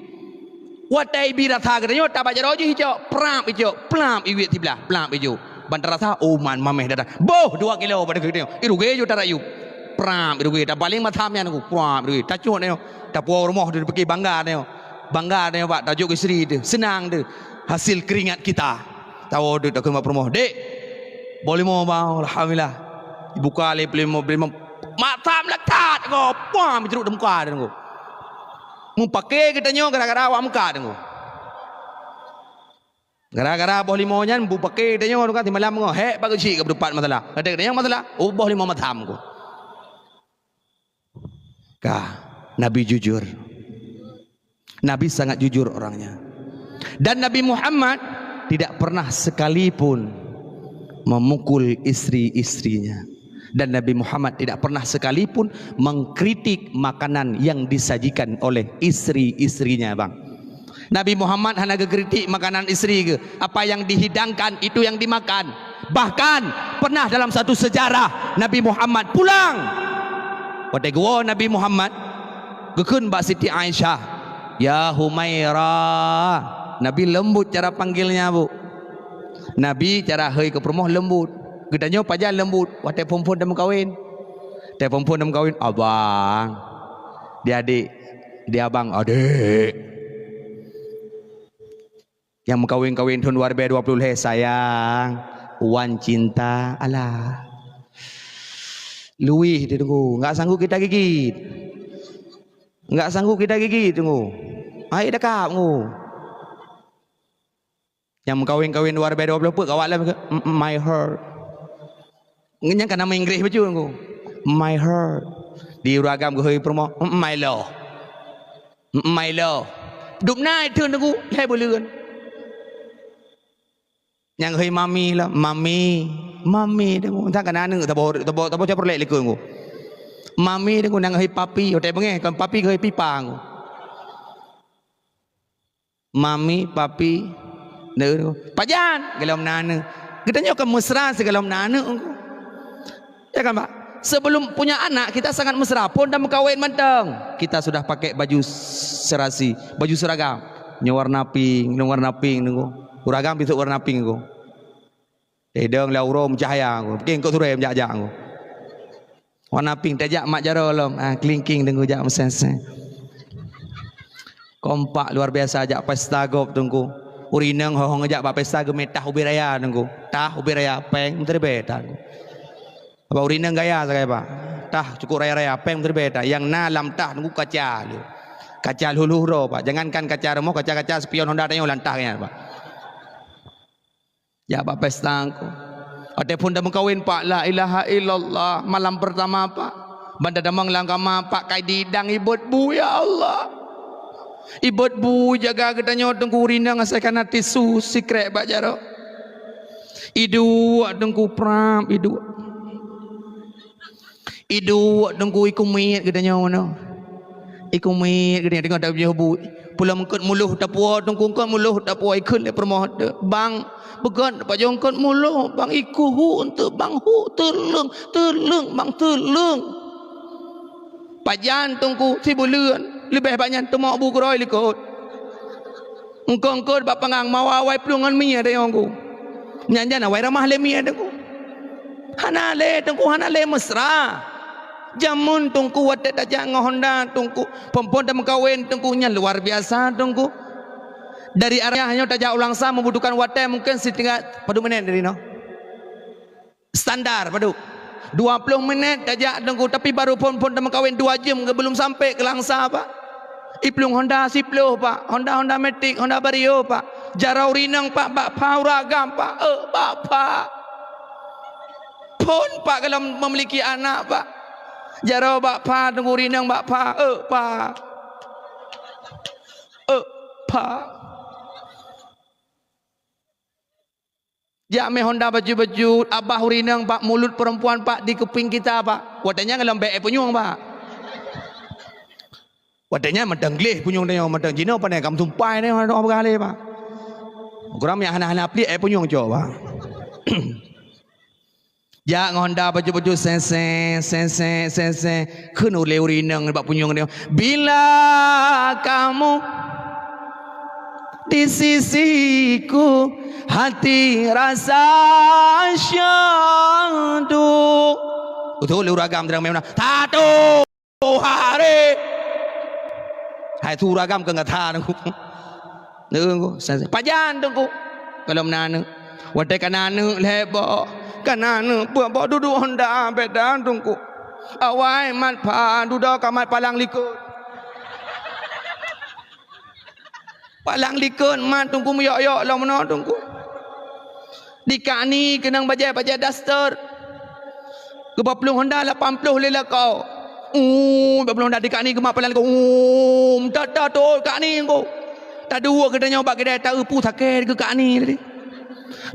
Watèe ibi rasa geutanyoe tabak jaroe jih icok, prap icok, prap iwet siblah, prap ijok. Ban tarasa, oh man mamèh dah. Boh dua kilo bak geutanyoe, iruge ju tarayup. Prap iruge, tapaléng masam nyan Teungku, prap iruge. Tacok nyoe, tapuwoe rumoh teuh, dipike bangga nyoe. Bangga nyoe bak tajok istri teuh, seunang teuh. Hasil keringat kita. Tawoe deuek takheun bak peurumoh, "Dek, boh limo bang, alhamdulillah." Ibuka lé peurumoh, peurumoh. Mata meulekat ko, pam, jruk di muka dia Teungku. Mupake geutanyoe gara-gara awak muka Teungku. Gara-gara boh limo nyan mupake geutanyoe Teungku, simalam ngo, hek bak geuchik ka beutupat masalah. Kata geutanyoe masalah, oh boh limo matam Teungku. Ka, Nabi jujur. Nabi sangat jujur orangnya. Dan Nabi Muhammad tidak pernah sekalipun memukul istri-istrinya. Dan Nabi Muhammad tidak pernah sekalipun mengkritik makanan yang disajikan oleh istri-istrinya, bang. Nabi Muhammad hana geukritik makanan istri geuh. Apa yang dihidangkan, itu yang dimakan. Bahkan, pernah dalam satu sejarah, Nabi Muhammad pulang. Watèe geuwoe Nabi Muhammad, geukheun bak Siti Aisyah, "Ya Humaira." Nabi leumbut cara panggilnya, Bu. Nabi cara hôi keu peurumoh leumbut. Geutanyoe pajan leumbut, watèe phon-phon tameukawen. Watèe phon-phon tameukawen, "Abang." Di adék, di abang, "Adék." Nyang meukawen-kawen thon dua ribèe dua ploh lhèe, "Sayang, wan cinta." Alah. Luwih Teungku, enggak sanggup kita gigit. Enggak sanggup kita gigit Teungku. Hai dakap Teungku. Nyang meukawen-kawen dua ribèe dua ploh peuet ka awak lom ke, "M-, my heart." Nyan ka nama Inggréh bacut Teungku. "My heart." Di ureueng agam geuhôi peurumoh, "M-, my love." "M-, my love." Dubna iteun Teungku, lhèe buleuen. Nyang geuhôi mami lah, mami, mami Teungku. Entah kana aneuk taboh, taboh, taboh caprolek likot Teungku. Mami Teungku, nyang geuhôi papi, watèe beungèh kon papi geuhôi pipa Teungku. Mami, papi, neu, pajan, golom na aneuk. Geutanyoe kan mesra sigohlom na aneuk. Ya kan, Pak? Sebelum punya anak, kita sangat mesra. Phon dan meukawen mantong, kita sudah pakai baju serasi, baju seragam. Nyoe warna pink, nyoe warna pink, nunggu. Ureueng agam bisuk warna pink, nunggu. Idong lam uroe meucahya, nunggu. Pike eungkôt surée meujak-jak, nunggu. Warna pink tajak mak jaroe lom. Ah, kelingking Teungku jak meusén-sén. Kompak luar biasa jak pesta gob Teungku. Ureueng inong ho-ho jak bak pesta geumè tah ubit raya Teungku. Tah ubit raya péng meuteuribèe tah Teungku. Sabab ureueng inong gaya sagai, Pak. Tah cukup raya-raya, péng meuteuribèe tah. Nyang na lam tah Teungku kaca lé. Kaca lhuluh droe, Pak. Jangankan kaca rumoh, kaca-kaca spion Honda tanyoe lam tah nyan, Pak. Jak bak pesta Teungku. Watèe phon tameukawen, Pak, la ilaha illallah, malam pertama, Pak. Ban tatamong lam kama, Pak, kai didang ibot bu, ya Allah. Ibot bu jaga geutanyoe Teungku, ureueng inong asai kana tisu sikrek bak jaroe. Iduek Teungku, prap iduek. Iduek Teungku, ikumiet geutanyoe meunoe. Ikumiet geutanyoe teungoh tapiôh bu. Pulo eungkôt muloh tapuwoe Teungku, eungkôt muloh tapuwoe, ikheun lé peurumoh teuh, "Bang, beugöt pajoh eungkôt muloh, Bang, ikuhu eunteuk, Bang, hu teuleueng, teuleueng, Bang, teuleueng." Pajan Teungku, sibuleuen, leubeh bak nyan teumok bu keudroe likot. Eungkôt-eungkôt bak pangang mawa awai plueng ngon mie dayong ku. Nyan jan awai ramah lé mie Teungku. Hana lé Teungku, hana lé mesra. Jameun Teungku watèe tajak ngon Honda Teungku, phon-phon tameukawen Teungku, nyan luar biasa Teungku. Dari Raya nyoe tajak u Langsa membutuhkan watèe mungkin siteungoh padum menit dari nyoe. Standar padum. Dua ploh menit tajak Teungku, tapi baru phon-phon tameukawen dua jeuem ke belum sampai ke Langsa, Pak. Iplueng Honda siploh, Pak. Honda, Honda Matic, Honda Vario, Pak. Jaroe ureueng inong, Pak, bak pha ureueng agam, Pak. Eh, bak pha. Phon, Pak, kalau memiliki anak, Pak. Jaroe bak pha, Teungku, ureueng inong bak pha. Eh, pha. Eh, pha. Jak mé Honda bacut-bacut, abah ureueng inong, Pak, mulut perempuan, Pak, di kuping kita, Pak. Watèe nyan golom bèe punyueng, Pak. Watèe nyan mantong gleh punyueng tanyoe, mantong jinoe pane ka meusumpai nyoe, hana peugah lé, Pak. Uroe nyan hana-hana pliek, eh, punyueng cok, Pak. Jak ngon honda pacu-pacu, seng-seng, seng-seng, seng-seng. Kheun lé ureueng inong bak punyueng nyoe, "Bila kamu di sisiku, hati rasa syahdu." Beutôi lé ureueng agam, "Tatu." Hari. Hai, tu ureueng agam keu gata, Teungku. Teungku, sa-, sa-, pajan, Teungku? Kalau meunan aneuk. Watèe ka na aneuk lhèe boh, ka na aneuk peuet boh, dudoe honda beda, Teungku. Awai mat pha, dudoe ka mat palang likot. Palang likot mat, Teungku, meuyok-yok lom meunoe, Teungku. Di kani keunong bajèe-bajèe daster. Geupaplueng honda lapan ploh lé lakoe. Uh, geupaplueng honda di kani geumat palang likot. Uh, meutot-tot kani, Teungku. Taduek geutanyoe bak keudè, ta-eu peue sakét keu kani tadi.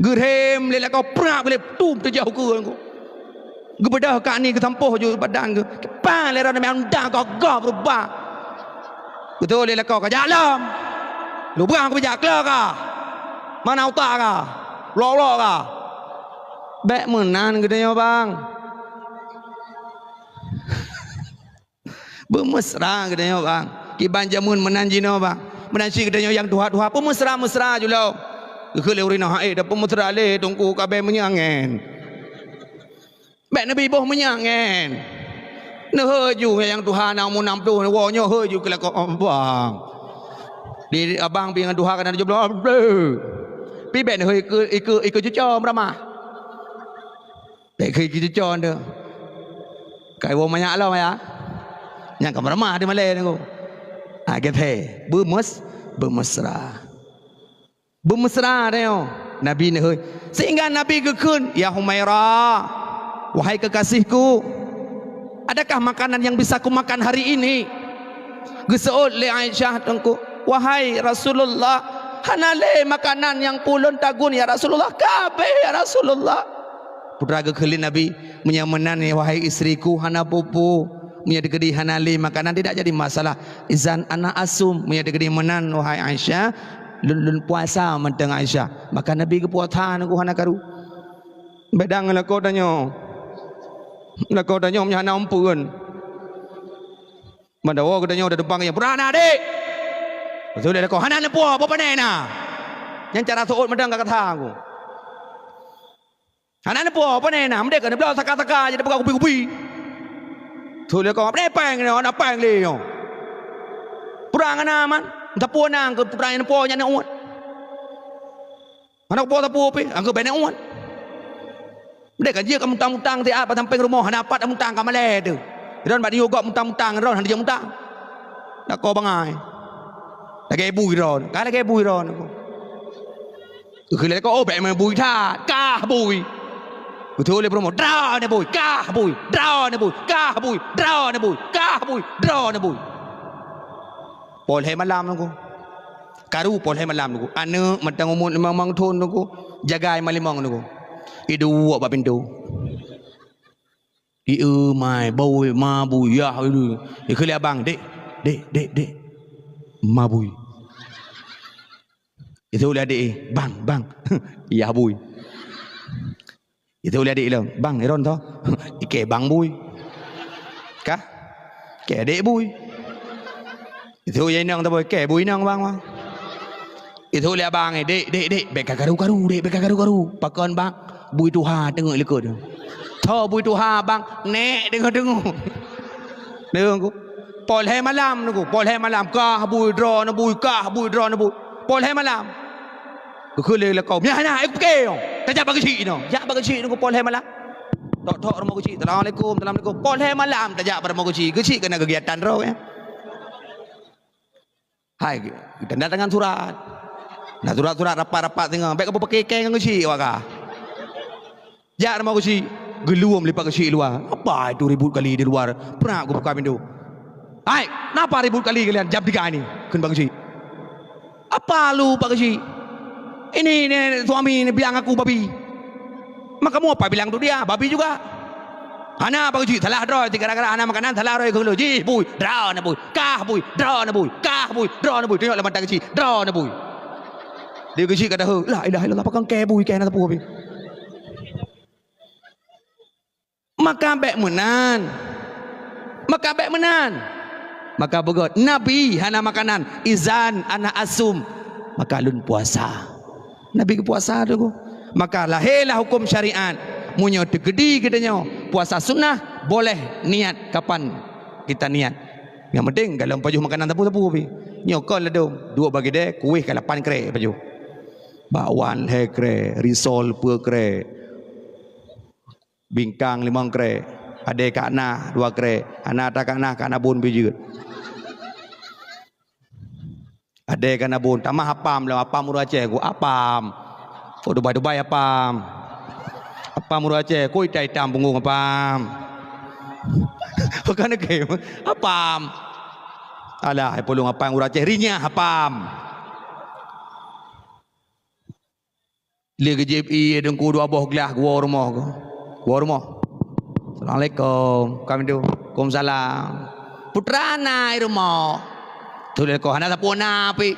Geurhem lé lakoe, prak lé tum teujak ukeue, Teungku. Geubeudôh kani geusampôh ju badan geuh. Kiban lé droeneuh meunan, honda gagah beurubah. Beutôi lé lakoe, "Ka jak lom. Lubang kubijak, klo ka. Mana utak ka? Lok-lok ka?" Bèk meunan geutanyoe, bang. Beumeusra geutanyoe, bang. Kiban jameun meunan jinoe, bang. Meunan cit geutanyoe nyang tuha-tuha, peumeusra-meusra ju lom. Geukheun lé ureueng inong, "Hai, dah peumeusra lé, Teungku, ka bèk meunyeuk angèn." Bèk neubi boh meunyeuk angèn. Neuhôi ju nyang tuha na umu nam ploh, woe nyoe hôi ju keu lakoe, "Abang." Di abang pih ngon tuha ka na tujoh ploh, "Abang." Pih bèk neuhôi ikeue, ikeue, ikeue cuco meuramah. Bèk ikeue cuco nyoe. Kai woe manyak lom ya. Nyang ka meuramah di malèe nyoe. Ha, gèt he. Beumeus-, beumeusra. Beumeusra tanyoe, Nabi neuhôi. Sehingga Nabi geukheun, "Ya Humaira, wahai kekasihku, adakah makanan yang bisa kumakan hari ini?" Geuseuôt lé Aisyah, Teungku, "Wahai Rasulullah, hana lé makanan nyang peureulèe tagun, ya Rasulullah, ka abéh, ya Rasulullah." Putra geukheun lé Nabi, "Meunyoe meunan, wahai istriku, hana peue-peue. Meunyoe teukeudi hana lé makanan, tidak jadi masalah. Izan ana asum, meunyoe teukeudi meunan, wahai Aisyah, lôn, lôn puasa mantong, Aisyah." Maka Nabi geupuasa, Teungku, hana karu. Beda ngon lakoe tanyoe. Lakoe tanyoe meunyoe hana ampeuen. Meudawa geutanyoe da tumpang nyang, "Peue na, Dek?" Beutôi lé lakoe, "Hana neupo, peue pane na?" Nyan cara seuôt mantong ka gata, Teungku. "Hana neupo, pane na, meudeh ka neubloe saka-saka, jadi peugah kupi-kupi." Beutôi lé lakoe, "Pane péng nyoe, na péng lé nyoe." Peue na, man. Sapeue na keu peue na nyang neupo nyan, neuôt. Hana kupo sapeue pih, anggô bèk neuôt. Meudeh ka jeuet ka mutang-mutang siat bak sampéng rumoh, hana pat mutang ka malèe teuh. Droen bak niyueb gob mutang-mutang, droen hana jeuet mutang. Lakoe bangai. Lagèe bui droen, ka lagèe bui droen. Geukheun lé lakoe, "Oh, bèk meunan bui that, kah bui." Geuteupeue lé peurumoh, "Droeneuh bui, kah bui, droeneuh bui, kah bui, droeneuh bui, kah bui, droeneuh bui." Poh lhèe malam, Teungku. Karu poh lhèe malam, Teungku. Aneuk mantong umur limong thôn, Teungku. Jagai ma limong, Teungku. Iduek bak pintoe. Ieu mai, bui, ma bui, yah, ieu. Ikheun lé abang, "Dek, dek, dek, dek. Ma bui." Iteupeue lé adék, "Bang, bang." Yah bui. Iteupeue lé adék lom, "Bang, iron tho." Ikèe bang bui. Kah? Ikèe adék bui. Iteupeue lé inong tho, "Ikèe bui inong, bang, bang." Iteupeue lé abang, "Dek, dek, dek, bèk ka karu-karu, dek, bèk ka karu-karu." "Pakon, bang?" "Bui tuha teungeut likot." "Tho bui tuha, bang?" "Nèk teungoh-teungoh." Teungku. Poh lhèe malam, Teungku. Poh lhèe malam. Kah bui, droeneuh bui, kah bui, droeneuh bui. Poh lhèe malam. Geukheun lé lakoe, "Nyan, nyan, eh, pike nyoe. Tajak bak geuchik nyoe." Jak bak geuchik nyoe poh lhèe malam. Tok-tok rumoh geuchik, "Assalamualaikum, assalamualaikum." Poh lhèe malam tajak bak rumoh geuchik. Geuchik keu na keugiatan droe, ya. Hai, geutandatangan surat. Na surat-surat rapat-rapat singoh. Bèk kapeupakè kèe ngon geuchik awak kah. Jak rumoh geuchik, geuluwom lé pak geuchik luwa. "Apa itu ribut kali di luar?" Prak geubuka pintoe. "Hai, kenapa ribut kali kalian jam tiga ini?" Kheun pak geuchik. "Apa lu pak geuchik? Ini nenek suami ni bilang aku babi." "Mak kamu apa bilang tu dia? Babi juga." "Hana pak geuchik, salah droe, gara-gara hana makanan, salah droe keu lu. Jih bui, droeneuh bui, kah bui, droeneuh bui, kah bui, droeneuh bui." Tunyok lam mata geuchik, "Droeneuh bui." Di geuchik ka deuh, "La ilaha illallah, pakon kèe bui, kèe hana sapeue pih." Maka bék meunan. Maka bék meunan. Maka beugét, Nabi hana makanan, izan ana asum. Maka lôn puasa. Nabi geupuasa tu. Maka lahé lah huköm syariat. Meunyoe teukeudi geutanyoe puasa sunnah, boleh niat kapan kita niat. Nyang penting galom pajoh makanan sapeue-sapeue pi. Nyoe kon ladôm, duek bagidée, kueh ka lapan krek pajoh. Bakwan lhée krek, risol peuet krek. Bingkang limong krek, adée ka na dua krek, hana atra ka na, ka na bun pi jeuet. Adée ka na bun, tamah apam lom, apam ureuëng Aceh ku apam. Oh, Dubai-Dubai apam. Apam ureuëng Aceh, ku itam-itam punggong apam. Bukan oke, apam. Alah, pulung apam ureuëng Aceh, rinyah apam. Lé geujép ié teungku dua boh glah geuwoe rumoh geuh. Geuwoe rumoh. "Assalamualaikum." Ka pintoe. "Waalaikumsalam." "Putra na i rumoh?" "Teuh lé ko hana sapeue na pih."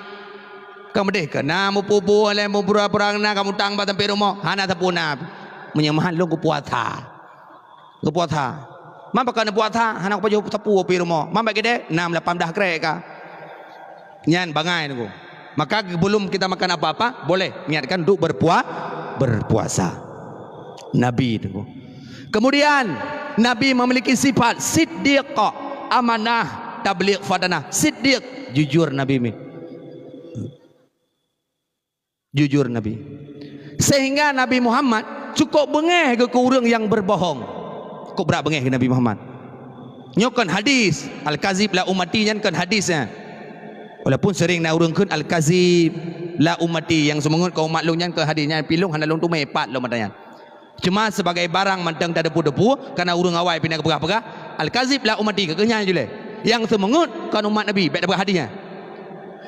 Ka meudeh keu na meupupu lé meupura-pura na ka mutang bak sampéng rumoh, hana sapeue na pih. Meunyoe meuhan lôn kupuasa. Geupuasa. Man pakon neupuasa, hana kupajoh sapeue pi rumoh. Man bak gidée, nam lapan blah krek ka. Nyan bangai nunggu. Maka sebelum kita makan apa-apa, boleh niatkan untuk berpua-, berpuasa. Nabi nunggu. Kemudian, Nabi memiliki sifat siddiq, amanah, tabligh, fatanah. Siddiq, jujur Nabi mi. Jujur Nabi. Sehingga Nabi Muhammad cukup beungéh geuh keu ureuëng nyang berbohong. Cukup brat beungéh geuh Nabi Muhammad. Nyoe kon hadis. Al-kazib la ummati nyan kon hadis nyan. Walaupun sering na ureuëng kheun al-kazib la ummati, nyang seumeungeut keu umat lôn nyan kon hadis nyan, pi lôn hana lôn teumé pat lom mata nyan. Cuma sebagai barang mantong tadepu-depu, karena ureuëng awai pih na geupeugah-peugah, "Al-kazib la ummati," keu nyan jilée. Nyang seumeungeut kon umat Nabi, bék tapeugah hadis nyan.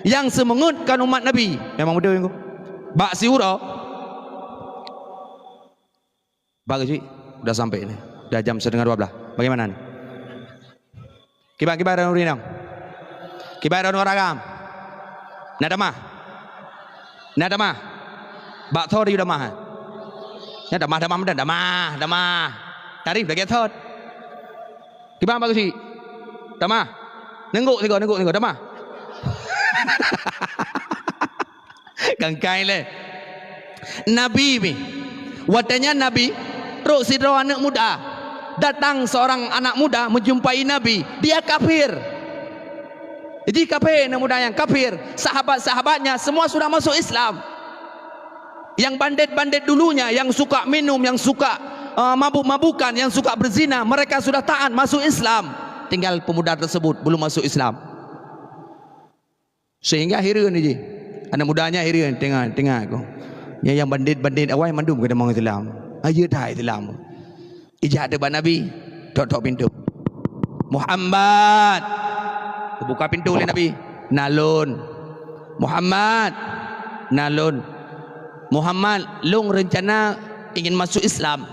Nyang seumeungeut kon umat Nabi. Memang beutôi nyoe. Bak siuroe. Bagus, Cik. Udah sampai ni. Udah jam setengah dua belas. Bagaimana ni? Kiban-kiban droeneuh ureuëng inong. Kiban droeneuh ureuëng agam. Na tamah. Na tamah. Bak tho di tamah. Na tamah, tamah, tamah, tamah, tamah. Tarif lagée thot. Kiban bagus cit. Tamah. Neunggok sigoe, neunggok sigoe, tamah. Kangkai lé. Nabi mi. Watée nyan Nabi, trok sidroe aneuëk muda. Datang seorang anak muda menjumpai Nabi. Dia kafir. Jadi kafir, aneuëk muda nyang kafir. Sahabat-sahabatnya semua sudah masuk Islam. Yang bandit-bandit dulunya, yang suka minum, yang suka, eh, mabuk-mabukan, yang suka berzina, mereka sudah taat masuk Islam. Tinggal pemuda tersebut belum masuk Islam. Sehingga hireuen jih. Aneuëk muda nyan hireuen, "Teungoh, teungoh ko. Nyan nyang bandit-bandit awai mandum ka tamong Islam. Ayo that Islam." Ijak teuk bak Nabi, tok-tok pintoe. "Muhammad!" Geubuka pintoe lé Nabi. "Na lôn." "Muhammad!" "Na lôn." "Muhammad, lôn reuncana ingin masuk Islam.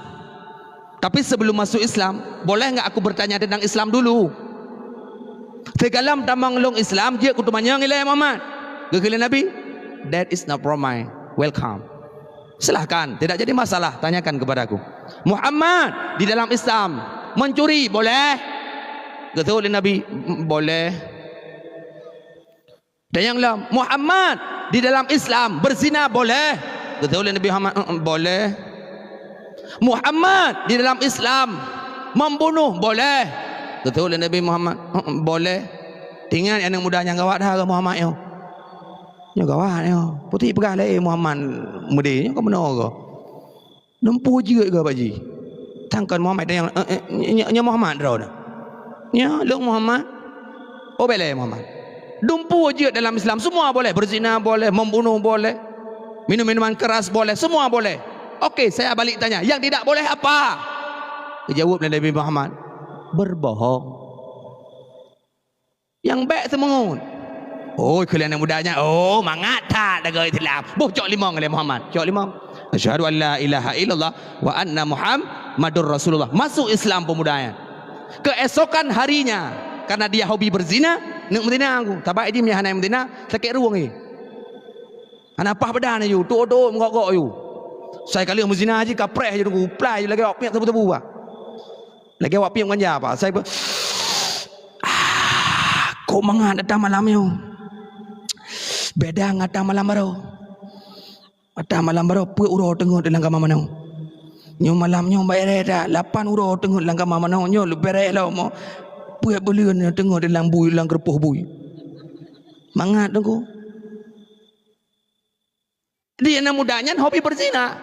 Tapi sebelum masuk Islam, boleh enggak aku bertanya tentang Islam dulu? Sigohlom tamong lôn Islam, jeuet kuteumanyong ilée Muhammad." Geukheun lé Nabi, "That is no problem. Welcome. Silahkan, tidak jadi masalah, tanyakan kepadaku." "Muhammad, di dalam Islam, mencuri boleh?" Geukheun lé Nabi, "M-, boleh." Dan nyang lom, "Muhammad, di dalam Islam berzina boleh?" Geukheun lé Nabi Muhammad, "Eh, eh, boleh." "Muhammad, di dalam Islam membunuh boleh?" Geukheun lé Nabi Muhammad, "Eh, eh, boleh." Teuingat aneuëk muda nyang gawat that keu Muhammad nyoe. Nyoe gawat nyoe. Putik peugah lé Muhammad meudeh nyoe keumeunyoe. Dumpeue jeuet keu bak jih. Tangkan Muhammad tanyong, "Eh, eh, nyo, nyo Muhammad droeneuh?" "Nyo, lôn Muhammad." "Oh, bék lé Muhammad." Dumpeue jeuet dalam Islam, semua boleh. Berzina boleh, membunuh boleh, minum minuman keras boleh, semua boleh. "Oke, saya balik tanya, yang tidak boleh apa?" Geujaweueb lé Nabi Muhammad, "Berbohong." Nyang bék seumeungeut. Oh, keu lé aneuëk muda nyan, oh, mangat that lagée Islam. Boh cok limong lé Muhammad. Cok limong. "Asyhadu an la ilaha illallah wa anna Muhammadur Rasulullah." Masuk Islam pemuda nyan. Keesokan harinya, karena dia hobi berzina, neuk meuzina aku. Sabab jih meunyo hana meuzina, sakét rueng jih. Hana paih badan aju, tuok-tuok meugok-gok aju. Sai ka lheueh meuzina jih, kapreh aju, plai aju lagée awak piek tebu-tebu bah. Lagèe awak piep ganja, Pak. Asai pe-, ah, kok mangat ata malam nyoe. Beda ngon ata malam baroe. Ata malam baroe peuet uroe teungeut lam kama manoe. Nyoe malam nyoe bèk rheh that, lapan uroe teungeut lam kama manoe, nyoe leubeh rheh lom. Peuet buleuen teungeut lam bui, lam keureupôh bui. Mangat Teungku. Di aneuk muda nyan hobi beuzina.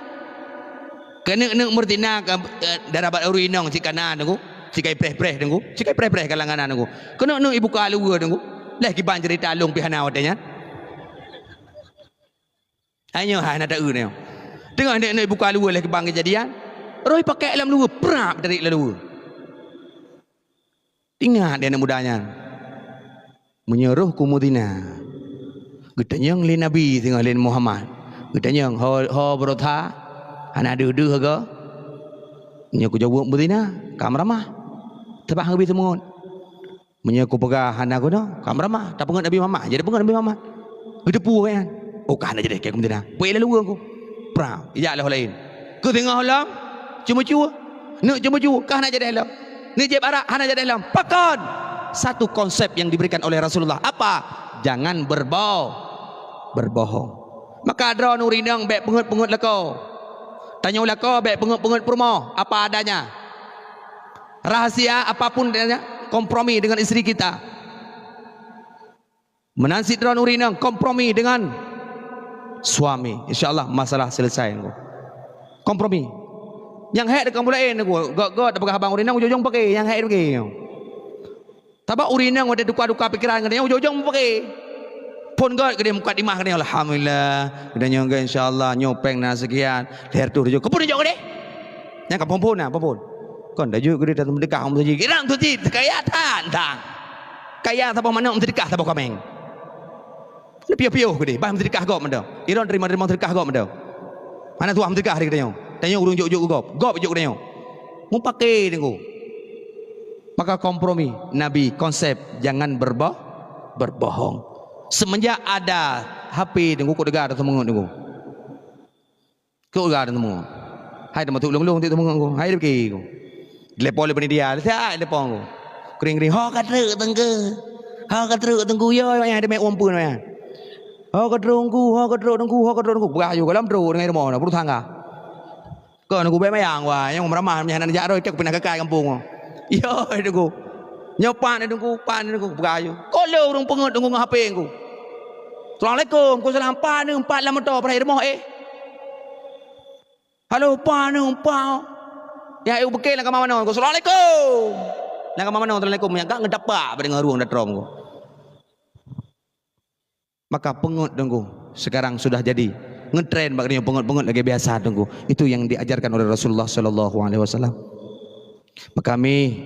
Keuneuk-neuk meuzina ka, eh, dara bak ureueng inong cit ka na Teungku. Cit ka ipreh-preh Teungku. Cit ka ipreh-preh ka lam kanan Teungku. Keuneuk-neuk ibuka luweue Teungku. Lheuh kiban ceurita lôn pih hana watèe nyan. Hai nyoe hai na taeu nyoe. Teungoh neuk-neuk ibuka luweue lheuh kiban keujadian. Roh ipakèk lam luweue, prap tarék lam luweue. Ingat di aneuk muda nyan. Meunyoe roh ku meuzina, geutanyong lé Nabi singoh lé Muhammad. Geutanyong, "Ho, ho beurota, hana deuh-deuh goe?" Meunyoe kujaweueb meuzina, ka meuramah. Sabab han geubri seumeungon. Meunyoe kupeugah hana guna, ka meuramah. Tapeungeut Nabi Muhammad, jadi peungeut Nabi Muhammad. Geuteupeue awaknyan. Oh, ka hana jadi, kèe ku meuzina. Peuék lé luweue ku. Prap, ijak lé ho laén. Keu singoh lom, ceumeucue. Neuk ceumeucue, ka hana jadi lom. Neuk jieb arak, hana jadi lom. Pakon? Satu konsep yang diberikan oleh Rasulullah. Apa? Jangan berbo-, berbohong. Maka droeneuh ureueng inong bèk peungeut-peungeut lakoe. Tanyoe lakoe bèk peungeut-peungeut peurumoh. Apa adanya. Rahasia apapun dia, kompromi dengan istri kita. Meunan cit droeneuh ureueng inong kompromi dengan suami. Insya Allah masalah selesai. Kompromi. Nyang hék deungon buleuen, gèt-gèt tapeugah bak ureueng inong, ujong-ujong peuké, nyang hék peuké. Sabab ureueng inong watèe tukar-tukar pikeran ngon tanyoe, ujong-ujong peuké. Phôn gèt keudéh mukadimah keudéh, alhamdulillah. Keudéh nyoe gèt, insya Allah, nyoe pèng na sekian, lhèe reutôh jok. Keupeue jok keudéh? Nyang ka phôn-phôn na, phôn-phôn. Kon tajok keudéh, tameuseudeukah meuseujid. Kira meuseujid, kaya that, that. Kaya saboh manok, meuseudekah saboh kaméng. Piôh-piôh keudéh, bah meuseudekah gob mantong. Droeneuh teurimong-teurimong seudekah gob mantong. Hana tuah meuseudekah di geutanyoe. Tanyoe ureueng jok-jok gob, gob jok geutanyoe. Meupaké Teungku. Maka kompromi, Nabi konsep jangan berboh-, berbohong. Semenjak ada H P Teungku, kok teuga seumeungeut Teungku. Kok teuga seumeungeut. Hai, teumasuk lôn-lôn teuk seumeungeut ku. Hai, dipike ku. Dilepon lé panitia, siat dilepon ku. Kring-kring, "Ho ka trok Teungku. Ho ka trok Teungku, yo, yo, nyan, di mé umpun, nyan. Ho ka trok Teungku, ho ka trok Teungku, ho ka trok Teungku." Peugah ju, goh lom trok deungon rumoh na, peurusan ka. Kon Teungku bèk mayang, wah, nyang meuramah, nyang hana jak roh, cok pinah keukai gampông. Yo, Teungku. Nyoe pat Teungku, pat Teungku, peugah ju. Kok lé ureueng peungeut Teungku ngon H P Teungku. "Assalamualaikum." "Ku salam." Pat Teungku, pat lam moto, peuraya rumoh, eh. "Halo, pat Teungku, pat." Nyang ayue beuke lam kama manoe, "Assalamualaikum." Lam kama manoe, "Assalamualaikum." Nyang ka ngeudapak bak deungon rueng datrom ku. Maka peungeut Teungku sekarang sudah jadi ngetren bak geutanyoe peungeut-peungeut lagèe biasa Teungku. Itu yang diajarkan oleh Rasulullah sallallahu alaihi wasallam. Maka mi,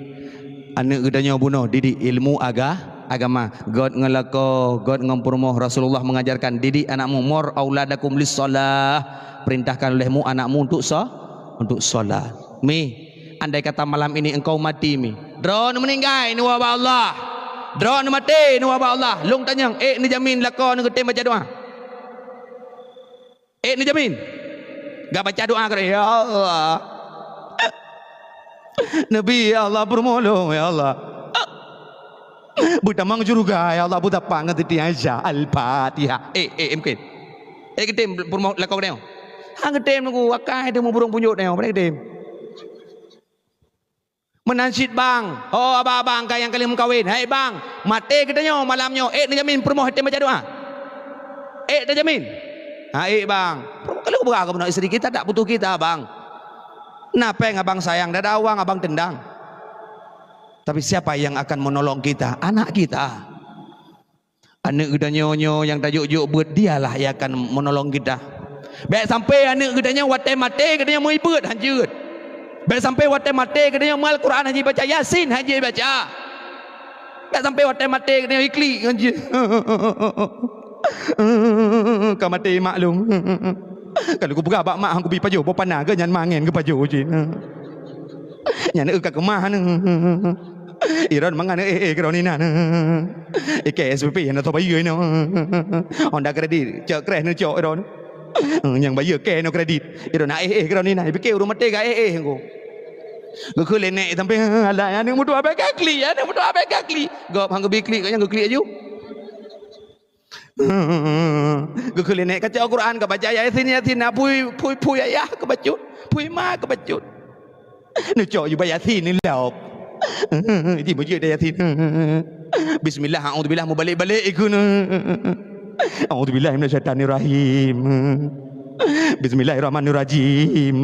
aneuk geutanyoe bunoe didik ilmu aga-, agama. Gèt ngon lakoe, gèt ngon peurumoh, Rasulullah mengajarkan, "Didik anakmu, mur auladakum lis-shalah." Perintahkan olehmu anakmu untuk so-, untuk solat. Mi, andai kata malam ini engkau mati, mi. Droeneuh meuninggai neuwoe bak Allah. Droeneuh maté neuwoe bak Allah. Lôn tanyong, ék neujamin lakoe neuh geutem baca doa? Ék neujamin? Gak baca doa keu, "Ya Allah. Nabi, ya Allah, peurumoh lôn, ya Allah. Beutamong syeuruga, ya Allah, beutapa ngon Siti Aisyah." Al-Fatihah. Ék, ék, ék, mungkin. Ék geutem peurumoh lakoe geutanyoe? Han geutem Teungku, akai teumeuburông punjot tanyoe, pane geutem. Meunan cit bang, ho abang-abang ka nyang ka lheueh meukawen, hai bang, maté geutanyoe malam nyoe, ék neujamin peurumoh tem baca doa? Ék tajamin? Ha, ék bang. Peurumoh ka lheueh beugah keunoe istri kita tak butuh kita, bang. Na péng abang sayang, dak ada uang abang tendang. Tapi siapa yang akan menolong kita? Anak kita. Aneuk geutanyoe nyoe nyang tajok-jok beuet, dialah yang akan menolong kita. Bèk sampai aneuk geutanyoe watèe maté geutanyoe meuibeuet, hanjeuet. Bèk sampai watèe maté geutanyoe meual Quran hanjeuet baca, Yasin hanjeuet baca. Bèk sampai watèe maté geutanyoe iklik, hanjeuet. Ka maté mak lôn. Kalau kupeugah bak mak, kubi pajoh boh pana, geuh nyan mangen geupajoh cit. Nyan eu ka keumah neu. Iron mangan, eh, eh, keudroe inan. Ikei S P P, hana soe bayeue inoe. Honda kredit, cok kreh neucok iron. Nyang bayeue kèe inoe kredit. Iron na, eh, eh, keudroe inan. Ipike ureueng maté ka, eh, eh, engko. Geukheun lé nèk sampé, "Alah, aneuk meutuah bèk ka klik, aneuk meutuah bèk ka klik." Gob han geubi klik, gobnyan geuklik laju. Geukheun lé nèk, "Ka cok Quran, ka baca Yasin, Yasin, na phui, phui, phui ayah ka bacut, phui ma ka bacut." Neucok ju bak Yasin neulop. Ji meujeuet dah Yasin. Bismillah, a'udzubillah, meubalek-balek ikeu. A'udzubillahi minasyaitanirrahim. Bismillahirrahmanirrahim.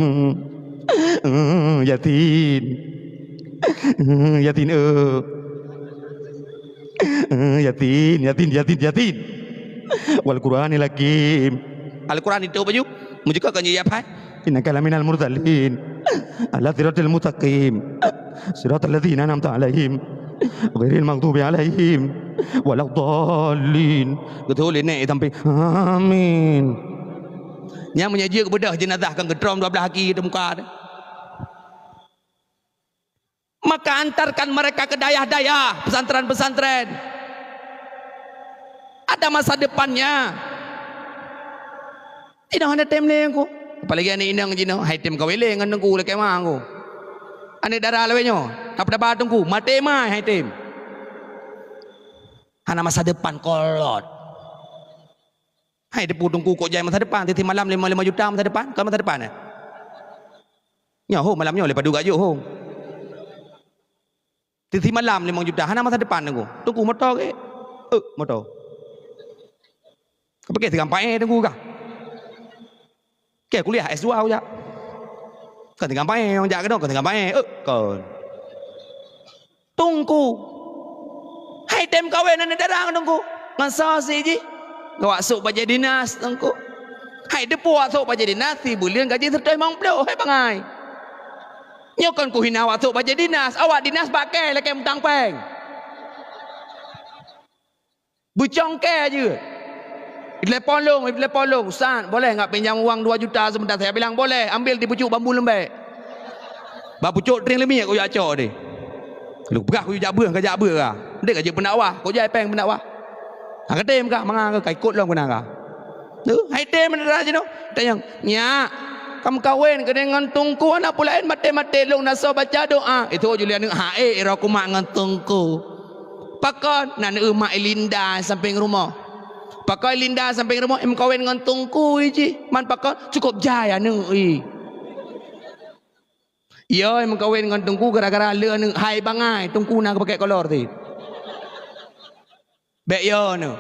Yasin. Yasin, eh. Yasin, Yasin, Yasin, Yasin. Wal Qur'anil Hakim. Al-Qur'an itu baju. Mujika kan ya, Pak? Innaka laminal mursalin. Ala siratil mustaqim. Siratal ladzina an'amta 'alaihim. Ghairil maghdubi 'alaihim waladdallin. Geutôi lé nèk sampé. Amin. Nyang meunyoe jeuet beudôh jenazah kan geutrom dua blah aki di muka. Maka antarkan mereka ke dayah-dayah, pesantren-pesantren. Ada masa depannya. Inong hana tem lé ku. Apalagi aneuk inong jinoe, hai tem kawé lé ngon teungku lakèe ma ku. Aneuk dara lawét nyoe, haba teungku, maté ma hai tem. Hana masa depan kolot. Hai, teupeu teungku kok jai masa depan, tiep-tiep malam lima, lima juta masa depan, kon masa depan, eh? Nyoe ho malam nyoe lé padub gajok ho. Tiep-tiep malam lima juta, hana masa depan teungku. Teungku moto ke? Eh, moto. Ka pakai tiga empat eh teungku kah? Ke kuliah S dua aku jak. Kon tiga empat eh, jak ke dong, kon tiga empat eh. Eh, kon. Teungku. Hai tem kawén aneuk dara ngon teungku. Ngon soe si jih? Awak sôk bajèe dinas teungku. Hai teupeu awak sôk bajèe dinas, si buleuen gaji seratus lima puluh, hai bangai. Nyoe kon kuhina awak sôk bajèe dinas, awak dinas bak kèe lakèe mutang pèng. Beucongke jeuet. Telepon lôn, telepon lôn, "Ustaz, boleh enggak pinjam uang dua juta sebentar?" Saya bilang, "Boleh, ambil di pucuk bambu lembek." Bak pucuk tring leumiek kujak cok deh. Lôn peugah kujak beuh, kajak beuh ah. Dek kajak pendakwah, kujak pèng pendakwah. Ha, katem kah, mangat kah, ikot lom keunan kah. Tu, hai tem meudara jinoe. Tanyong, "Nyak, kam kawen keu ngon teungku, hana peue laén maté-maté lôn na soe baca doa." Itu Julian, "Hai, ira kumat ngon teungku." Pakon? Na neueu mak Linda sampéng rumoh. Pakon Linda sampéng rumoh, em kawen ngon teungku jih. Man pakon? Cukop jai aneuk i. Yo, em kawen ngon teungku gara-gara le aneuk hai bangai, teungku na geupakék kolor ti. Bèk yo neu.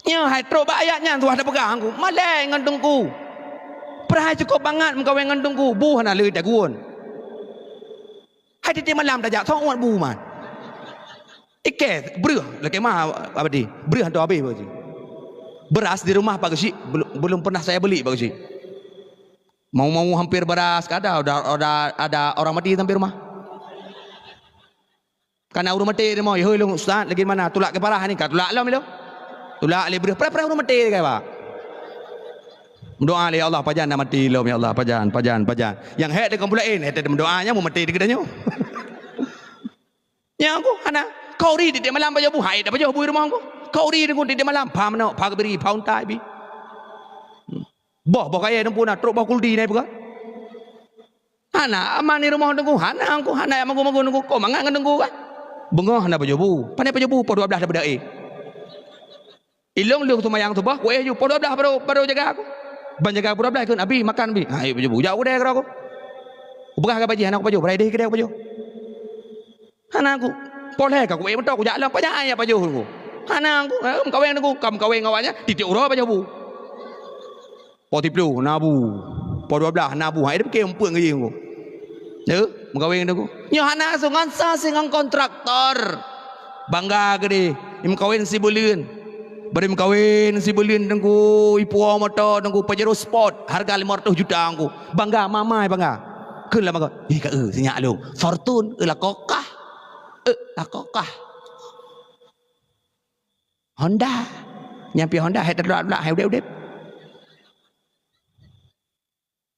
Nyoe hai trok bak ayat nyan tuah tapeugah angku. Malèe ngon teungku. Peurai cukop bangat meukawen ngon teungku. Bu hana le tagun. Hai tiep-tiep malam tajak, sok umat bu man. Ikèe, breuh, lakèe ma abadi. Breuh hantom habéh beusi. Beras di rumah Pak Geuchik, belum, belum pernah saya beli Pak Geuchik. Mau-mau hampir beras, kada ada, ada, ada orang mati sampai rumah. Kana ureueng maté di rumoh, "Hei lôn ustaz, lagi mana? Tulak keu parah ni, ka tulak lom ilôn." Tulak lé breuh, preh-preh ureueng maté di kaba. Meudoa lé, "Ya Allah, pajan na maté lom, ya Allah, pajan, pajan, pajan." Nyang hék di kumpul laén, hék meudoa nyan meumaté di geutanyoe. Nyang ku hana. Kauri tiep-tiep malam pajoh bu, hai dah pajoh bu di rumoh ku. Kauri di ku tiep-tiep malam, pha manok, pha geubiri, pha unta bi. Boh, boh kayèe teumpu na, trok boh kuldi na ipeugah. Hana aman di rumoh teungku, hana angku, hana jak magun-magun teungku, kok mangat ngon teungku kan? Beungoh hana pajoh bu, pane pajoh bu, poh dua blaih daripada éh. Ilôn lheueh seumayang suboh, kuéh ju, poh dua blaih baru, baru jaga aku. Ban jaga poh dua blaih kheun, "Abi, makan, Abi." Ha, ayo pajoh bu, jak u keudè keudroe ku. Kupeugah keu bajèe, "Hana kupajoh, beurai deh keudè kupajoh." Hana ku. Poh lhèe ka kuék moto kujak lom, pajan jak pajoh ku. Hana ku, eh, meukawen ku, ka meukawen ngon awak nyan, tiep-tiep uroe pajoh bu. Poh siplôh na bu, poh dua blaih na bu. Hai, dipike umpuk ngon jih ku. Eh, meukawen ku. Nyoe hana su ngon sa si ngon kontraktor. Bangga keudeh, imeukawen sibuleuen. Bari meukawen sibuleuen teungku, ipuwoe moto teungku Pajero Sport, harga lima ratus juta teungku. Bangga, mamai bangga. Kheun lam agoe, "Ih, ka eu, sinyak lôn. Fortune, eu, lakoe kah. Eu, lakoe kah. Honda." Nyang pi Honda, hai teulat-teulat, hai udép-udép.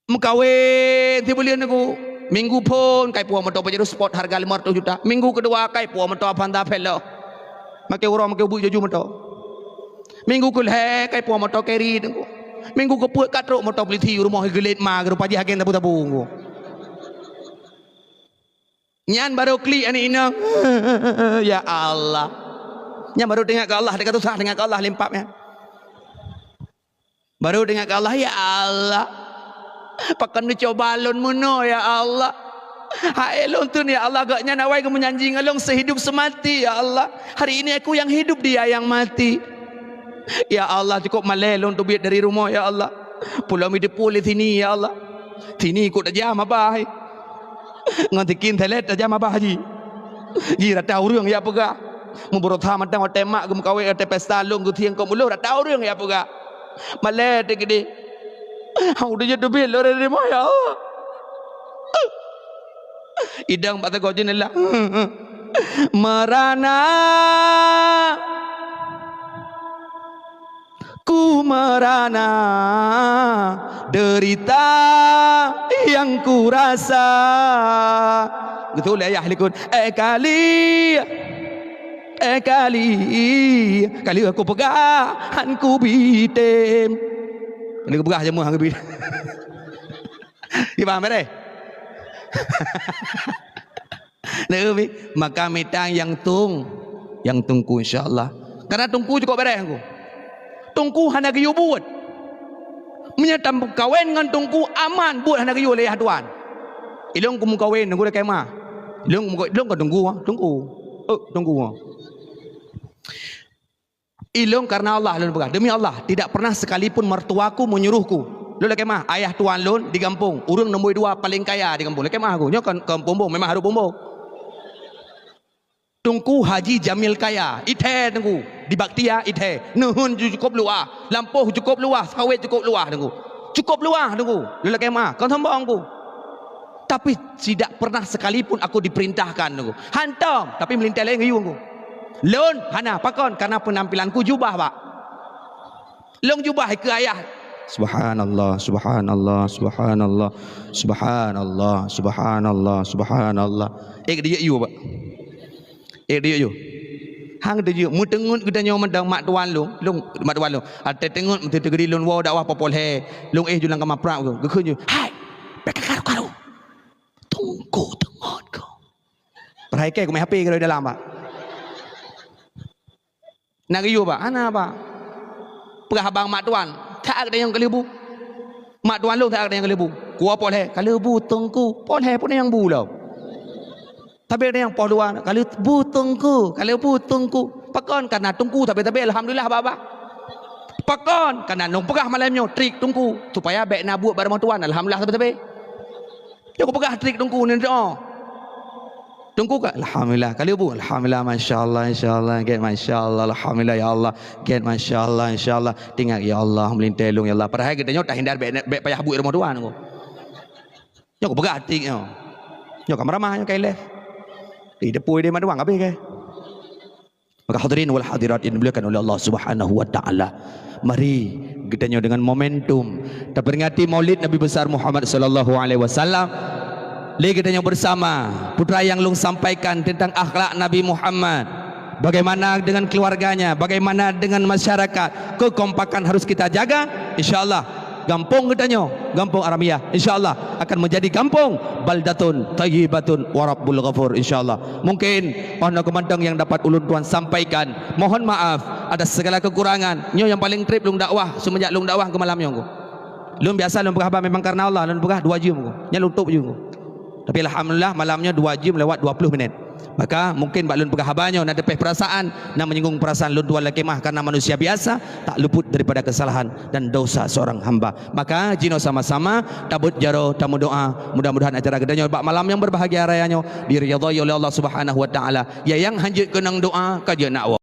Meukawen sibuleuen teungku. Minggu phôn, kai puwoe moto Pajero Sport harga lima ratus juta. Minggu keudua, kai puwoe moto Avanza Veloz. Makai uroe, makai ubeut jaju moto. Minggu keulhèe, kai puwoe moto Carry teungku. Minggu keupeuet, ka trok moto polisi u rumoh geulet ma, geurupa jih agen sabu-sabu teungku. Nyan barô klik aneuk inong. Ya Allah. Nyan barô teuingat keu Allah, teuka susah teuingat keu Allah limpab nyan. Barô teuingat keu Allah, "Ya Allah, pakon neucuba lôn meunoe, ya Allah. Hai lôn teun, ya Allah, gobnyan awai geumeujanji ngon lôn seuhidup seumati, ya Allah. Hari ini aku yang hidup, dia yang mati. Ya Allah, cukôp malèe lôn teubiet dari rumoh, ya Allah. Pulo mi deupue lé sini, ya Allah. Sini kok tajam abah, hai." Ngon sikin telet tajam abah ji. Ji rata ureueng ya peugah. Meubeureusaha mantong watèe mak geumeukawen, watèe pesta lôn geutieng kok muloh, rata ureueng ya peugah. Malèe teukeudeh. Hau teubiet lôn dari rumoh, ya Allah. Idong bak teugok jeuneula. Merana. Ku merana derita yang ku rasa. Beutôi lé ayah likot. Eh kali, eh kali, kali aku peugah han kubi tem. Kali aku peugah jamuh han kubi. Ipaham bereh? Neubi, maka mitang nyang tung, nyang tungku insya Allah. Karena tungku cukôp bereh tungku. Tungku hana geuyue buet. Meunyoe tameukawen ngon tungku aman, buet hana geuyue lé ayah tuan. Ilong ku meukawen tungku lakèe ma. Ilong ku meukawen, ilong ka tungku, tungku. Oh, tungku. Ilong karena Allah lôn peugah. Demi Allah, tidak pernah sekalipun mertuaku menyuruhku. Lôn lakèe ma, ayah tuan lôn di gampông, ureueng nombor dua paléng kaya di gampông. Lakèe ma aku, nyoe kon, kon Pombong, memang harôh Pombong. Tungku Haji Jamil Kaya, ithèe tungku, di Baktia ithèe, neuheun ju cukôp luwah, lampôh cukôp luwah, sawét cukôp luwah tungku. Cukôp luwah tungku, lôn lakèe ma, kon sombong ku. Tapi tidak pernah sekalipun aku diperintahkan, nunggu. Hantom, tapi meulintèe laén geuyue, nunggu. Lôn hana, pakon? Karena penampilanku jubah, Pak. Lôn jubah keu ayah. Subhanallah, subhanallah, subhanallah, subhanallah, subhanallah, subhanallah. Eh, dia yue, Pak. Eh, dia yue. Hang dia yue. Meuteungeut geutanyoe mantong mak tuan lôn, lôn, mak tuan lôn. Até teungeut meuteugeri lôn woe dakwah popol he. Lôn eh julang kama prap geu. Geukheun yue. Hai, bèk karu-karu. Tungku teungeut keu. Padahai kèe kumè H P keudroe dalam, Pak. Na geuyue, Pak? Hana, Pak. Peugah abang mak tuan, that geutanyoe ka lheueh bu. Mak tuan lôn that geutanyoe ka lheueh bu. Kuwoe poh lhèe, ka lheueh bu teungku. Poh lhèe pun nyang bu lom. Tapi ada nyang poh dua, ka lheueh bu teungku, ka lheueh bu teungku. Pakon? Karena teungku sabe-sabe, alhamdulillah, baba. Pakon? Karena lôn peugah malam nyoe trik teungku, supaya bèk na buet bak rumoh tuan, alhamdulillah, sabe-sabe. Nyoe kupeugah trik teungku ni doa. Teungku ka, alhamdulillah. Ka lheueh bu, alhamdulillah, masya Allah, insya Allah, gèt, masya Allah, alhamdulillah, ya Allah, gèt, masya Allah, insya Allah. Teuingat, ya Allah, meulintèe lôn, ya Allah. Padahai geutanyoe tahindar bèk, bèk payah buet rumoh tuan, teungku. Nyoe kupeugah trik nyoe. Nyoe ka meuramah, nyoe ka ilèe. Eh, deupôi deh mak tuan, habéh kèe. Maka hadirin wal hadirat yang dimuliakan oleh Allah Subhanahu wa taala, mari geutanyoe dengan momentum taperingati Maulid Nabi Besar Muhammad sallallahu alaihi wasallam. Lé geutanyoe bersama, putra yang lôn sampaikan tentang akhlak Nabi Muhammad. Bagaimana dengan keluarganya, bagaimana dengan masyarakat, kekompakan harus kita jaga. Insya Allah, gampông geutanyoe, gampông Aramiyah, insya Allah akan menjadi gampông baldatun thayyibatun wa rabbul ghafur, insya Allah. Mungkin oh noe keumantong nyang dapat ulôn tuan sampaikan. Mohon maaf atas segala kekurangan. Nyoe nyang paleng trép lôn dakwah, seumenjak lôn dakwah keu malam nyoe. Lôn biasa lôn peugah haba memang karena Allah, lôn peugah dua jeuem. Nyan lôn tôp jeuem. Tapi alhamdulillah, malam nyoe dua jeuem lewat dua puluh minit. Maka mungkin bak lôn peugah haba nyoe na teupeh perasaan, na menyinggung perasaan lôn tuan lakèe mah, karena manusia biasa tak luput daripada kesalahan dan dosa seorang hamba. Maka jinoe sama-sama tabeuet jaroe tameudoa, mudah-mudahan acara geutanyoe bak malam nyang berbahagia raya nyoe diridhai oleh Allah Subhanahu wa taala. Ya nyang hanjeuet keunong doa, ka jeuet nak woe.